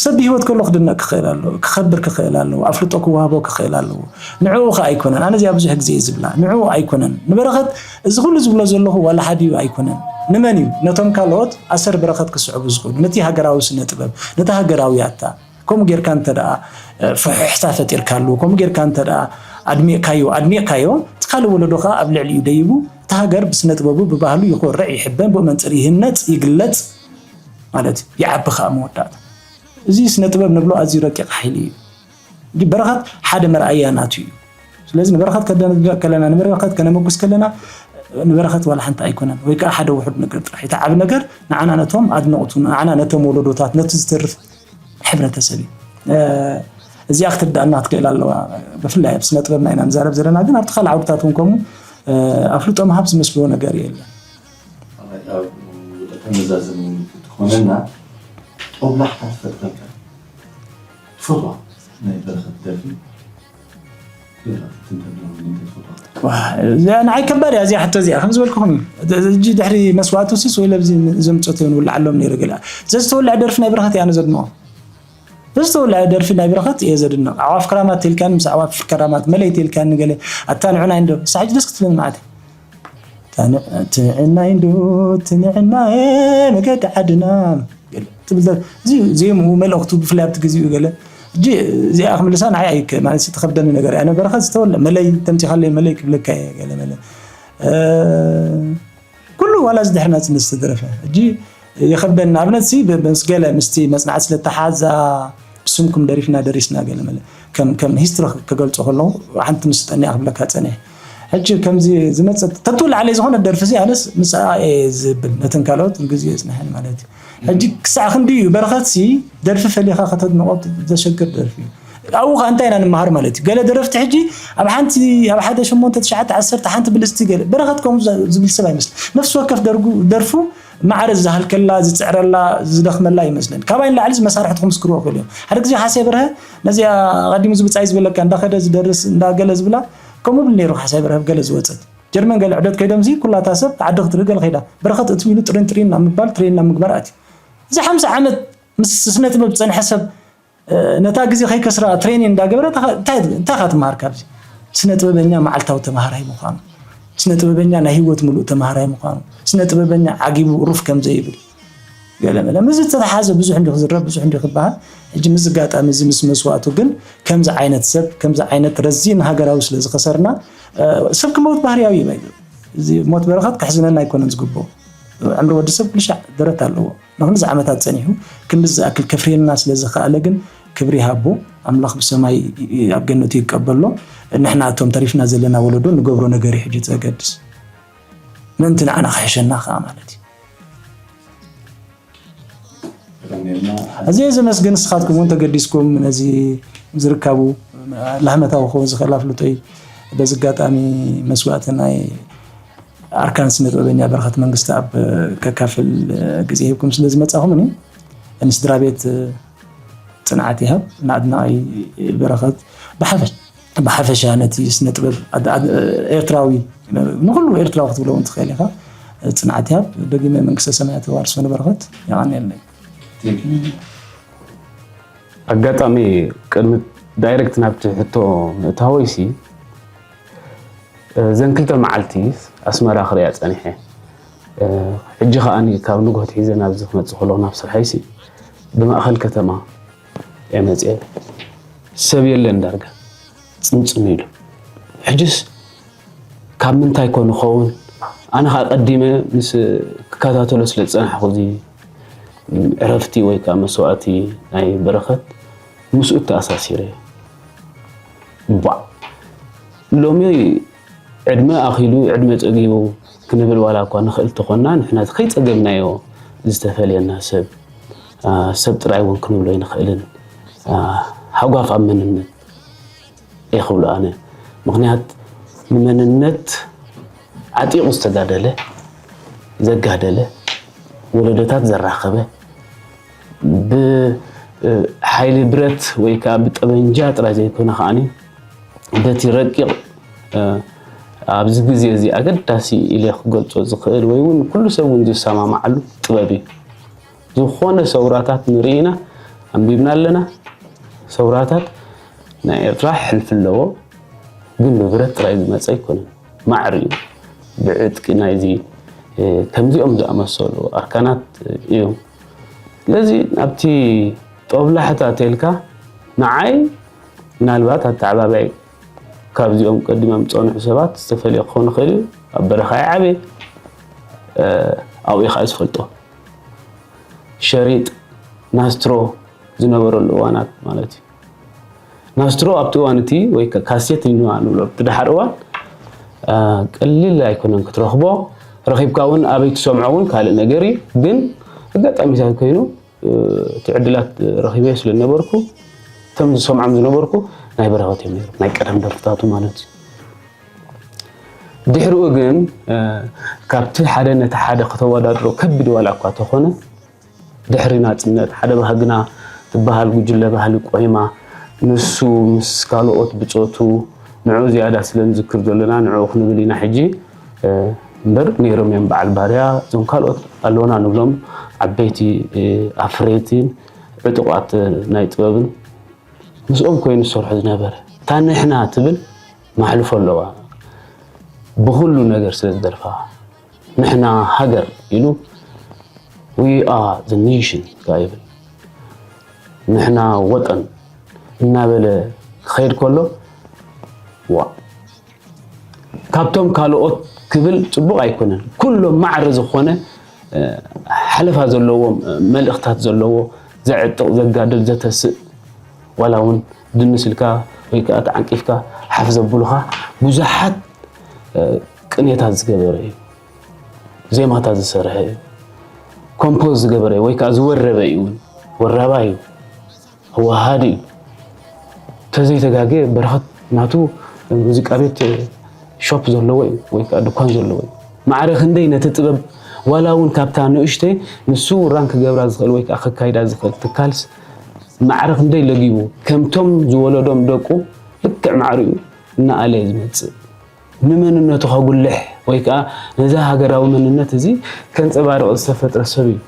ሰብ ብህይወት ከሎ ክድነቅ ክኽእል ኣለዎ፣ ክኸብር ክኽእል ኣለዎ፣ ኣፍልጦ ክወሃቦ ክኽእል ኣለዎ። ንዕኡ ከ ኣይኮነን። ኣነ እዚኣ ብዙሕ ግዜ እየ ዝብላ። ንዕኡ ኣይኮነን። ንበረኸት እዚ ኩሉ ዝብሎ ዘለኹ ዋላ ሓዲኡ ኣይኮነን። ንመን እዩ? ነቶም ካልኦት ኣሰር በረኸት ክስዕቡ ዝኽእሉ፣ ነቲ ሃገራዊ ስነ ጥበብ፣ ነቲ ሃገራዊ ያታ። ከምኡ ጌርካ እንተ ደኣ ፍሕሕታ ፈጢርካሉ፣ ከምኡ ጌርካ እንተ ደኣ ኣድሚቕካዮ ኣድሚቕካዮ፣ እቲ ካልእ ወለዶ ከኣ ኣብ ልዕሊኡ ደይቡ፣ እቲ ሃገር ብስነ ጥበቡ ብባህሉ ይኾርዕ ይሕበን፣ ብኡ መንጽር ይህነጽ ይግለጽ። ማለት ይዓቢ ከኣ መወዳእታ። እዚ ስነ ጥበብ ንብሎ ኣዝዩ ረቂቕ ሓይሊ እዩ። እንጂ በረኸት ሓደ መርኣያ ናቱ እዩ። ስለዚ ንበረኸት ከደንድቕ ከለና፣ ንበረኸት ከነመጉስ ከለና፣ ንበረኸት ዋላ ሓንቲ ኣይኮነን፣ ወይ ከኣ ሓደ ውሑድ ነገር ጥራሕ። እቲ ዓቢ ነገር ንዓና ነቶም ኣድነቕቱ፣ ንዓና ነቶም ወለዶታት፣ ነቲ ዝተርፍ ሕብረተሰብ እዩ። እዚኣ ክትርዳእና ክትክእል ኣለዋ። ብፍላይ ኣብ ስነ ጥበብና ኢና ንዛረብ ዘለና፣ ግን ኣብቲ ካልእ ዓውድታት እውን ከምኡ ኣፍልጦ ምሃብ ዝመስልዎ ነገር የለን። ተመዛዘሚ ክትኾነና ጦብላሕታ ትፈጥረልካ ትፈትዋ ናይ በረኸት ደርፊ ንዓይ ከባድ እያ እዚኣ ሕቶ እዚኣ ከም ዝበልኩኹም እዩ። ሕጂ ድሕሪ መስዋእቱ ሲ ስወይለ ኣብዚ ዘምፀቶ ንውልዓሎም ነይረ ገለ ዘዝተወልዐ ደርፊ ናይ በረኸት እያ ነዘድንቖ ዘዝተወልዐ ደርፊ ናይ በረኸት እየ ዘድንቕ። ኣዕዋፍ ከራማት ተልካኒ ምስ ኣዕዋፍ ከራማት መለይ ተልካኒ ገለ ኣታ ንዑና እንዶ ሳሕጂ ደስ ክትብለኒ ማለት ትዕናይ እንዶ ትንዕናየ መገዲ ዓድና ትብል እዚ ዜምኡ መልእኽቱ ብፍላይ ኣብቲ ግዜኡ ገለ እጂ እዚኣ ክምልሳ ንዓይ ኣይከ ማለት ተኸብደኒ ነገር እያ ነበረኻ ዝተወለ መለይ ተምፂኻለይ መለይ ክብለካ እየ ገለ መለ ኩሉ ዋላ እዚ ድሕሪ ናፅነት ዝተደረፈ እጂ የኸብደኒ ኣብነት ሲ ምስ ገለ ምስቲ መፅናዕቲ ስለተሓዛ ብስምኩም ደሪፍና ደሪስና ገለ መለ ከም ከም ሂስትሪ ክገልፆ ከለዉ ሓንቲ ምስ ጠኒያ ክብለካ ፀኒሐ ሕጂ ከምዚ ዝመፀ ተትውላዓለይ ዝኾነ ደርፊ ሲ ኣነስ ምስኣ እየ ዝብል ነተን ካልኦት ግዜ የፅንሐን ማለት እዩ ሕጂ ክሳዕ ክንዲ እዩ በረኸት ሲ ደርፊ ፈሊኻ ከተድንቆ ዘሸግር ደርፊ እዩ ኣብኡ ከዓ እንታይ ኢና ንመሃር ማለት እዩ ገለ ደረፍቲ ሕጂ ኣብ ሓንቲ ኣብ ሓደ ሸሞንተ ትሽዓተ ዓሰርተ ሓንቲ ብልፅቲ ገለ በረኸት ከምኡ ዝብል ሰብ ኣይመስል ነፍሲ ወከፍ ደርፉ ማዕረ ዝሃልከላ ዝፅዕረላ ዝደኽመላ ይመስለኒ ካባይ ንላዕሊ መሳርሕቲ ክምስክርዎ ክእሉ እዮም ሓደ ግዜ ሓሰይ በርሀ ነዚኣ ኣቐዲሙ ዝብፃይ ዝበለካ እንዳኸደ ዝደርስ እንዳገለ ዝብላ ከምኡ ብል ነይሩ ሓሳይ በርሀ ገለ ዝወፀት ጀርመን ገለ ዕደት ከይዶም ሲ ኩላታ ሰብ ዓዲ ክትርኢ ገለ ከይዳ በረኸት እትው ኢሉ ጥሪን ጥሪን ናብ ምባል ትሬን ናብ ምግባር ኣትዩ እዚ ሓምሳ ዓመት ምስ ስነ ጥበብ ዝፀንሐ ሰብ ነታ ግዜ ከይከስራ ትሬኒን እንዳገበረ እንታይ ኢኻ ትመሃር ካብዚ ስነ ጥበበኛ መዓልታዊ ተማሃራይ ምዃኑ ስነ ጥበበኛ ናይ ህይወት ምሉእ ተማሃራይ ምዃኑ ስነ ጥበበኛ ዓጊቡ ሩፍ ከም ዘይብል ገለመለ ምስ ዝተተሓዘ ብዙሕ እንዲ ክዝረብ ብዙሕ እንዲ ክበሃል ሕጂ ምስ ዝጋጣሚ እዚ ምስ መስዋእቱ ግን ከምዚ ዓይነት ሰብ ከምዚ ዓይነት ረዚን ሃገራዊ ስለ ዝኸሰርና ሰብ ክመውት ባህርያዊ እዩ እዚ ሞት በረኸት ከሕዝነና ኣይኮነን ዝግብኦ ዕምሪ ወዲ ሰብ ኩሉ ሻዕ ደረት ኣለዎ ንክንዚ ዓመታት ፀኒሑ ክንዲ ዝኣክል ከፍርየልና ስለ ዝኸኣለ ግን ክብሪ ይሃቦ ኣምላኽ ብሰማይ ኣብ ገነቱ ይቀበሎ ንሕና እቶም ተሪፍና ዘለና ወለዶ ንገብሮ ነገር እዩ ሕጂ ዘገድስ ምእንቲ ንዓና ክሕሸና ከዓ ማለት እዩ ኣዝየ ዘመስግን ንስኻትኩም እውን ተገዲስኩም ነዚ ዝርከቡ ላህመታዊ ክኸውን ዝኽእል ኣፍልጦይ በዚ ኣጋጣሚ መስዋእቲ ናይ ኣርካን ስነ ጥበበኛ በረኸት መንግስቲ ኣብ ከካፍል ግዜ ሂብኩም ስለ ዝመጻኹም እኔ ንስድራ ቤት ጽንዓት ይሃብ ንኣድናቒ በረኸት ብሓፈሽ ብሓፈሻ ነቲ ስነ ጥበብ ኤርትራዊ ንኩሉ ኤርትራዊ ክትብሎ እውን ትኽእል ኢኻ ጽንዓት ይሃብ ደጊመ መንግስተ ሰማያት ተዋርሶ ንበረኸት የቐንየለይ ኣጋጣሚ ቅድሚ ዳይረክት ናብቲ ሕቶ ምእታወይሲ እዘን ክልተ መዓልቲ ኣስመራ ክሪኣ ጸኒሐ ሕጂ ከኣ ካብ ንግሆ ትሒዘ ናብዚ ክመጽእ ከለኹ ናብ ስርሐይሲ ብማእኸል ከተማ እየ መፅአ። ሰብ የለን ዳርጋ ፅምፅም ኢሉ። ሕጅስ ካብ ምንታይ ኮን ይኸውን? ኣነ ከዓ ቀዲመ ምስ ክከታተሎ ስለ ዝፀናሕኩ እዚ ዕረፍቲ ወይ ከዓ መስዋእቲ ናይ በረኸት ምስኡ ተኣሳሲረ። ባ ሎሚ ዕድመ ኣኺሉ ዕድመ ፀጊቡ ክንብል ዋላ እኳ ንኽእል ተኾንና፣ ንሕና ከይፀገብናዮ ዝተፈልየና ሰብ ሰብ ጥራይ እውን ክንብሎ ኣይንኽእልን። ሓጓፍ ኣብ መንነት እየ ክብሎ ኣነ። ምኽንያት ንመንነት ዓጢቑ ዝተጋደለ፣ ዘጋደለ፣ ወለዶታት ዘራኸበ፣ ብሓይሊ ብረት ወይ ከዓ ብጠበንጃ ጥራይ ዘይኮነ ከዓኒ በቲ ረቂቕ ኣብዚ ግዜ እዚ ኣገዳሲ ኢለ ክገልጾ ዝኽእል ወይ እውን ኩሉ ሰብ እውን ዝሰማማዓሉ ጥበብ እዩ። ዝኾነ ሰውራታት ንርኢ ኢና፣ ኣንቢብና ኣለና። ሰውራታት ናይ ኤርትራ ሕልፊ ኣለዎ፣ ግን ብብረት ጥራይ ዝመጸ ኣይኮነን። ማዕር እዩ። ብዕጥቂ ናይዚ ከምዚኦም ዝኣመሰሉ ኣርካናት እዮም። ስለዚ ኣብቲ ጦብላሕታ ተልካ ንዓይ ምናልባት ኣተዓባባይ ካብዚኦም ቀዲሞም ዝጸንሑ ሰባት ዝተፈልየ ክኸውን ይኽእል እዩ። ኣብ በረኻ ይዓበየ ኣብኡ ኢኻ ዝፈልጦ። ሸሪጥ ናስትሮ ዝነበረሉ እዋናት ማለት እዩ። ናስትሮ ኣብቲ እዋን እቲ ወይ ካሴት ኢና ንብሎ ኣብቲ ደሓር እዋን ቀሊል ኣይኮነን ክትረኽቦ። ረኺብካ እውን ኣበይ ትሰምዖ እውን ካልእ ነገር እዩ። ግን ኣጋጣሚታት ኮይኑ እቲ ዕድላት ረኺበ ስለ ዝነበርኩ እቶም ዝሰምዖም ዝነበርኩ ናይ በረኸት እዮም ነይሮም፣ ናይ ቀደም ደርፍታቱ ማለት እዩ። ድሕሪኡ ግን ካብቲ ሓደ ነቲ ሓደ ከተወዳድሮ ከቢድ ዋላ እኳ ተኾነ ድሕሪ ናጽነት ሓደ ባህግና ትበሃል ጉጅለ ባህሊ ቆይማ፣ ንሱ ምስ ካልኦት ብጾቱ ንዑ ዝያዳ ስለ ንዝክር ዘለና ንዑ ክንብል ኢና ሕጂ። እምበር ነይሮም እዮም በዓል ባርያ፣ እዞም ካልኦት ኣለውና ንብሎም ዓበይቲ ኣፍረይትን ዕጡቓት ናይ ጥበብን ምስኦም ኮይኑ ዝሰርሑ ዝነበረ። እታ ንሕና ትብል ማሕልፎ ኣለዋ ብኹሉ ነገር ስለ ዝደርፋ። ንሕና ሃገር ኢሉ we are the nation ከኣ ይብል። ንሕና ወጠን እናበለ ክኸይድ ከሎ ዋ ካብቶም ካልኦት ክብል ጽቡቕ ኣይኮነን። ኩሎም ማዕረ ዝኾነ ሓለፋ ዘለዎም መልእኽታት ዘለዎ ዘዕጥቕ ዘጋድል ዘተስእ ዋላ እውን ድንስ ኢልካ ወይ ከዓ ተዓንቂፍካ ሓፍ ዘብሉኻ ብዙሓት ቅኔታት ዝገበረ እዩ። ዜማታት ዝሰርሐ እዩ። ኮምፖዝ ዝገበረ ወይ ከዓ ዝወረበ እዩ እውን። ወራባ እዩ። ኣወሃሃዲ እዩ። ተዘይተጋገ በረኸት ናቱ ሙዚቃ ቤት ሾፕ ዘለዎ እዩ ወይ ከዓ ድኳን ዘለዎ እዩ። ማዕረ ክንደይ ነቲ ጥበብ ዋላ እውን ካብታ ንእሽተይ ንሱ ራን ክገብራ ዝኽእል ወይ ከዓ ከካይዳ ዝኽእል ትካልስ ማዕረ ክንደይ ለጊቡ ከምቶም ዝወለዶም ደቁ ልክዕ ማዕሪኡ እናኣለ ዝመፅእ። ንመንነቱ ከጉልሕ ወይ ከዓ ነዚ ሃገራዊ መንነት እዚ ከንፀባርቕ ዝተፈጥረ ሰብ እዩ።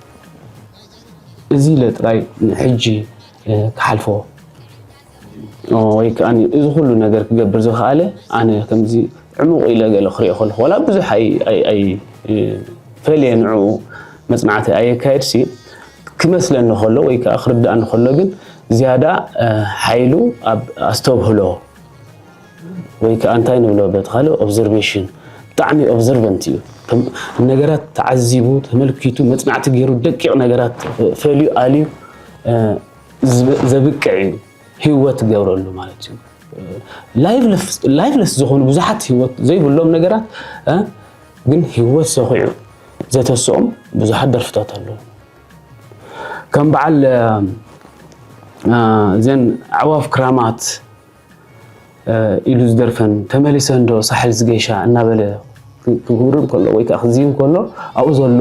እዚ ኢለ ጥራይ ንሕጂ ክሓልፎ ወይ ከዓ እዚ ኩሉ ነገር ክገብር ዝኸኣለ ኣነ ከምዚ ዕሙቕ ኢለ ገለ ክሪኦ ከለኹ ዋላ ብዙሕ ኣይፈልየ ንዕኡ መፅናዕቲ ኣየካየድሲ ክመስለኒ ከሎ ወይ ከዓ ክርዳእኒ ከሎ ግን ዝያዳ ሓይሉ ኣብ ኣስተብህሎ ወይ ከዓ እንታይ ንብሎ በቲ ካልእ ኦብዘርቬሽን ብጣዕሚ ኦብዘርቨንት እዩ። ነገራት ተዓዚቡ ተመልኪቱ መፅናዕቲ ገይሩ ደቂቕ ነገራት ፈልዩ ኣልዩ ዘብቅዕ እዩ። ህይወት ገብረሉ ማለት እዩ። ላይፍለስ ዝኾኑ ብዙሓት ህይወት ዘይብሎም ነገራት ግን ህይወት ሰኺዑ ዘተስኦም ብዙሓት ደርፍታት ኣለዉ። ከም በዓል እዘን ኣዕዋፍ ክራማት ኢሉ ዝደርፈን ተመሊሰን ዶ ሳሕል ዝገይሻ እናበለ ክውርብ ከሎ ወይ ከዓ ክዝይም ከሎ ኣብኡ ዘሎ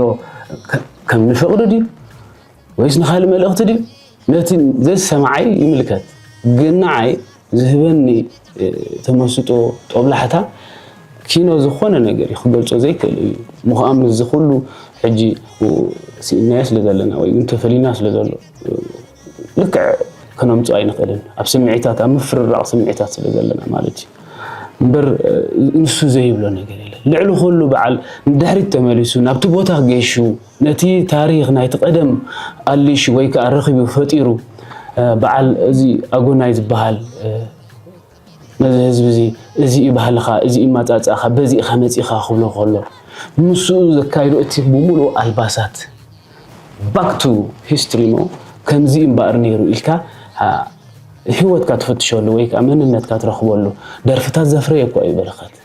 ከም ንፍቕሪ ድዩ ወይስ ንኻልእ መልእኽቲ ድዩ ነቲ ዘዝሰማዓይ ይምልከት። ግን ንዓይ ዝህበኒ ተመስጦ ጦብላሕታ ኪኖ ዝኾነ ነገር እዩ ክገልጾ ዘይክእል እዩ። ምዃም እዚ ኩሉ ሕጂ ስኢናዮ ስለ ዘለና ወይ እውን ተፈሊና ስለ ዘሎ ልክዕ ከነምፅኦ ኣይንኽእልን ኣብ ስምዒታት ኣብ ምፍርራቕ ስምዒታት ስለ ዘለና ማለት እዩ። እምበር ንሱ ዘይብሎ ነገር የለን። ልዕሊ ኩሉ በዓል ንድሕሪት ተመሊሱ ናብቲ ቦታ ገይሹ ነቲ ታሪኽ ናይቲ ቀደም ኣሊሹ ወይ ከዓ ረኺቡ ፈጢሩ በዓል እዚ ኣጎናይ ዝበሃል ነዚ ህዝቢ እዚ፣ እዚ እዩ ባህልኻ፣ እዚ እዩ ኣመጻጽኣኻ፣ በዚ ኢኻ መጺእኻ ክብሎ ከሎ፣ ምስኡ ዘካይዶ እቲ ብምሉኡ ኣልባሳት፣ back to history እሞ፣ ከምዚ እምበኣር ነይሩ ኢልካ፣ አ፣ ህይወትካ ትፍትሸሉ ወይ ከኣ መንነትካ ትረኽበሉ ደርፍታት ዘፍረየ እኮ እዩ በረኸት።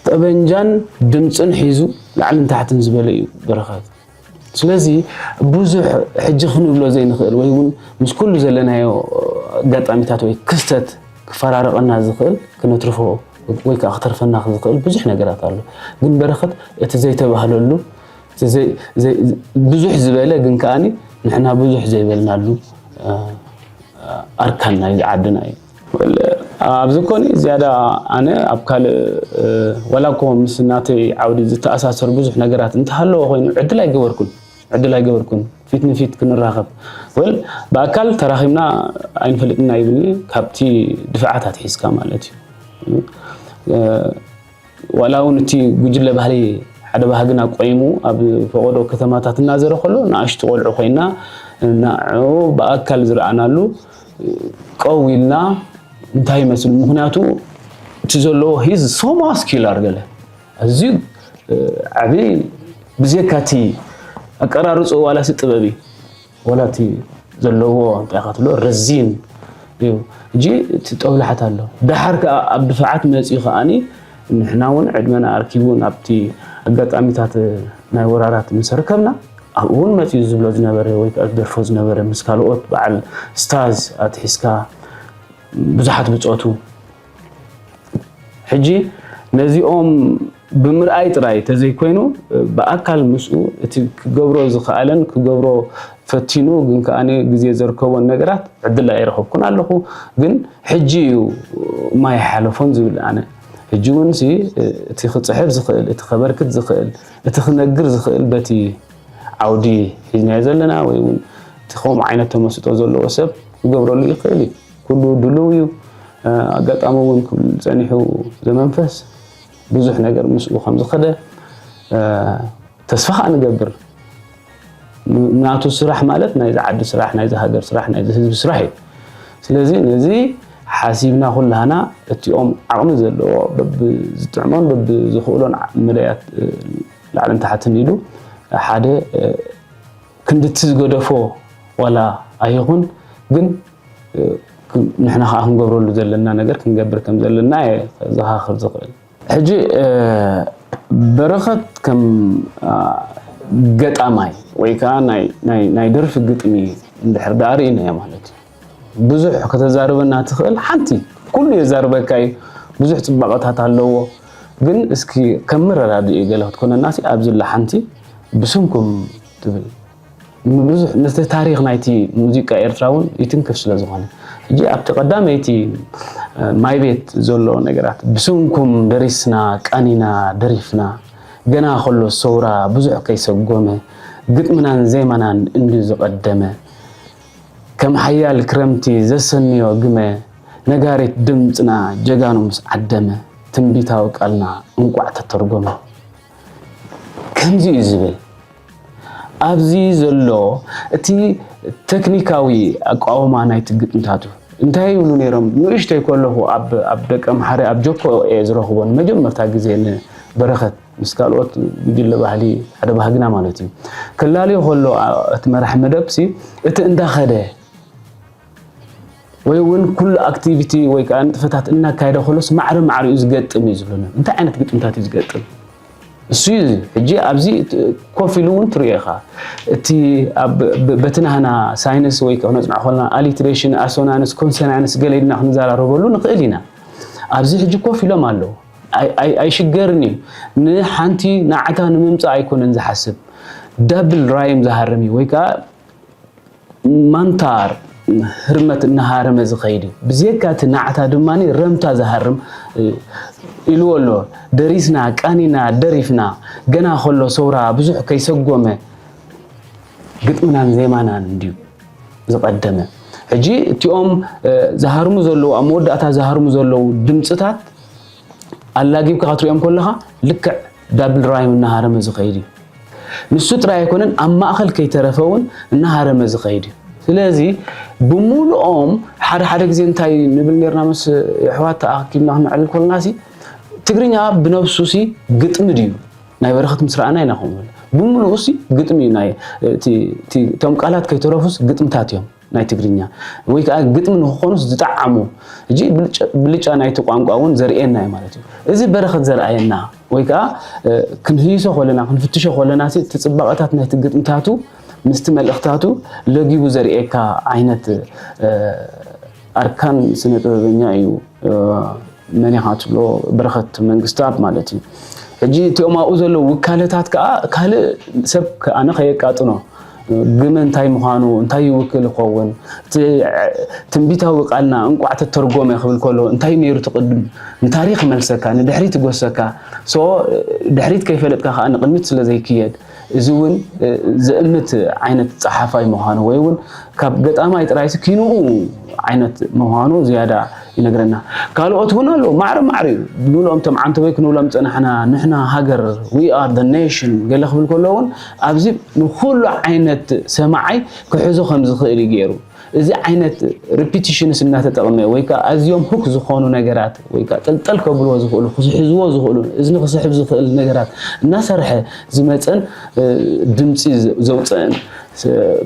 ጠበንጃን ድምጽን ሒዙ ላዕልን ታሕትን ዝበለ እዩ በረኸት። ስለዚ ብዙሕ ሕጂ ክንብሎ ዘይንኽእል ወይ እውን ምስ ኩሉ ዘለናዮ ኣጋጣሚታት ወይ ክስተት ክፈራረቐና ዝኽእል፣ ክነትርፎ ወይ ከኣ ክተርፈና ዝኽእል ብዙሕ ነገራት ኣሎ። ግን በረኸት እቲ ዘይተባህለሉ፣ እቲ ዘይ-፣ ዘይ-፣ ብዙሕ ዝበለ ግን ከኣኒ ንሕና ብዙሕ ዘይበልናሉ፣ አ፣ ኣርካን ናይዚ ዓድና እዩ። ወል-፣ ኣብዚ ኮኒ ዝያዳ ኣነ ኣብ ካልእ፣ እ፣ ዋላ እኮ ምስ ናተይ ዓውዲ ዝተኣሳሰር ብዙሕ ነገራት እንተሃለዎ ኮይኑ ዕድል ኣይገበርኩን፣ ዕድል ኣይገበርኩን ፊት ንፊት ክንራኸብ። ወል፣ ብኣካል ተራኺብና ኣይንፈልጥና ይብልኒ፣ ካብቲ ድፍዓት ኣትሒዝካ ማለት እዩ። እ፣ ዋላ እውን እቲ ጉጅለ ባህሊ ሓደ ባህግና ቆይሙ ኣብ ፈቐዶ ከተማታት እናዘረ ከሎ ንኣሽቱ ቆልዑ ኮይና ንዑ ብኣካል ዝረኣናሉ ቀው ኢልና እንታይ ይመስል? ምኽንያቱ እቲ ዘለዎ he's so muscular ገለ ኣዝዩ ዓቢ ብዜካ እቲ ኣቀራርጽኡ ዋላ ሲ ጥበብ እዩ። ዋላ እቲ ዘለዎ እንታይ ኢኻ ትብሎ ረዚን እዩ። ሕጂ እቲ ጦብላሕታ ኣሎ። ደሓር ከኣ ኣብ ድፋዓት መጺኡ ከኣኒ ንሕና እውን ዕድመና ኣርኪቡ ናብቲ ኣጋጣሚታት ናይ ወራራት ምስ ኣርከብና ኣብኡ እውን መጺኡ ዝብሎ ዝነበረ ወይ ከኣ ዝደርፎ ዝነበረ ምስ ካልኦት በዓል ስታዝ ኣትሒዝካ ብዙሓት ብጾቱ ሕጂ ነዚኦም ብምርኣይ ጥራይ ተዘይኮይኑ ብኣካል ምስኡ እቲ ክገብሮ ዝኸኣለን ክገብሮ ፈቲኑ ግን ከኣ ግዜ ዘርከቦን ነገራት ዕድል ኣይረኸብኩን ኣለኹ። ግን ሕጂ እዩ ማይ ሓለፎን ዝብል ኣነ። ሕጂ እውን ሲ እቲ ክፅሕፍ ዝኽእል፣ እቲ ከበርክት ዝኽእል፣ እቲ ክነግር ዝኽእል በቲ ዓውዲ ሒዝናዮ ዘለና ወይ እውን እቲ ከምኡ ዓይነት ተመስጦ ዘለዎ ሰብ ክገብረሉ ይኽእል እዩ። ኩሉ ድሉው እዩ። ኣጋጣሚ እውን ክብል ጸኒሑ ዘመንፈስ ብዙሕ ነገር ምስኡ ከም ዝኸደ ተስፋ ኸኣ ንገብር። ናቱ ስራሕ ማለት ናይዚ ዓዲ ስራሕ፣ ናይዚ ሃገር ስራሕ፣ ናይዚ ህዝቢ ስራሕ እዩ። ስለዚ ነዚ ሓሲብና ኩላህና እቲኦም ዓቕሚ ዘለዎ በብዝጥዕሞን በብዝኽእሎን መዳያት ላዕልን ታሕትን ኢሉ ሓደ ክንድቲ ዝገደፎ ዋላ ኣይኹን ግን ንሕና ኸዓ ክንገብረሉ ዘለና ነገር ክንገብር ከም ዘለና እየ ዘኻኽር ዝኽእል። ሕጂ በረኸት ከም ገጣማይ ወይ ከዓ ናይ ደርፊ ግጥሚ እንድሕር ደኣ ርኢናዮ ማለት እዩ። ብዙሕ ከተዛርበና ትኽእል ሓንቲ ኩሉ የዛርበካ እዩ። ብዙሕ ፅባቐታት ኣለዎ። ግን እስኪ ከም መረዳድኢ ገለ ክትኮነና ሲ ኣብዚ ላ ሓንቲ ብስምኩም ትብል ብዙሕ ነቲ ታሪኽ ናይቲ ሙዚቃ ኤርትራ እውን ይትንክፍ ስለ ዝኾነ ሕጂ ኣብቲ ቀዳመይቲ ማይ ቤት ዘሎ ነገራት ብስምኩም ደሪስና ቃኒና ደሪፍና ገና ከሎ ሰውራ ብዙሕ ከይሰጎመ ግጥምናን ዜማናን እንድዩ ዝቐደመ ከም ሓያል ክረምቲ ዘሰንዮ ግመ ነጋሪት ድምፅና ጀጋኑ ምስ ዓደመ ትንቢታዊ ቃልና እንቋዕ ተተርጎመ ከምዚ እዩ ዝብል ኣብዚ ዘሎ እቲ ተክኒካዊ ኣቃውማ ናይቲ ግጥምታቱ እንታይ ይብሉ ነይሮም ንእሽተይ ከለኹ ኣብ ደቀምሓረ ኣብ ጀኮ እየ ዝረኽቦ ንመጀመርታ ግዜ ንበረኸት ምስ ካልኦት ጉጅለ ባህሊ ሓደ ባህግና ማለት እዩ ክላልዮ ከሎ እቲ መራሒ መደብ ሲ እቲ እንዳኸደ ወይ እውን ኩሉ ኣክቲቪቲ ወይ ከዓ ንጥፈታት እናካየደ ከሎስ ማዕረ ማዕሪኡ ዝገጥም እዩ ዝብሉና እንታይ ዓይነት ግጥምታት እዩ ዝገጥም እሱ እዩ ሕጂ ኣብዚ ኮፍ ኢሉ እውን ትሪኦ ኢኻ እቲ በቲ ናህና ሳይንስ ወይ ክነፅንዖ ከለና ኣሊትሬሽን ኣሶናንስ ኮንሰናንስ ገለ ኢልና ክንዘራረበሉ ንኽእል ኢና ኣብዚ ሕጂ ኮፍ ኢሎም ኣለዉ ኣይሽገርን እዩ ንሓንቲ ናዕታ ንምምፃእ ኣይኮነን ዝሓስብ ዳብል ራይም ዝሃርም እዩ ወይ ከዓ ማንታ ህርመት እናሃረመ ዝኸይድ እዩ። ብዜካ እቲ ናዕታ ድማ ረምታ ዝሃርም ኢልዎ ኣሎ። ደሪስና፣ ቃኒና፣ ደሪፍና፣ ገና ከሎ ሰውራ ብዙሕ ከይሰጎመ ግጥምናን ዜማናን እንድዩ ዝቐደመ። ሕጂ እቲኦም ዝሃርሙ ዘለዉ፣ ኣብ መወዳእታ ዝሃርሙ ዘለዉ ድምፅታት ኣላጊብካ ክትሪኦም ከለኻ ልክዕ ዳብል ራይም እናሃረመ ዝኸይድ እዩ። ንሱ ጥራይ ኣይኮነን ኣብ ማእኸል ከይተረፈ እውን እናሃረመ ዝኸይድ እዩ። ስለዚ ብምሉኦም ሓደ ሓደ ግዜ እንታይ ንብል ነርና ምስ ኣሕዋት ተኣኪብና ክነዕልል ከለና ሲ ትግርኛ ብነብሱ ሲ ግጥሚ ድዩ? ናይ በረኸት ምስ ረኣና ኢና ከምኡ ብምሉኡ ሲ ግጥሚ እዩ። ናይ እቲ እቲ እቶም ቃላት ከይተረፉስ ግጥምታት እዮም ናይ ትግርኛ ወይ ከዓ ግጥሚ ንክኾኑስ ዝጠዓሙ። እጂ ብልጫ ናይቲ ቋንቋ እውን ዘርእየና እዩ ማለት እዩ። እዚ በረኸት ዘርኣየና ወይ ከዓ ክንህይሶ ከለና ክንፍትሾ ከለና እቲ ፅባቐታት ናይቲ ግጥምታቱ ምስቲ መልእኽታቱ ለጊቡ ዘርእየካ ዓይነት ኣርካን ስነ ጥበበኛ እዩ። መን ኢኻ ትብሎ? በረኸት መንግስተኣብ ማለት እዩ። ሕጂ እቲኦም ኣብኡ ዘለዉ ውካለታት ከዓ ካልእ ሰብ ኣነ ከየቃጥኖ ግመ እንታይ ምዃኑ እንታይ ይውክል ይኸውን እቲ ትንቢታዊ ቃልና እንቋዕ ተተርጎመ ክብል ከሎ እንታይ ነይሩ ትቕድም ንታሪክ መልሰካ ንድሕሪት ይጎሰካ ድሕሪት ከይፈለጥካ ከዓ ንቕድሚት ስለ ዘይክየድ እዚ እውን ዘእምት ዓይነት ፀሓፋይ ምዃኑ ወይ እውን ካብ ገጣማይ ጥራይሲ ኪንኡ ዓይነት ምዃኑ ዝያዳ ይነግረና። ካልኦት እውን ኣለዉ ማዕረ ማዕረ እዩ ንብሎም እቶም ዓንተቦይ ክንብሎም ዝፀናሕና ንሕና ሃገር we are the nation ገለ ክብል ከሎ እውን ኣብዚ ንኩሉ ዓይነት ሰማዓይ ክሕዞ ከም ዝኽእል እዩ ገይሩ። እዚ ዓይነት ሪፒቲሽንስ እናተጠቕመ ወይ ከዓ ኣዝዮም ሁክ ዝኾኑ ነገራት ወይ ከዓ ጠልጠል ከብልዎ ዝኽእሉ ክስሕዝዎ ዝኽእሉ እዝኒ ክስሕብ ዝኽእል ነገራት እናሰርሐ ዝመፀን ድምፂ ዘውፅእን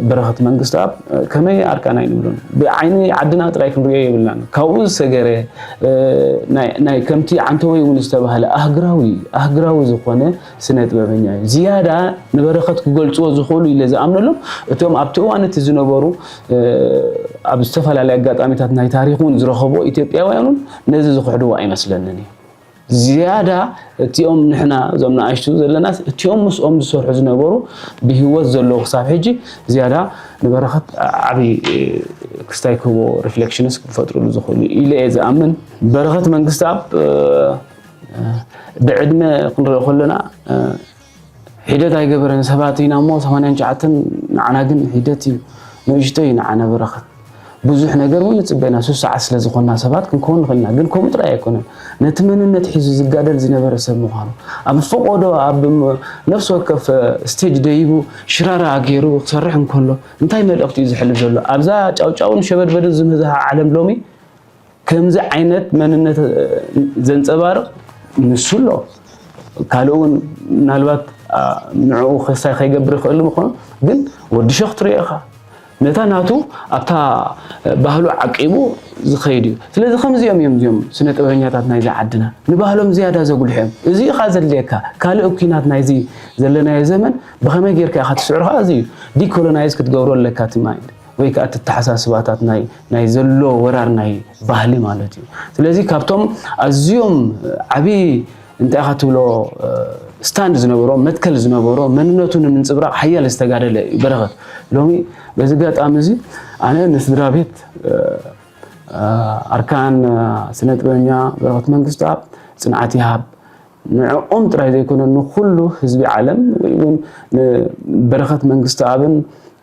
በረኸት መንግስተኣብ ከመይ ኣርካና ኣይንብሉን። ብዓይኒ ዓድና ጥራይ ክንሪኦ የብልናን። ካብኡ ዝሰገረ ናይ ከምቲ ዓንተወይ እውን ዝተባህለ ኣህግራዊ ኣህግራዊ ዝኾነ ስነ ጥበበኛ እዩ። ዝያዳ ንበረኸት ክገልፅዎ ዝኽእሉ ኢለ ዝኣምነሎም እቶም ኣብቲ እዋን እቲ ዝነበሩ ኣብ ዝተፈላለየ ኣጋጣሚታት ናይ ታሪክ እውን ዝረኸብዎ ኢትዮጵያውያን እውን ነዚ ዝኽሕድዎ ኣይመስለንን እዩ። ዝያዳ እቲኦም ንሕና እዞም ንኣሽቱ ዘለናስ እቲኦም ምስኦም ዝሰርሑ ዝነበሩ ብህይወት ዘለዉ ክሳብ ሕጂ ዝያዳ ንበረኸት ዓብዪ ክስታይ ክህቦ ሪፍሌክሽንስ ክፈጥሩሉ ዝኽእሉ ኢለ እየ ዝኣምን። በረኸት መንግስተኣብ ብዕድመ ክንሪኦ ከለና ሒደት ኣይገበረን ሰባት ኢና እሞ ሰማንያን ትሽዓተን ንዓና ግን ሒደት እዩ ንእሽቶ እዩ ንዓና በረኸት ብዙሕ ነገር እውን ንፅበና ሱስ ሰዓት ስለ ዝኾንና ሰባት ክንከውን ንኽእል ኢና ግን ከምኡ ጥራይ ኣይኮነን ነቲ መንነት ሒዙ ዝጋደል ዝነበረ ሰብ ምዃኑ ኣብ ፈቆዶ ኣብ ነፍሲ ወከፍ ስቴጅ ደይቡ ሽራራ ገይሩ ክሰርሕ እንከሎ እንታይ መልእኽቲ እዩ ዝሕልፍ ዘሎ ኣብዛ ጫውጫውን ሸበድበድን ዝምህዝሃ ዓለም ሎሚ ከምዚ ዓይነት መንነት ዘንፀባርቕ ንሱ ኣሎ ካልእ እውን ምናልባት ንዕኡ ክሳይ ከይገብር ይኽእል ምኾኑ ግን ወዲ ሸኽ ትሪኦ ኢኻ ነታ ናቱ ኣብታ ባህሉ ዓቂቡ ዝኸይድ እዩ ስለዚ ከምዚኦም እዮም እዚኦም ስነ ጥበበኛታት ናይዚ ዓድና ንባህሎም ዝያዳ ዘጉልሑ እዮም እዚ ኢኻ ዘድልየካ ካልእ ኩናት ናይዚ ዘለናዮ ዘመን ብኸመይ ጌርካ ኢኻ ትስዕርኻ እዚ እዩ ዲኮሎናይዝ ክትገብሮ ኣለካ እቲ ማይንድ ወይ ከዓ እቲ ኣተሓሳስባታት ናይ ናይ ዘሎ ወራር ናይ ባህሊ ማለት እዩ ስለዚ ካብቶም ኣዝዮም ዓብዪ እንታይ ኢኻ ትብሎ ስታንድ ዝነበሮ መትከል ዝነበሮ መንነቱ ንምንፅብራቕ ሓያል ዝተጋደለ እዩ በረኸት ሎሚ በዚ ጋጣሚ እዚ ኣነ ንስድራ ቤት ኣርካን ስነ ጥበበኛ በረኸት መንግስተኣብ ፅንዓት ይሃብ ንዕኦም ጥራይ ዘይኮነ ንኩሉ ህዝቢ ዓለም ወይ እውን ንበረኸት መንግስተኣብን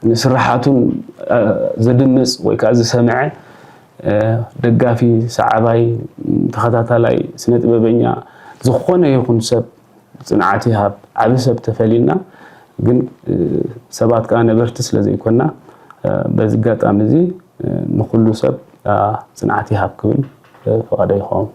ንስራሓቱን ዝድምፅ ወይ ከዓ ዝሰምዐ ደጋፊ ሰዓባይ ተኸታታላይ ስነ ጥበበኛ ዝኾነ ይኹን ሰብ ፅንዓት ይሃብ ዓቢ ሰብ ተፈሊና ግን ሰባት ከዓ ነበርቲ ስለ ዘይኮና በዚ ኣጋጣሚ እዚ ንኩሉ ሰብ ጽንዓት ይሃብ ክብል ፍቓደይ ይኸውን።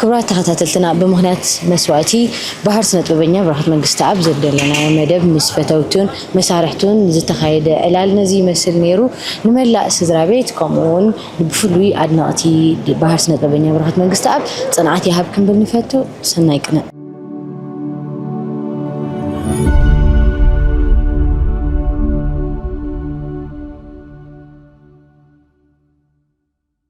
ክቡራት ተኸታተልትና ብምኽንያት መስዋእቲ ባህር ስነ ጥበበኛ ብረኸት መንግስተኣብ ዘደለናዮ መደብ ምስ ፈተውቱን መሳርሕቱን ዝተኻየደ ዕላል ነዚ ይመስል ነይሩ። ንመላእ ስድራ ቤት ከምኡ እውን ብፍሉይ ኣድነቕቲ ባህር ስነ ጥበበኛ ብረኸት መንግስተኣብ ጽንዓት ይሃብ ክንብል ንፈቱ። ሰናይ ቅነ።